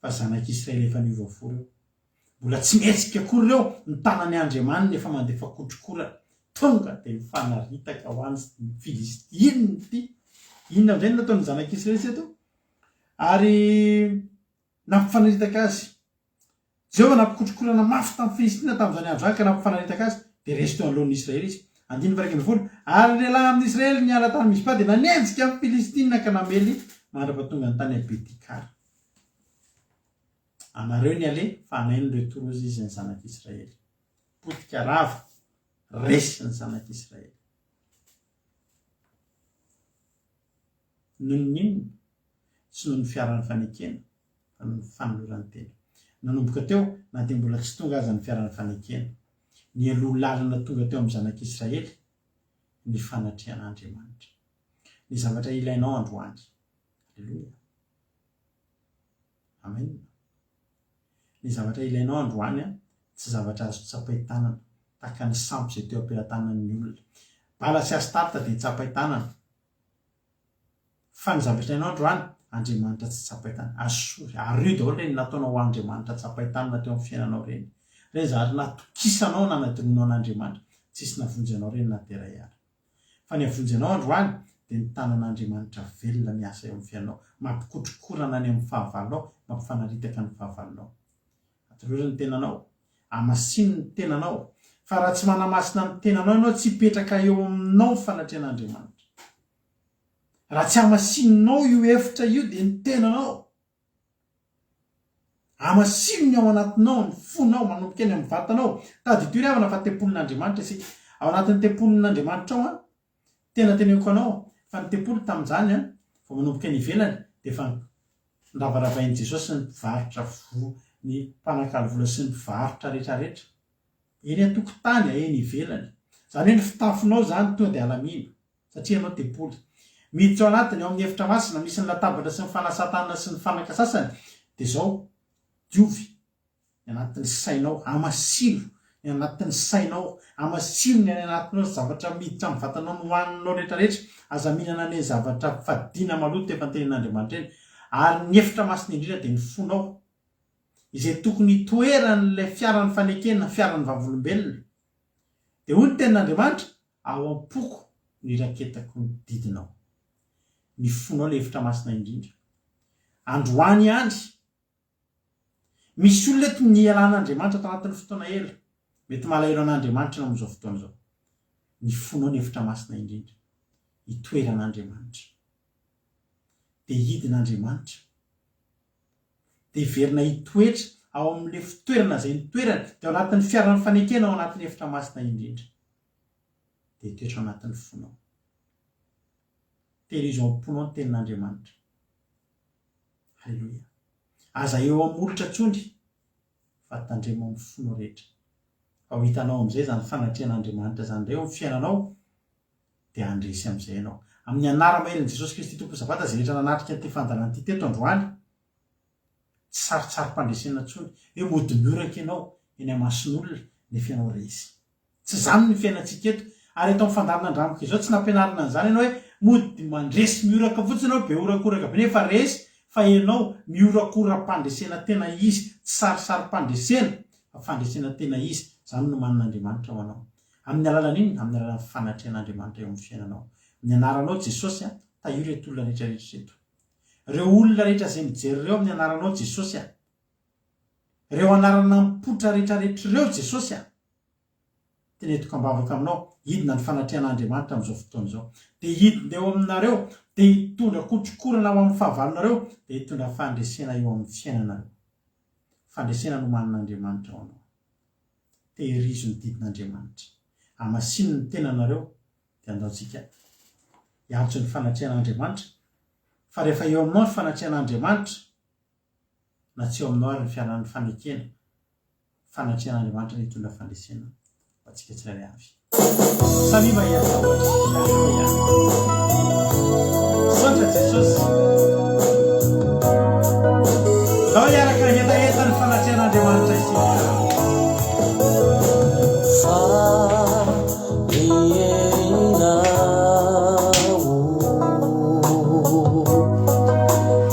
fa zanak'Israely efa niova fo ireo. Mbola tsy mihetsika akory ireo, ny tanan'i Andriamaniny efa mandefa kotrokorana. Tonga dia mifanaritaka ho any ny Filistina ity. Inona amin'izay no nataon'ny zanak'Israely teto? Ary nampifanaritaka azy. Jehovah nampikotrokorana mafy tamin'ny Filistina tamin'izany andro izany ka nampifanaritaka azy, dia resy teo anoloan'ny Israely izy. Andininy 11, Ary ny lehilahy amin'ny Israely niala tany Mizpa dia nanenjika ny Filistina ka namely mandra-pahatongany tany Betikara. Anareo ny aleha, fa anay ny retour hozy izy ny zanak'Israely. Potika rava, resy ny zanak'Israely. Noho ny inona? Tsy noho ny fiaran'ny fanekena, fa noho ny fanoloran-tena. Nanomboka teo, na dia mbola tsy tonga aza ny fiaran'ny fanekena, nialoha lalana tonga teo amin'ny zanak'Israely ny fanatrehan'Andriamanitra. Ny zavatra ilainao androany. Aleloia. Amen. Ny zavatra ilainao androany tsy zavatra azo tsapain-tanana, tahaka ny sampy izay teo am-pelatanan'ny olona. Bala sy Astarta dia tsapain-tanana. Fa ny zavatra ilainao androany, Andriamanitra tsy tsapain-tanana. Asory, ario daholo ireny nataonao ho Andriamanitra tsapain-tanana teo amin'ny fiainanao ireny. Ireny zavatra natokisanao nanadinoanao an'Andriamanitra. Tsisy navonjy anao ireny na dia iray ary. Fa ny havonjy anao androany dia ny tanan'Andriamanitra velona miasa eo amin'ny fiainanao, mampikotrokorana any amin'ny fahavalonao, mampifanaritaka ny fahavalonao. Atolory ny tenanao, amasino ny tenanao, fa raha tsy manamasina ny tenanao ianao tsy hipetraka eo aminao ny fanatrehan'Andriamanitra. Raha tsy hamasininao io efitra io dia ny tenanao. Hamasino ny ao anatinao, ny fonao, manomboka eny amin'ny vatanao. Tadidio ry havana fa tempolin'Andriamanitra isika. Ao anatin'ny tempolin'Andriamanitra ao an, tena teneniko anao fa ny tempoly tamin'izany an, vao manomboka eny ivelany dia efa noravaravain'i Jesosy ny mpivarotra voa, ny mpanakalo vola sy ny mpivarotra rehetrarehetra. Eny an-tokotany, eny ivelany. Izany hoe ny fitafinao izany tonga dia alamino. Satria ianao tempoly. Miditra ao anatiny, ao amin'ny efitra masina, misy ny latabatra sy ny fanasan-tanana sy ny fanaka sasany, dia izao, diovy ny anatin'ny sainao, hamasino ny anatin'ny sainao, hamasino ny any anatinao, ny zavatra miditra amin'ny vatanao nohaninao rehetrarehetra, aza mihinana an'ireny zavatra fadiana maloto efa notenenin'Andriamanitra ireny. Ary ny efitra masina indrindra dia ny fonao, izay tokony hitoeran'ilay fiaran'ny fanekena, fiaran'ny vavolombelona. Dia hoy ny tenin'Andriamanitra, Ao am-poko no iraketako ny didinao. Ny fonao ilay efitra masina indrindra. Androany ihany, misy olona eto nialan'Andriamanitra tao anatin'ny fotoana ela. Mety malahelo an'Andriamanitra ianao amin'izao fotoana izao. Ny fonao ny efitra masina indrindra. Itoeran'Andriamanitra. Dia hidina Andriamanitra. Dia hiverina hitoetra ao amin'ilay fitoerana izay nitoerany, dia ao anatin'ny fiaran'ny fanekena ao anatin'ny efitra masina indrindra. Dia hitoetra ao anatin'ny fonao. Tehirizo ao am-ponao ny tenin'Andriamanitra. Haleloia. Aza eo amin'ny molotra intsony, fa tandremo amin'ny fonao rehetra. Fa ho hitanao amin'izay izany fanatrehan'Andriamanitra izany indray eo amin'ny fiainanao, dia handresy amin'izay ianao. Amin'ny anara-maherin'i Jesosy Kristy Tompon'ny Sabata izay rehetra nanatrika an'ity fandaharana ity teto androany, tsy sarotsarom-pandresena intsony, hoe mody mioraka ianao eny amason'olona nefa ianao resy. Tsy izany ny fiainantsika eto. Ary eto amin'ny fandaharana andramiko izao tsy nampianarina an'izany ianao hoe mody mandresy mioraka fotsiny ianao, be horakoraka be nefa resy, fa ianao mihorakora-pandresena tena izy, tsy sarisarim-pandresena fa fandresena tena izy, izany no nomanin'Andriamanitra ho anao. Amin'ny alalan'ny inona? Amin'ny alalan'ny fanatrehan'Andriamanitra eo amin'ny fiainanao. Amin'ny anaranao Jesosy a, tahio ireto olona rehetra rehetra ireto. Ireo olona rehetra izay mijery ireo amin'ny anaranao Jesosy a. Ireo anarana mipoitra rehetra rehetra ireo Jesosy a. Tenetiko am-bavaka aminao, hidina ny fanatrehan'Andriamanitra amin'izao fotoana izao. Dia hidina eo aminareo, dia hitondra kotrokorana ho amin'ny fahavalonareo, dia hitondra fandresena eo amin'ny fiainanareo. Fandresena nomanin'Andriamanitra ho anao. Tehirizo ny didin'Andriamanitra. Hamasino ny tenanareo, dia andao tsika hiantso ny fanatrehan'Andriamanitra, fa rehefa eo aminao ny fanatrehan'Andriamanitra, na tsy eo aminao ary ny fialan'ny fanekena, fanatrehan'Andriamanitra no hitondra fandresena ho antsika tsirairay avy. Samia mahery daholo. Alléluia. Misaotra Jesosy. Ndao hiaraka hetaheta ny fanatrehan'Andriamanitra isika. Fa ny herinao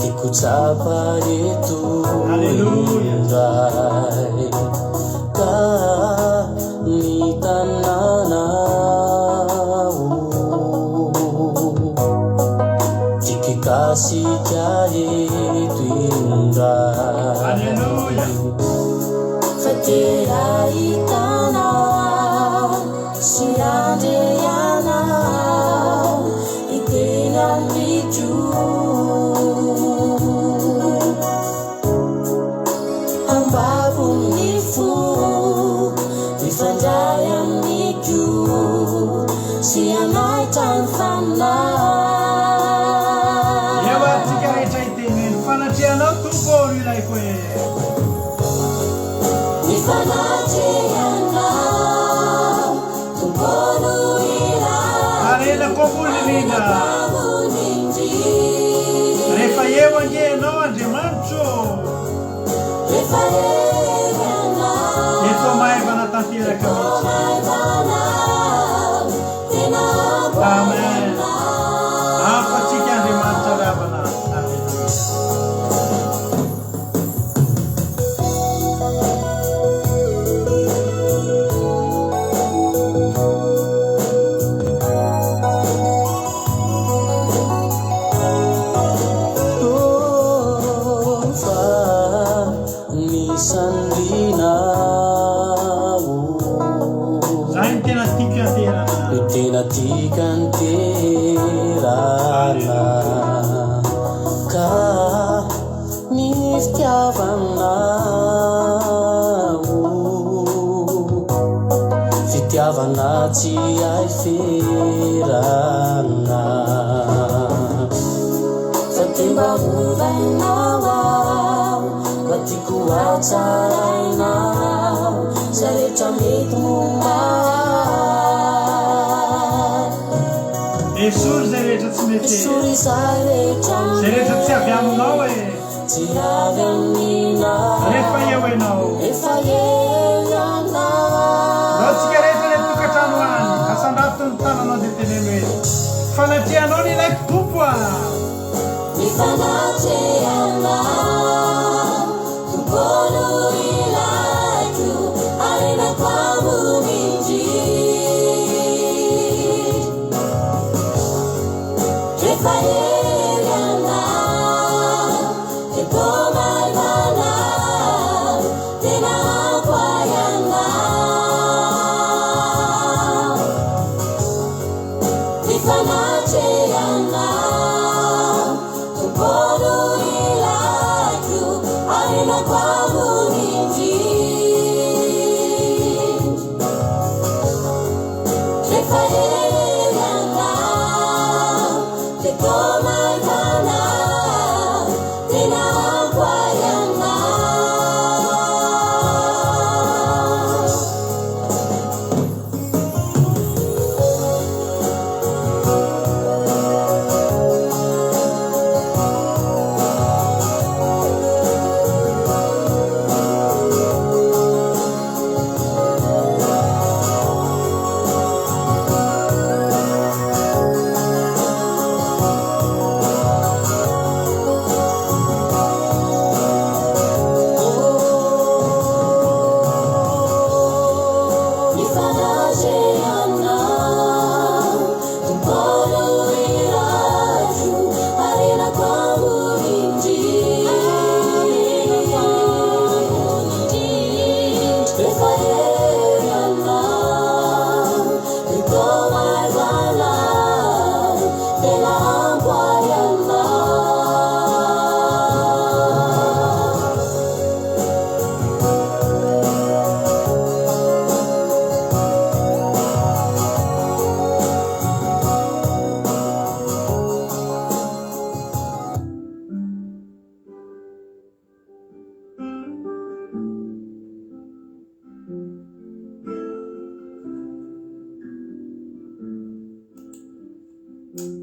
tiako tsapa eto Alléluia. indray ka ny tanànao tiako hikasika eto indray Alléluia. Fa te hahitana sy handre anao hiteny amiko. Ambavon'ny fo mifandray amiko sy hanaitra ny fanahy. Eo ary tsika rehetra hiteny hoe ny fanatrehanao Tompo ô no ilaiko e. Ny fanatrehanao Tompo no ilaiko. Harenako ambony indrindra. Harenako ambony indrindra. Rehefa eo ange ianao Andriamanitro ô. Rehefa eo ianao. Dia toa maivana tanteraka Toa mihitsy. maivana, tena avo Amen. ianao. Ampy antsika Andriamanitra ry havana. Aleloia. Oh, fa ny sandrinao Zay no tena tiako ianteherana. no tena tiako anteherana ka ny fitiavanao fitiavana tsy hay ferana fa te mba hovainao aho mba tiako hatsarainao zay rehetra mety momba ahy. Esory izay rehetra tsy mety e. Esory izay rehetra Izay rehetra tsy avy aminao e. Tsy avy aminao. Rehefa eo ianao. Rehefa eo ianao. Ndao tsika rehetra any an-tokantrano any, asandrato ny tananao dia teneno hoe, Fanatrehanao no ilaiko Tompo a! Ny fanatrehanao Tompo no ilaiko, harenako ambony indrindra. Rehefa eo ianao, dia toa maivana, tena ampy ahy ianao. Ny fanatrehanao, Tompo no ilaiko, harenako ambony indrindra. Rehefa eo ianao, dia toa maivana, tena ampy ahy ianao.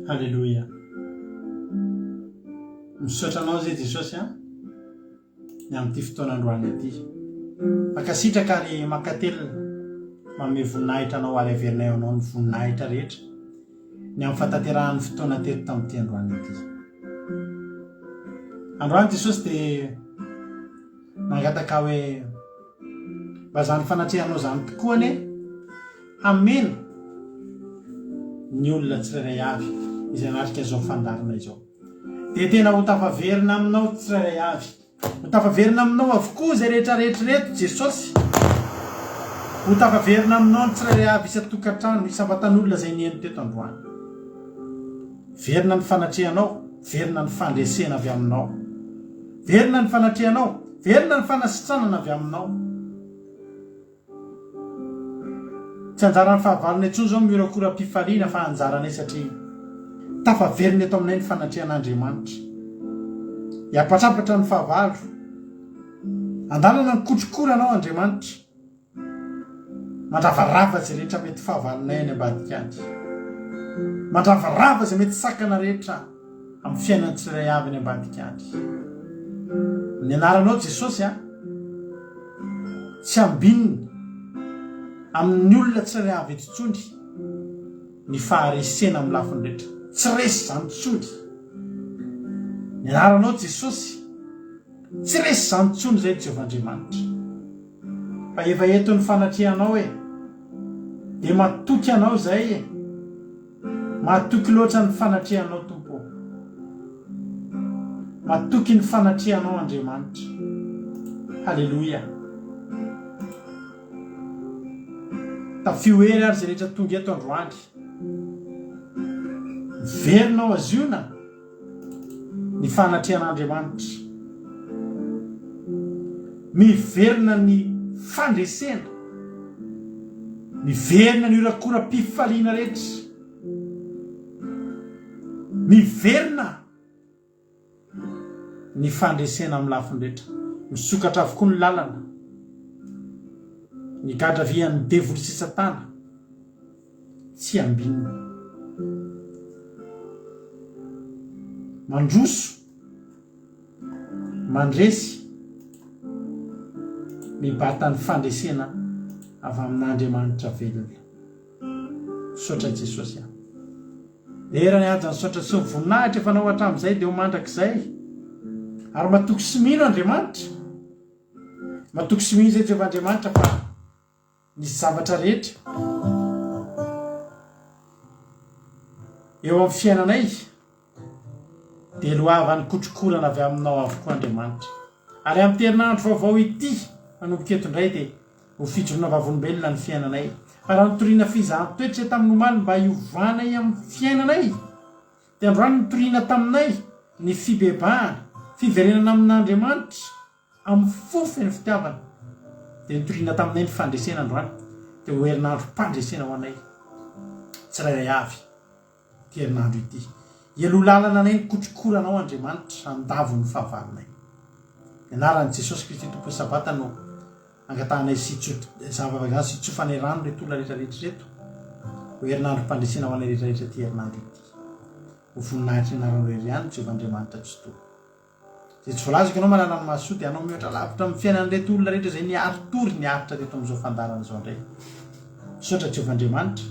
Haleloia. Misaotra anao zay Jesosy a. Ny amin'ity fotoana androany ity. Mankasitraka ary mankatelina manome voninahitra anao ary averinay ao anao ny voninahitra rehetra ny amin'ny fahatanterahan'ny fotoana teto tamin'ity androany ity. Androany Jesosy dia mangataka hoe mba izany fanatrehanao izany tokoa anie hameno ny olona tsirairay avy izay nanatrika izao fandaharana izao. Dia tena ho tafaverina aminao tsirairay avy. Ho tafaverina aminao avokoa izay rehetra rehetra ireto Jesosy. Ho tafaverina aminao ny tsirairay avy isan-tokantrano, isam-batan'olona izay nihaino teto androany. Verina ny fanatrehanao, verina ny fandresena avy aminao. Verina ny fanatrehanao, verina ny fanasitranana avy aminao. Tsy anjaran'ny fahavalonay intsony izao ny mihorakoram-pifaliana fa anjaranay satria tafaverina eto aminay ny fanatrehan'Andriamanitra. Hiapatrapatra ny fahavalo. Andalana ny kotrokorana ao Andriamanitra. Mandravarava izay rehetra mety fahavalonay any ambadika any. Mandravarava izay mety sakana rehetra amin'ny fiainan'ny tsirairay avy any ambadika any. Ny anaranao Jesosy a, tsy ambinina amin'ny olona tsirairay avy eto intsony ny faharesena amin'ny lafiny rehetra. Tsy resy izany intsony. Ny anaranao Jesosy, tsy resy izany intsony izay Jehovah Andriamanitra. Fa efa eto ny fanatrehanao e. Dia matoky anao izay e. Matoky loatra ny fanatrehanao Tompo ô. Matoky ny fanatrehanao Andriamanitra. Haleloia. Tafio hery ary izay rehetra tonga eto androany. Miverina ao Ziona ny fanatrehan'Andriamanitra. Miverina ny fandresena. Miverina ny horakora-pifaliana rehetra. Miverina ny fandresena amin'ny lafiny rehetra. Misokatra avokoa ny lalana. Ny gadra vian'ny devoly sy satana tsy ambinina. Mandroso, mandresy, mibata ny fandresena avy amin'Andriamanitra velona. Misaotra Jesosy a. Dera ny haja ny saotra sy ny voninahitra efa nao hatramin'izay dia ho mandrakizay. Ary matoky sy mino Andriamanitra. Matoky sy mino izay Jehovah Andriamanitra fa ny zavatra rehetra eo amin'ny fiainanay dia lohavan'ny kotrokorana avy aminao avokoa Andriamanitra. Ary amin'ity herinandro vaovao ity, manomboka eto indray dia ho fijoroana vavolombelona ny fiainanay. Fa raha nitoriana fizahan-toetra tamin'ny omaly mba hiovanay amin'ny fiainanay, dia androany nitoriana taminay ny fibebahana, fiverenana amin'Andriamanitra amin'ny fo feno fitiavana. Dia nitoriana taminay ny fandresena androany, dia ho herinandrom-pandresena ho anay tsirairay avy. ity herinandro ity. Hialoha lalana anay ny kotrokoranao Andriamanitra handavo ny fahavalonay. Ny anaran'i Jesosy Kristy Tompon'ny Sabata no angatahanay sy izany vavaka izany sy tsofanay rano ireto olona rehetra rehetra ireto. Ho herinandrom-pandresena ho anay rehetra rehetra ity herinandro ity. Ho voninahitry ny anaranao irery ihany Jehovah Andriamanitra Tsitoha. Izay tsy voalazako ianao mahalala ny mahasoa dia anao mihoatra lavitra amin'ny fiainan'ireto olona rehetra izay niari-tory niaritra teto amin'izao fandaharana izao indray. Misaotra Jehovah Andriamanitra.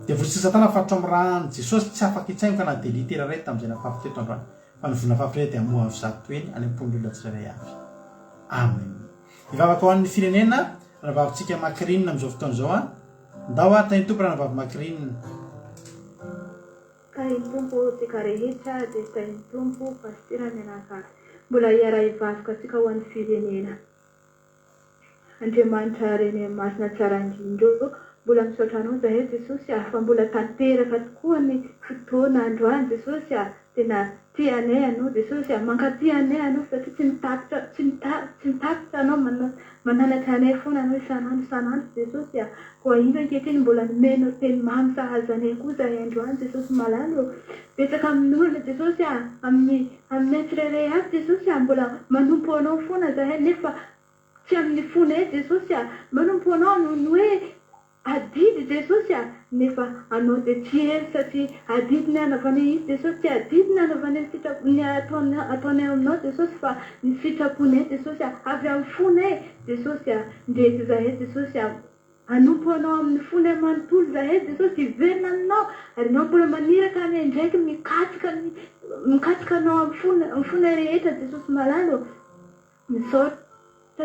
Devoly sy Satana faritra ao amin'ny ràn'i Jesosy tsy afaka hitsaingoka na dia litera iray tamin'izay nafafy teto androany fa ny voa nafafy iray dia hamoa avo zatoheny any am-pon'ny olona tsirairay avy. Amen. Hivavaka ho an'ny firenena rahavavintsika Macrine amin'izao fotoana izao an. Ndao aho tahin'ny Tompo ranabavy Macrine. Tahin'ny Tompo tsika rehetra dia tahin'ny Tompo Pasitera mianakavy. Mbola hiara-hivavka tsika ho an'ny firenena. Andriamanitra Reny Masina tsara indrindra ô, mbola misaotra Anao zahay Jesosy a, fa mbola tanteraka tokoa ny fotoana androany Jesosy a, tena tia anay Anao Jesosy a, mankatia anay Anao satria tsy mitapitra tsy tsy mitapitra Anao mananatra anay foana Anao isan'andro isan'andro Jesosy a, Koa indro ankehitriny mbola nomenao teny mamy sahaza anay koa izahay androany Jesosy malala ô! Betsaka amin'olona Jesosy a! Amin'ny aminay tsirairay avy Jesosy a! Mbola manompo Anao foana izahay nefa tsy amin'ny fonay Jesosy a! Manompo Anao noho ny hoe. Adidy Jesosy a! Nefa anao dia tsy hery satria adidy ny hanaovanay izy Jesosy tsy adidy ny hanaovanay ny sitrapo ny ataonay ataonay aminao Jesosy fa ny sitraponay Jesosy a! Avy amin'ny fonay Jesosy a! Ndreto izahay Jesosy a! Hanompo anao amin'ny fonay manontolo izahay Jesosy hiverina aminao ary ianao mbola maniraka anay indraiky mikatsaka ny mikatsaka anao amin'ny fon amin'ny fonay rehetra Jesosy malala ô! Misaotra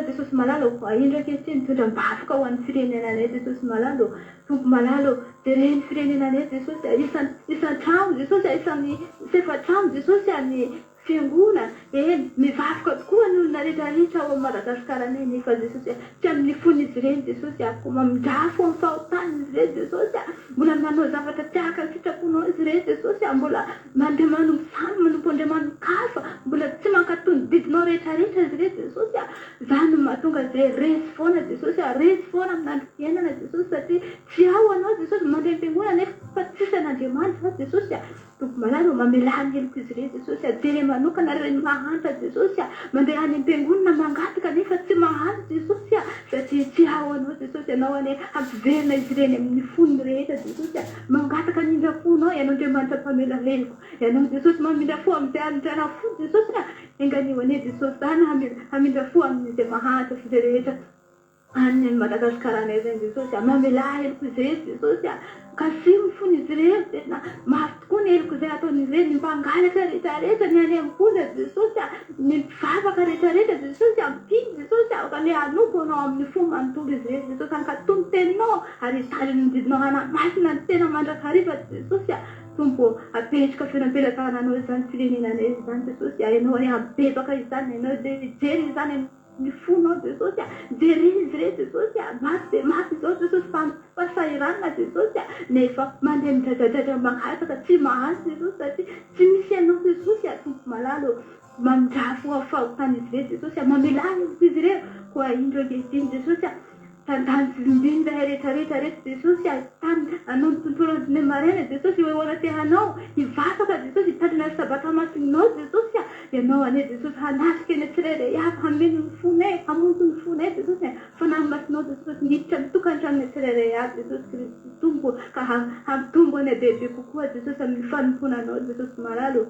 Jesosy malala ô, indro ankehitriny mitondra am-bavaka ho an'ny firenenanay Jesosy malala ô, Tompo malala ô, jereo ny firenenanay Jesosy a, isan isan-trano Jesosy a, isan'ny sefa-trano Jesosy a, ny fiangona, eny, mivavaka tokoa ny olona rehetra rehetra ao Madagasikaranay nefa Jesosy a, tsy amin'ny fon'izy ireny Jesosy a, koa mamindrafo amin'ny fahotany izy ireny Jesosy a, mbola manao zavatra tsy araka ny sitraponao izy ireny Jesosy a, mbola Mandeha manompo sampy, manompo andriamani-kafa, mbola tsy mankatò ny didinao rehetra rehetra izy ireo Jesosy a! Izany no mahatonga azy ireo resy foana Jesosy a! Resy foana amin'ny androm-piainana Jesosy satria tsy ao Anao Jesosy, mandeha am-piangonana nefa tsisy an'Andriamanitra ao Jesosy a! Tompo malala ô, mamelà ny heloko izy ireo Jesosy a! Jereo manokana ireny mahantra Jesosy a! Mandeha any am-piangonana mangataka nefa tsy mahazo Jesosy a! Satria tsy ao Anao Jesosy, Ianao anie hampiverina izy ireny amin'ny fony rehetra Jesosy a! Mangataka ny indra-fonao Ianao Andriamanitra mpamela heloka. Ianao Jesosy mamindra fo amin'izay hamindrana fo Jesosy a! Enganio anie Jesosy zany hamindra fo amin'izay mahantra sy izay rehetra any any Madagascar any izany Jesosy a! Mamelà heloka izay Jesosy a! Kasiho ny fon'izy ireo tena mafy tokoa ny heloka izay ataon'izy ireny, ny mpangalatra rehetra rehetra, ny any am-ponja Jesosy a! Ny mpivavaka rehetra rehetra Jesosy a! Mpino Jesosy a! Aoka anie hanompo Anao amin'ny fo manontolo izy ireny Jesosy hankatò ny teninao ary hitandrina ny didinao hanamasina ny tena mandrakariva Jesosy a! Tompo ô, apetraka feno am-pelatananao izany firenenanay izany Jesosy a! Ianao anie hampibebaka izany, Ianao dia hijery izany amin'ny fonao Jesosy a! Jereo izy ireny Jesosy a! Mafy dia mafy izao Jesosy fa fahasahiranana Jesosy a! Nefa mandeha midradradratra mangataka tsy mahazo Jesosy satria tsy misy Ianao Jesosy a! Tompo malala ô, Mandrafo ao fahotan'izy ireo Jesosy a, mamelà heloka izy ireo, koa indro ankehitriny Jesosy a, tantano sy vimbino izahay rehetra rehetra reto Jesosy a, tany anao ny tontolo andro maraina Jesosy eo anatrehanao, hivavaka Jesosy, hitandrina ny sabata masinao Jesosy a, Ianao anie Jesosy hanatrika ny tsirairay avy, hameno ny fonay, hamonjy ny fonay Jesosy a, Fanahy masinao Jesosy hiditra amin'ny tokantranonay tsirairay avy Jesosy Kristy Tompo ka hampitombo anay bebe kokoa Jesosy amin'ny fanompoana Anao Jesosy malala ô.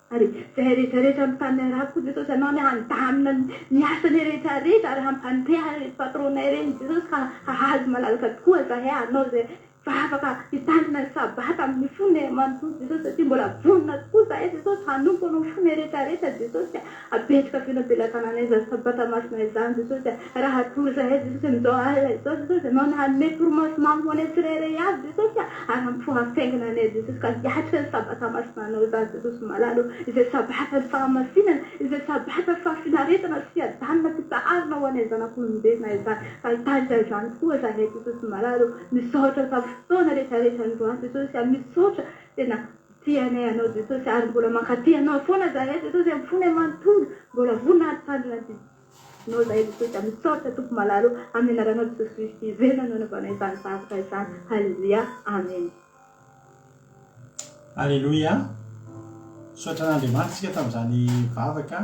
Ary izay rehetra rehetra amin'ny tany arabo koa Jesosy Ianao anie handamina ny asany rehetra rehetra ary hampandeha ireny patron-nay ireny Jesosy ka hahazo malalaka tokoa zahay hanao izay vavaka hitandrina ny sabata amin'ny fonay manontolo Jesosy satria mbola vonona tokoa zahay Jesosy hanompo Anao amin'ny fonay rehetra rehetra Jesosy a apetraka feno am-pelatananay izany sabata masina izany Jesosy a raha hatory zahay Jesosy amin'izao alina izao Jesosy Ianao anie hanome torimaso mamy ho anay tsirairay avy Jesosy a ary hampifoha faingana anay Jesosy ka hiatrika ny sabata masina Anao izany Jesosy malala ô, izay sabata ny fahamasinana, izay sabata ny fahafinaretana sy fiadanana fitsaharana ho anay zanak'olombelona izany, ka hitarika izany tokoa izahay Jesosy malala ô, misaotra tamin'ny fotoana rehetra rehetra androany Jesosy a, misaotra tena tia anay Anao Jesosy ary mbola mankatia Anao foana izahay Jesosy amin'ny fonay manontolo, mbola vonona hampitandrina ny didinao izahay Jesosy a, misaotra Tompo malala ô, amin'ny anaranao Jesosy Kristy velona no anaovanay izany vavaka izany, Haleloia, Amen. Aleloia! Misaotra an'Andriamanitra isika tamin'izany vavaka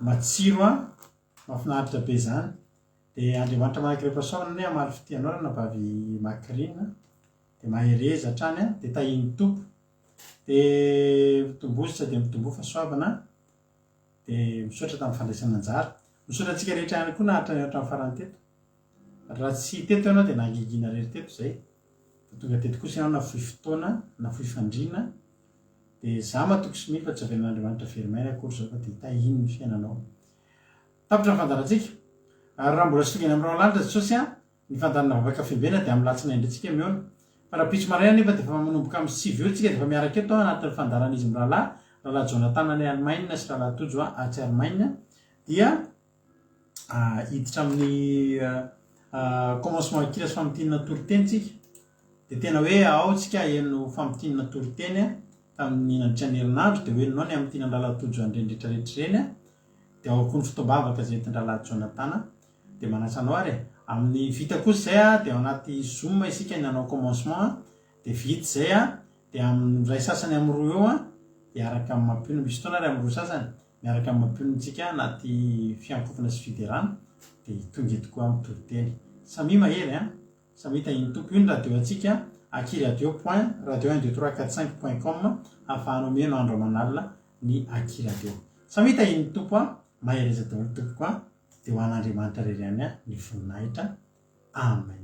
matsiro an, mahafinaritra be izany. Dia Andriamanitra manakirem-pahasoavana anie hamaly fitia anao ranabavy Macrine. Dia mahereza hatrany an, dia tahian'ny Tompo. Dia mitomboza dia mitomboa fahasoavana. Dia misaotra tamin'ny fandraisana anjara. Misaotra antsika rehetra ihany koa naharitra ny hatramin'ny farany teto. Raha tsy teto ianao dia nangingina irery teto izay. Fa tonga teto kosa ianao nafoy fotoana, nafoy fandriana, dia za matoky sy mino fa tsy avelan'Andriamanitra very maina akory izao fa dia tahiny ny fiainanao. Tapitra ny fandaharantsika. Ary raha mbola tsy tonga eny amin'ny rahona lanitra Jesosy an, ny fandaharana vavaka fiambena dia amin'ny latsinainy indray tsika mihaona. Fa rahampitso maraina anefa dia efa manomboka amin'ny 9 eo tsika dia efa miaraka eto an, anatin'ny fandaharan'izy mirahalahy, Rahalahy Jonathan any Allemagne sy Rahalahy Tojo atsy Allemagne, dia hiditra amin'ny commencement kira sy famintinana toriteny tsika dia tena hoe ao tsika heno famintinana toriteny tamin'ny nandritra ny herinandro dia ho henonao ny hamintinan-drahalahy Tojo an'ireny rehetra rehetra ireny dia ao koa ny fotoam-bavaka izay entin-drahalahy Jonathan dia manasa anao ary e amin'ny vita kosa izay dia ao anaty zoom isika ny hanao commencement dia vita izay dia amin'ny iray sasany amin'ny roa eo dia araka amin'ny mampionona misy fotoana ary amin'ny roa sasany Miaraka amin'ny mampionontsika anaty fiankofana sy fiderana dia tonga eto koa mitoriteny. Samia mahery an! Samia tahin'ny Tompo. Io ny radio antsika, Akiradio point radio un deux trois quatre cinq point com ahafahanao miheno andro aman'alina ny Akiradio. Samia tahin'ny Tompo a, mahereza daholo tompoko a, dia ho an'Andriamanitra irery ihany ny voninahitra. Amen.